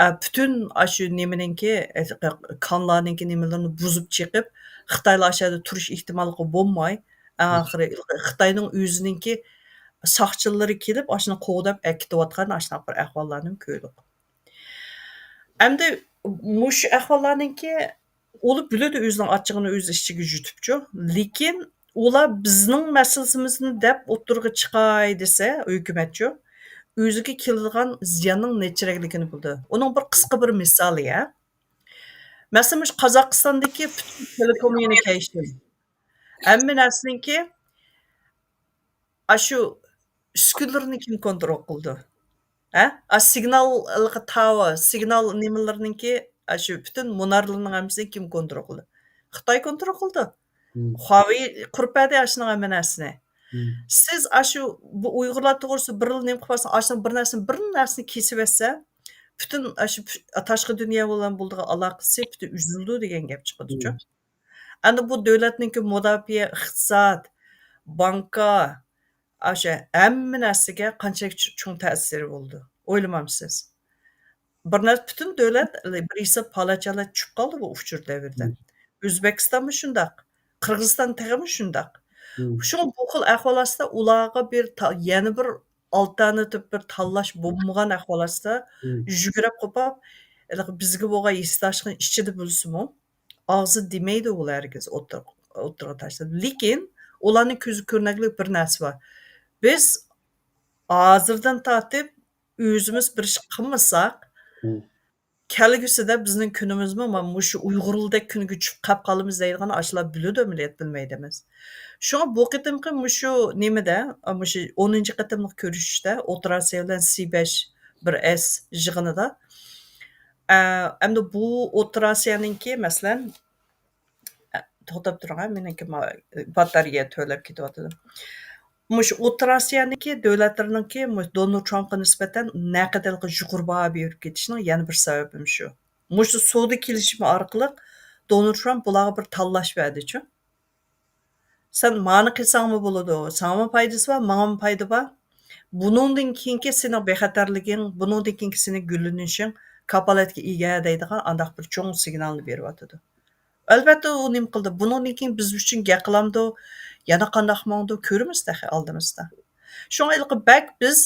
ئە، پۈتۈن ئاشۇ نېمىنىڭكى، ئە، كانلارنىڭكى نېمىلىرىنى بۇزۇپ چېقىپ، خىتايلار ئاشۇ يەردە تۇرۇش ئېھتىماللىقى بولماي، ئەڭ ئاخىرى خىتاينىڭ ئۆزىنىڭكى ساقچىلىرى كېلىپ، ئاشۇنى قوغداپ ئەكېتىۋاتقان ئاشۇنداق بىر ئەھۋاللارنى كۆردۇق. ئەمدى مۇشۇ ئەھۋاللارنىڭكى ئۇلار بىلىدۇ ئۆزىنىڭ ئاچچىقىنى ئۆز ئىچىگە يۇتۇپچۇ. لېكىن ئۇلار بىزنىڭ مەسىلىمىزنى دەپ ئوتتۇرىغا چىقاي دېسە، ھۆكۈمەتچۇ، ئۆزىگە كېلىدىغان زىياننىڭ نەچچىرەكلىكىنى بىلىدۇ. ئۇنىڭ بىر قىسقا بىر مىسالى، ھە. مەسىلەن، مۇشۇ قازاقىستاندىكى پۈتۈن تېلېكوممۇنىكېيشن، ھەممە نەرسىنىڭكى ئاشۇ ئۈسكۈنىلىرىنى كىم كونترول قىلىدۇ؟ ھە؟ ئا، سىگنال، ھېلىقى تاۋا، سىگنال نېمىلىرىنىڭكى، ئاشۇ پۈتۈن مۇنارلىرىنىڭ ھەممىسىنى كىم كونترول قىلىدۇ؟ خىتاي كونترول قىلىدۇ. خۇاۋېي قۇرۇپ بەردى ئاشۇنىڭ ھەممە نەرسىنى. سىز ئاشۇ بۇ ئۇيغۇرلار توغرىسىدا بىرلا نېمە قىلىپ بارسىڭىز، ئاشۇنىڭ بىر نەرسىنى، بىر نەرسىنى كېسىۋەتسە، پۈتۈن ئاشۇ پۈ-، تاشقى دۇنيا بىلەن بولىدىغان ئالاقىسى پۈتۈن ئۈزۈلىدۇ دېگەن گەپ چىقىدۇچۇ. ئەمدى بۇ دۆلەتنىڭكى مۇداپىئە، ئىقتىساد، بانكا، ئاشۇ ھەممە نەرسىگە قانچىلىك چوڭ تەسىرى بولىدۇ؟ ئويلىمامسىز؟ بىر نەرسە، پۈتۈن دۆلەت بىر ھېساب پالاچ-ھالاچ چۈشۈپ قالدى بۇ ئۇچۇر دەۋرىدە. ئۆزبېكىستانمۇ شۇنداق، قىرغىزىستان تېخىمۇ شۇنداق. شۇڭا بۇ خىل ئەھۋال ئاستىدا ئۇلارغا بىر تا-، يەنە بىر ئالتېرناتىپ بىر تاللاش بولمىغان ئەھۋال ئاستىدا يۈگۈرۈپ قوپاپ، ھېلىقى بىزگە بولغان ھېسداشلىقنى ئىچىدە بىلسىمۇ، ئاغزى دېمەيدۇ ئۇلار ھەرگىز ئوتتۇرىغا، ئوتتۇرىغا تاشلاپ. لېكىن ئۇلارنىڭ كۆزىگە كۆرۈنەرلىك بىر نەرسە بار. بىز ھازىردىن تارتىپ ئۆزىمىز بىر ئىش قىلمىساق، كەلگۈسىدە بىزنىڭ كۈنىمىزمۇ مانا مۇشۇ ئۇيغۇرلىدەك كۈنگە چۈشۈپ قاپ قالىمىز دەيدىغان ئاشۇلار بىلىدۇ، ئەمەلىيەت بىلمەي دەيمىز. شۇڭا بۇ قېتىمقى مۇشۇ نېمىدە، مۇشۇ ئونىنچى قېتىملىق كۆرۈشۈشتە ئوتتۇرا ئاسىيا بىلەن سى بەش بىر ئەس يىغىنىدا، ئە، ئەمدى بۇ ئوتتۇرا ئاسىيانىڭكى، مەسىلەن، ئە، توختاپ تۇرۇڭ، ھە، مېنىڭكى ما-، باتارېيە تۆۋەنلەپ كېتىۋاتىدۇ. مۇشۇ ئوتتۇرا ئاسىيانىڭكى دۆلەتلىرىنىڭكى مۇشۇ دونالد ترامپقا نىسبەتەن نەقەدەرلىك يۇقىرى باھا بېرىپ كېتىشىنىڭ يەنە بىر سەۋەبىمۇ شۇ. مۇشۇ سودا كېلىشىمى ئارقىلىق دونالد ترامپ بۇلارغا بىر تاللاش بەردىچۇ. سەن مانى قىلساڭمۇ بولىدۇ، ساڭىمۇ پايدىسى بار، ماڭىمۇ پايدا بار. بۇنىڭدىن كېيىنكى سېنىڭ بىخەتەرلىكىڭ، بۇنىڭدىن كېيىنكى سېنىڭ گۈللىنىشىڭ كاپالەتكە ئىگە دەيدىغان ئانداق بىر چوڭ سىگنالنى بېرىۋاتىدۇ. ئەلۋەتتە، ئۇ نېمە قىلدى؟ بۇنىڭدىن كېيىن بىز ئۈچۈن گەپ قىلامدۇ؟ يەنە قانداق ماڭىدۇ؟ كۆرىمىز تېخى ئالدىمىزدا. شۇڭا ھېلىقى بەك بىز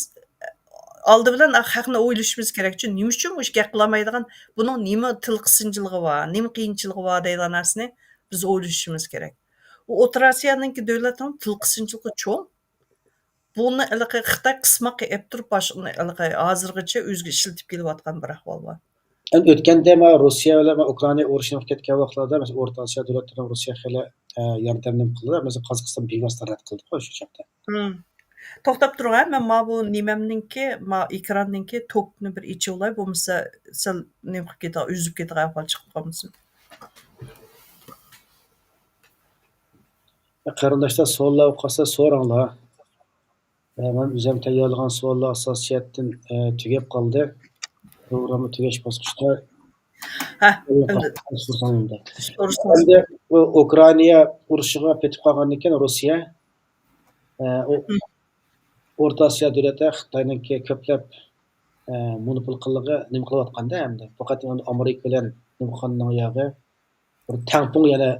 ئالدى بىلەن خەقنى ئويلىشىمىز كېرەكچۇ، نېمە ئۈچۈن مۇشۇ گەپ قىلالمايدىغان، بۇنىڭ نېمە تىل قىسىنچىلىقى بار، نېمە قىيىنچىلىقى بار دەيدىغان نەرسىنى بىز ئويلىشىشىمىز كېرەك. ئۇ ئوتتۇرا ئاسىيانىڭكى دۆلەتنىڭ تىل قىسىنچىلىقى چوڭ. بۇنى ھېلىقى خىتاي قىسماققا ئېلىپ تۇرۇپ، باش-، ھېلىقى ھازىرغىچە ئۆزىگە ئىشلىتىپ كېلىۋاتقان بىر ئەھۋال بار. ئەمدى ئۆتكەندە مانا روسىيە بىلەن ئۇكرائىنا ئۇرۇشى بولۇپ كەتكەن ۋاقىتلاردا، مەسىلەن، ئورتا ئاسىيا دۆلەتلىرىنىڭ روسىيەگە خېلى، ئە، ياردەمنى قىلدى. مەسىلەن، قازاقىستان بىۋاسىتە رەت قىلدىغۇ شۇ چاغدا. توختاپ تۇرۇڭ، ھە، مەن ما بۇ نېمەمنىڭكى، ما ئېكراننىڭكى توكنى بىر ئېچىۋالاي، بولمىسا سەل نېمە قىلىپ كېتىدىغان، ئۈزۈپ كېتىدىغان ئەھۋال چىقىپ قالمىسۇن. قېرىنداشلار، سوئاللار قالسا سوراڭلار. ئە، مەن ئۆزۈم تەييارلىغان سوئاللار ئاساسىي جەھەتتىن، ئە، تۈگەپ قالدى. پروگرامما تۈگەش باسقۇچتا. ھە، ئەمدى سورىساڭ ئەمدى. سورىساڭ. ئەمدى بۇ ئۇكرائىنا ئۇرۇشىغا پېتىپ قالغاندىن كېيىن روسىيە، ئە، ئۇ ئورتا ئاسىيا دۆلەتلەر خىتاينىڭكى كۆپلەپ، ئە، مونوپول قىلغىنى نېمە قىلىۋاتقاندا ئەمدى. پەقەت ئەمدى ئامېرىكا بىلەن نېمە قىلغاننىڭ ياغى بىر تەڭپۇڭ يەنە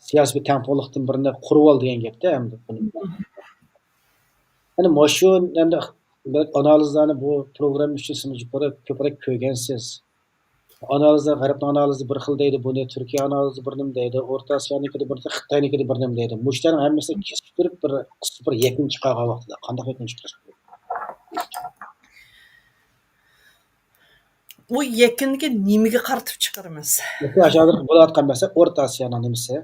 سىياسىي بىر تەڭپۇڭلۇقتىن بىرنى قۇرۇۋال دېگەن گەپتە ئەمدى بۇنى. يەنى مۇشۇ ئەمدى بەلكى ئانالىزلارنى بۇ پروگرامما ئۈچۈن سىز كۆپرەك، كۆپرەك كۆرگەنسىز. ئانالىزلار، غەربنىڭ ئانالىزى بىر خىل دەيدۇ، بۇنى تۈركىيە ئانالىزى بىر نېمە دەيدۇ، ئورتا ئاسىيانىڭكىدە بىر، خىتاينىڭكىدە بىر نېمە دەيدۇ. مۇشۇلارنىڭ ھەممىسىنى كېسىشتۈرۈپ بىر قىسقا بىر يەكۈن چىقارغان ۋاقتىدا قانداق يەكۈن چىقىرىش كېرەك؟ ئۇ يەكۈنگە نېمىگە قارىتىپ چىقىرىمىز؟ ھازىر بولۇۋاتقان مەسىلە ئورتا ئاسىيانىڭ نېمىسى.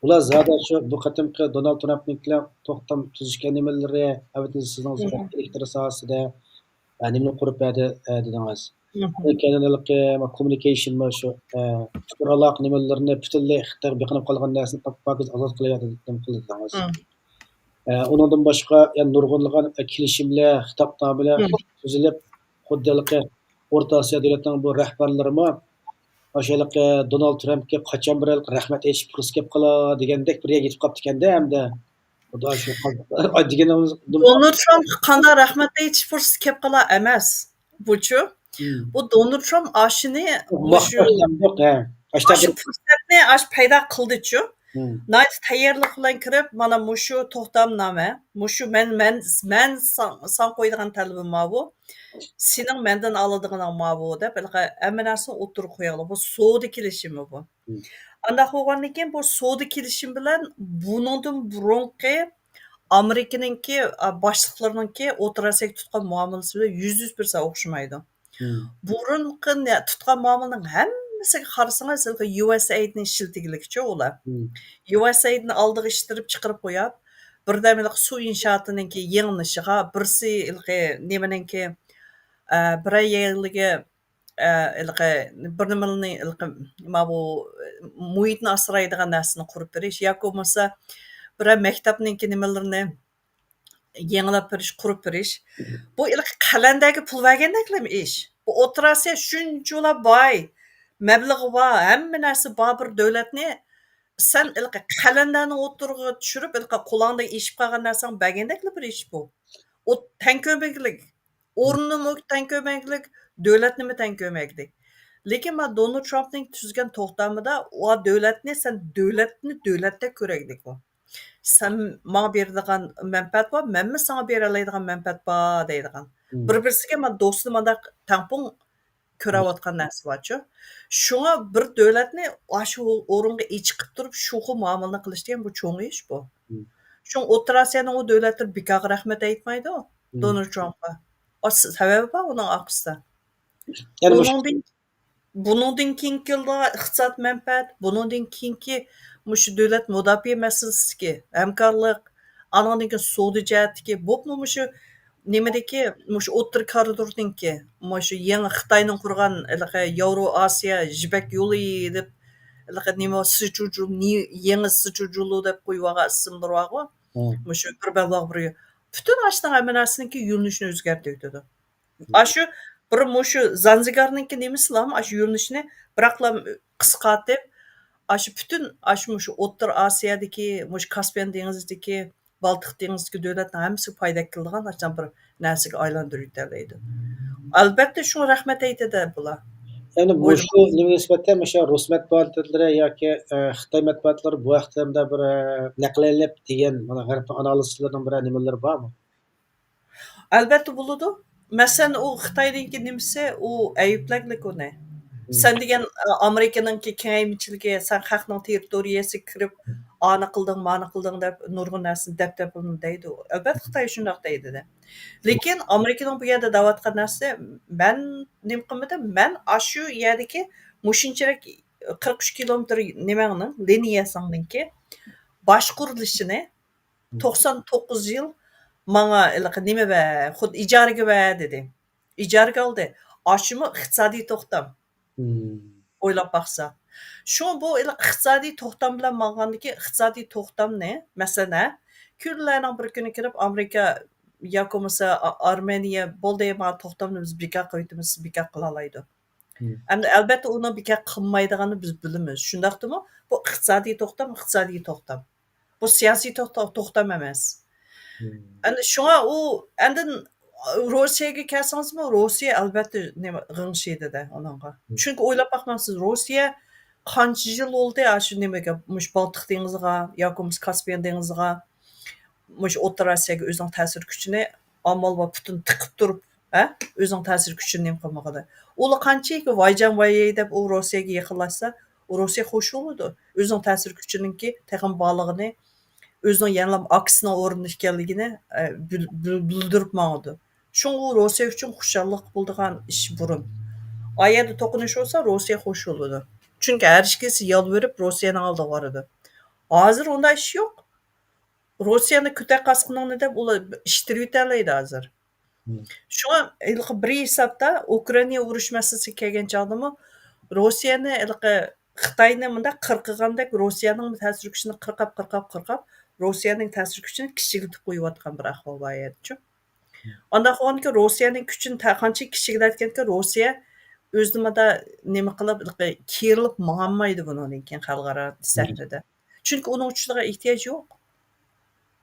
ئۇلار زادى شۇ بۇ قېتىمقى دونالد ترامپنىڭكىلا توختام تۈزۈشكەن نېمىلىرى، ئەۋەتىدە سىزنىڭ ئېلېكتر ساھەسىدە نېمىنى قۇرۇپ بەردى دېدىڭىز. كېيىن ھېلىقى كوممۇنىكېيشن شۇ ئۇچۇر ئالاقە نېمىلىرىنى پۈتۈنلەي خىتايغا بېقىنىپ قالغان نەرسىنى پاكىز ئازاد قىلىۋەردى دېدىڭىز. ئۇنىڭدىن باشقا يەنە نۇرغۇنلىغان كېلىشىملەر، خىتابنامىلەر تۈزۈلۈپ، خۇددى ھېلىقى ئورتا ئاسىيا دۆلەتنىڭ بۇ رەھبەرلىرىمۇ ئاشۇ ھېلىقى دونالد ترامپقا قاچان بىر رەھمەت ئېيتىش پۇرسىتى كېلىپ قالا دېگەندەك بىر يەرگە يېتىپ قاپتىكەندە ھەمدە. دونالد ترامپقا قانداق رەھمەت ئېيتىش پۇرسىتى كېلىپ قالا ئەمەس. بۇچۇ. بۇ دونالد ترامپ ئاشۇنى مۇشۇ پۇرسەتنى ئاش پەيدا قىلدىچۇ. ناھايىتى تەييارلىق بىلەن كىرىپ، مانا مۇشۇ توختامنامە، مۇشۇ مەن مەن مەن ساڭا قويىدىغان تەلىپىم ماۋۇ، سېنىڭ مەندىن ئالىدىغىنىڭ ماۋۇ دەپ ھەممە نەرسىنى ئوتتۇرىغا قويالا. بۇ سودا كېلىشىمى بۇ. ئانداق بولغاندىن كېيىن بۇ سودا كېلىشىمى بىلەن بۇنىڭدىن بۇرۇنقى ئامېرىكىنىڭكى باشلىقلىرىنىڭكى ئوتتۇرا ئاسىياغا تۇتقان مۇئامىلىسى بىلەن يۈزدە يۈز بىرسى ئوخشىمايدۇ. بۇرۇنقى تۇتقان مۇئامىلىنىڭ ھەممىسىگە قارىسىڭىز، يۇ ئېس ئېيدنى ئىشلىتىگىلىكچۇ ئۇلار. يۇ ئېس ئېيدنى ئالدىغا ئىشتىرىپ چىقىرىپ قويۇپ، بىردەم سۇ ئىنشائاتىنىڭكى يېڭىلىشىغا، بىرسى نېمىنىڭكى بىرەر يەرلىگە ھېلىقى بىر نېمىلىنى ھېلىقى ماۋۇ مۇھىتنى ئاسرايدىغان نەرسىنى قۇرۇپ بېرىش ياكى بولمىسا بىرەر مەكتەپنىڭكى نېمىلىرىنى يېڭىلاپ بېرىش، قۇرۇپ بېرىش. بۇ ھېلىقى قەلەندەرگە پۇل بەرگەندەكلا ئىش. بۇ ئوتتۇرا ئاسىيا شۇنچىۋالا باي، مەبلىغى بار، ھەممە نەرسە بار بىر دۆلەتنى سەن ھېلىقى قەلەندەرنى ئوتتۇرىغا چۈشۈرۈپ، ھېلىقى قولۇڭدا ئېشىپ قالغان نەرسەڭ بەرگەندەكلا بىر ئىش بۇ. ئۇ تەڭ كۆرمەيلىك. ئورنىمۇ تەڭ كۆرمەيلىك، دۆلەتنىمۇ تەڭ كۆرمەيلىك. لېكىن مانا دونالد ترامپنىڭ تۈزگەن توختامىدا ئۇ دۆلەتنى سەن دۆلەتنى دۆلەتتەك كۆرەيلىك ئۇ. سەن ماڭا بېرىدىغان مەنپەئەت بار، مەنمۇ ساڭا بېرەلەيدىغان مەنپەئەت بار دەيدىغان. بىر-بىرسىگە مانا دوستنى مانداق تەڭپۇڭ كۆرەۋاتقان نەرسە بارچۇ. شۇڭا بىر دۆلەتنى ئاشۇ ئورۇنغا ئىچىقىپ تۇرۇپ شۇ خىل مۇئامىلىنى قىلىش دېگەن بۇ چوڭ ئىش بۇ. شۇڭا ئوتتۇرا ئاسىيانىڭ ئۇ دۆلەتلىرى بىكارغا رەھمەت ئېيتمايدۇ دونالد ترامپقا. سەۋەبى بار ئۇنىڭ ئارقىسىدا. ئۇنىڭدىن بۇنىڭدىن كېيىنكى يىلدا ئىقتىساد مەنپەئەت، بۇنىڭدىن كېيىنكى مۇشۇ دۆلەت مۇداپىئە مەسىلىسىدىكى ھەمكارلىق، ئانىڭدىن كېيىن سودا جەھەتتىكى، بولۇپمۇ مۇشۇ نېمىدىكى، مۇشۇ ئوتتۇرا كارىدورنىڭكى، مۇشۇ يېڭى خىتاينىڭ قۇرغان ھېلىقى ياۋرو ئاسىيا يىپەك يولى دەپ، ھېلىقى نېمە سىچۇجۇ، يېڭى سىچۇجۇلۇ دەپ قويۇۋالغان ئىسىملىرى بارغۇ. مۇشۇ بىر مەبلەغ بىر، پۈتۈن ئاشۇنىڭ ھەممە نەرسىنىڭكى يۆنىلىشىنى ئۆزگەرتىۋېتىدۇ. ئاشۇ بىر مۇشۇ زانزىگارنىڭكى نېمىسىلا ئاشۇ يۆنىلىشىنى بىراقلا قىسقارتىپ، ئاشۇ پۈتۈن ئاشۇ مۇشۇ ئوتتۇرا ئاسىيادىكى، مۇشۇ كاسپىيان دېڭىزىدىكى، بالتىق دېڭىزىدىكى دۆلەتنىڭ ھەممىسىگە پايدا ئەكېلىدىغان ئاشۇنداق بىر نەرسىگە ئايلاندۇرۇۋېتەلەيدۇ. ئەلبەتتە شۇڭا رەھمەت ئېيتىدۇ بۇلار. يەنى مۇشۇ نېمىگە نىسبەتەن مۇشۇ رۇس مەتبۇئاتلىرى ياكى، ئە، خىتاي مەتبۇئاتلىرى بۇ ھەقتە بىر، ئە، نەقىل ئېلىپ دېگەن مانا غەربنىڭ ئانالىزچىلىرىنىڭ بىر نېمىلىرى بارمۇ؟ ئەلبەتتە بولىدۇ. مەسىلەن، ئۇ خىتاينىڭكى نېمىسى، ئۇ ئەيىبلەگلىك ئۇنى. سەن دېگەن، ئە، ئامېرىكىنىڭكى كېڭەيمىچىلىكى، سەن خەقنىڭ تېررىتورىيەسىگە كىرىپ، ئانى قىلدىڭ، مانى قىلدىڭ دەپ نۇرغۇن نەرسىنى دەپ-دەپ دەيدۇ. ئەلبەتتە، خىتاي شۇنداق دەيدۇ. لېكىن ئامېرىكىنىڭ بۇ يەردە دەۋاتقان نەرسىسى، مەن نېمە قىلمىدىم، مەن ئاشۇ يەردىكى مۇشۇنچىلىك قىرىق ئۈچ كىلومېتىر نېمەڭنىڭ، لىنىيەسىڭنىڭكى باشقۇرۇلۇشىنى توقسان توققۇز يىل ماڭا ھېلىقى نېمە بەر، خۇد ئىجارىگە بەر دېدى. ئىجارىگە ئالدى. ئاشۇمۇ ئىقتىسادىي توختام. ئويلاپ باقسا. شۇڭا بۇ ھېلىقى ئىقتىسادىي توختام بىلەن ماڭغاندىكى ئىقتىسادىي توختامنى، مەسىلەن، ھە، كۈنلەرنىڭ بىر كۈنى كىرىپ ئامېرىكا ياكى بولمىسا ئا-، ئارمېنىيە، بولدى، مانا توختامنى بىز بىكار قىلىۋېتىمىز، سىز بىكار قىلالايدۇ. ئەمدى ئەلبەتتە ئۇنىڭ بىكار قىلمايدىغانىنى بىز بىلىمىز. شۇنداقتىمۇ؟ بۇ ئىقتىسادىي توختام، ئىقتىسادىي توختام. بۇ سىياسىي توختا-، توختام ئەمەس. ئەمدى شۇڭا ئۇ ئاندىن روسىيەگە كەلسىڭىزمۇ، روسىيە ئەلبەتتە نېمە، غىڭشىيدىدە ئۇنىڭغا. چۈنكى ئويلاپ باقمامسىز، روسىيە قانچە يىل بولدى ئاشۇ نېمىگە، مۇشۇ بالتىق دېڭىزىغا ياكى بولمىسا كاسپىيان دېڭىزىغا، مۇشۇ ئوتتۇرا ئاسىياگە ئۆزىنىڭ تەسىر كۈچىنى ئامال بار پۈتۈن تىقىپ تۇرۇپ، ھە، ئۆزىنىڭ تەسىر كۈچىنى نېمە قىلمىغىلى. ئۇلار قانچىكى ۋايجان ۋايەي دەپ ئۇ روسىيەگە يېقىنلاشسا، ئۇ روسىيە خوش بولىدۇ. ئۆزىنىڭ تەسىر كۈچىنىڭكى تېخىمۇ بارلىقىنى، ئۆزىنىڭ يەنىلا ئاكىسىنىڭ ئورنىدا ئىكەنلىكىنى، ئە، بىل-، بىل-، بىلدۈرۈپ ماڭىدۇ. شۇڭا ئۇ روسىيە ئۈچۈن خۇشاللىق بولىدىغان ئىش بۇرۇن. ئا يەردە توقۇنۇش بولسا، روسىيە خوش بولىدۇ. چۈنكى ھەر ئىككىسى يالۋۇرۇپ روسىيەنىڭ ئالدىغا بارىدۇ. ھازىر ئۇنداق ئىش يوق. روسىيەنى كۆتەك قاسقىنىڭنى دەپ، ئۇلار ئىتتىرىۋېتەلەيدۇ ھازىر. مم. شۇڭا ھېلىقى بىر ھېسابتا ئۇكرائىنا ئۇرۇش مەسىلىسىگە كەلگەن چاغدىمۇ، روسىيەنى ھېلىقى خىتاينى مۇنداق قىرقىغاندەك، روسىيەنىڭ تەسىر كۈچىنى قىرقاپ، قىرقاپ، قىرقاپ، روسىيەنىڭ تەسىر كۈچىنى كىچىكلىتىپ قويۇۋاتقان بىر ئەھۋال بار ئەدىچۇ. ئانداق بولغاندىكىن روسىيەنىڭ كۈچىنى تا-، قانچە كىچىكلەتكەنكى، روسىيە ئۆزىنى مادا نېمە قىلىپ، كېرىلىپ ماڭالمايدۇ بۇنىڭدىن كېيىن خەلقئارا سەھنىدە. چۈنكى ئۇنىڭ ئۇچىدىغان ئېھتىياج يوق.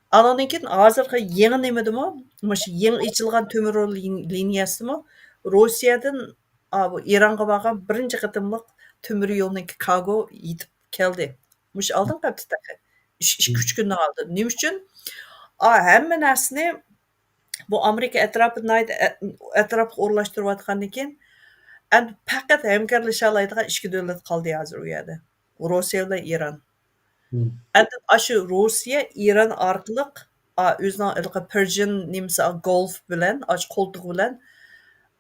ئانىڭدىن كېيىن ھازىرقى يېڭى نېمىدىمۇ، مۇشۇ يېڭى ئېچىلغان تۆمۈر يول لىن-، لىنىيەسىدىمۇ روسىيەدىن، ئا، بۇ ئىرانغا بارغان بىرىنچى قېتىملىق تۆمۈر يولنىڭكى كارگو يېتىپ كەلدى. مۇشۇ ئالدىنقى ھەپتە تېخى. ئىش-، ئىككى، ئۈچ كۈندىن ئالدىن. نېمە ئۈچۈن؟ ئا، ھەممە نەرسىنى بۇ ئامېرىكا ئەتراپىدا ناھايىتى ئە-، ئەتراپلىق ئورۇنلاشتۇرۇۋاتقاندىن كېيىن، ئەمدى پەقەت ھەمكارلىشالايدىغان ئىككى دۆلەت قالدى ھازىر ئۇ يەردە. روسىيە بىلەن ئىران. مم. ئەمدى ئاشۇ روسىيە، ئىران ئارقىلىق، ئا، ئۆزىنىڭ ھېلىقى پېرشىيەن نېمىسى، گولف بىلەن، ئاشۇ قولتۇقى بىلەن،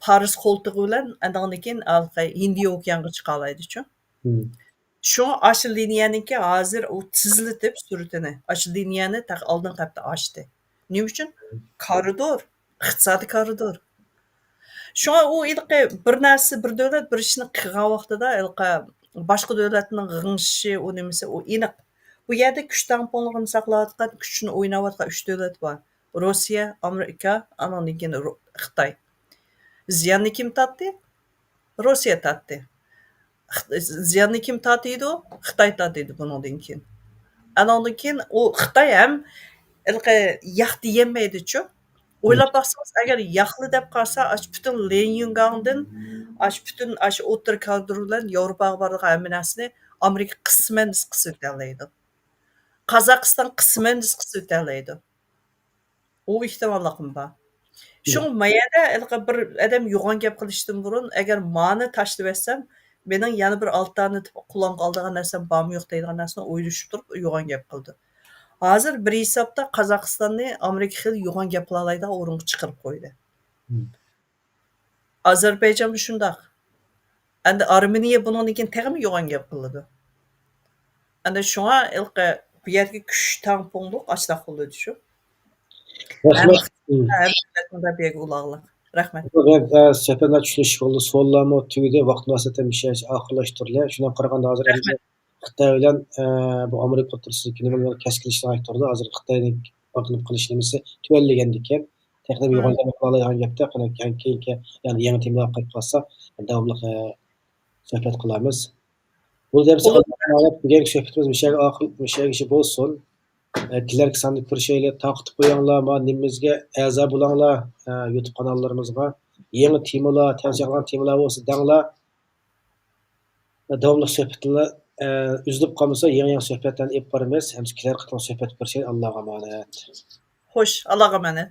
پارس قولتۇقى بىلەن، ئاندىن كېيىن ھېلىقى ھىندىي ئوكيانغا چىقالايدىچۇ. مم. شۇڭا ئاشۇ لىنىيەنىڭكى ھازىر ئۇ تېزلىتىپ سۈرئىتىنى، ئاشۇ لىنىيەنى تېخى ئالدىنقى ھەپتە ئاچتى. نېمە ئۈچۈن؟ كارىدور، ئىقتىسادىي كارىدور. شۇڭا ئۇ ھېلىقى بىر نەرسە، بىر دۆلەت بىر ئىشنى قىلغان ۋاقتىدا ھېلىقى باشقا دۆلەتنىڭ غىڭشىشى، ئۇ نېمىسى، ئۇ ئېنىق. بۇ يەردە كۈچ تەڭپۇڭلۇقىنى ساقلاۋاتقان، كۈچىنى ئويناۋاتقان ئۈچ دۆلەت بار. روسىيە، ئامېرىكا، ئانىڭدىن كېيىن رو-، خىتاي. زىياننى كىم تارتتى؟ روسىيە تارتتى. خىت-، زىياننى كىم تارتىدۇ؟ خىتاي تارتىدۇ بۇنىڭدىن كېيىن. ئانىڭدىن كېيىن ئۇ خىتاي ھەم ھېلىقى ياق دېيەلمەيدىچۇ. ئويلاپ باقسىڭىز، ئەگەر ياقلا دەپ قالسا، ئاشۇ پۈتۈن لېنيۈنگاڭدىن، ئاشۇ پۈتۈن ئاشۇ ئوتتۇرا كارىدور بىلەن ياۋروپاغا بارىدىغان ھەممە نەرسىنى ئامېرىكا قىسمەن نۇسخىسى ئۆتەلەيدۇ. قازاقىستان قىسمەن نۇسخىسى ئۆتەلەيدۇ. ئۇ ئېھتىماللىقىمۇ بار. شۇڭا ما يەردە ھېلىقى بىر ئادەم يوغان گەپ قىلىشتىن بۇرۇن، ئەگەر مانى تاشلىۋەتسەم، مېنىڭ يەنە بىر ئالتە دانە قولۇمغا ئالىدىغان نەرسەم بارمۇ يوق دەيدىغان نەرسىنى ئويلىشىپ تۇرۇپ يوغان گەپ قىلىدۇ. ھازىر بىر ھېسابتا قازاقىستاننى ئامېرىكا خېلى يوغان گەپ قىلالايدىغان ئورۇنغا چىقىرىپ قويدى. مم. ئازەربەيجانمۇ شۇنداق. ئەمدى ئارمېنىيە بۇنىڭدىن كېيىن تېخىمۇ يوغان گەپ قىلىدۇ. ئەمدى شۇڭا ھېلىقى بۇ يەردىكى كۈچ تەڭپۇڭلۇق ئاشۇنداق بولىدۇ شۇ. رەھمەت. ھەممە، ھەممە مىللەتنىڭ بىر يەرگە ئۇلاغلىق. رەھمەت. رەھمەت، ئە، سۆھبەتلەر چۈشىنىشلىك بولدى. سوئاللارمۇ تۈگىدى. ۋاقىت مۇناسىۋەتلىك مۇشۇ يەرگىچە ئاخىرلاشتۇرىلى. شۇنىڭغا قارىغاندا ھازىر رەھمەت. خىتاي بىلەن، ئە، بۇ ئامېرىكا ئوتتۇرىسىدىكى نېمە كەسكىنلىشىش ناھايىتى تۇرىدۇ. ھازىر خىتاينىڭ ئاكىلىپ قېلىش نېمىسى تۆۋەنلىگەندىكىن، تېخىمۇ يوغان گەپ قىلالايدىغان گەپتە، قېنى كېيىنكى، يەنى يېڭى تېمىلارغا قايتىپ قالساق، داۋاملىق، ئە، سۆھبەت قىلارمىز. بۇ دەرس بۈگۈنكى سۆھبىتىمىز مۇشۇ يەرگە ئاخىر، مۇشۇ يەرگىچە بولسۇن. ئە، كېلەركى ساندا كۆرۈشەيلى. تارقىتىپ قويۇڭلار، ما نېمىمىزگە ئەزا بولۇڭلار، ئە، يۇتۇب قاناللىرىمىزغا. يېڭى تېمىلار، تەۋسىيە قىلغان تېمىلار بولسا دەڭلار. داۋاملىق سۆھبەتلەر، ئە، ئۈزۈلۈپ قالمىسا، يېڭى-يېڭى سۆھبەتلەرنى ئېلىپ بارىمىز. ھەممىسى كېلەر قېتىملىق سۆھبەت كۆرۈشەيلى. ئاللاغا ئامانەت. خوش، ئاللاغا ئامانەت.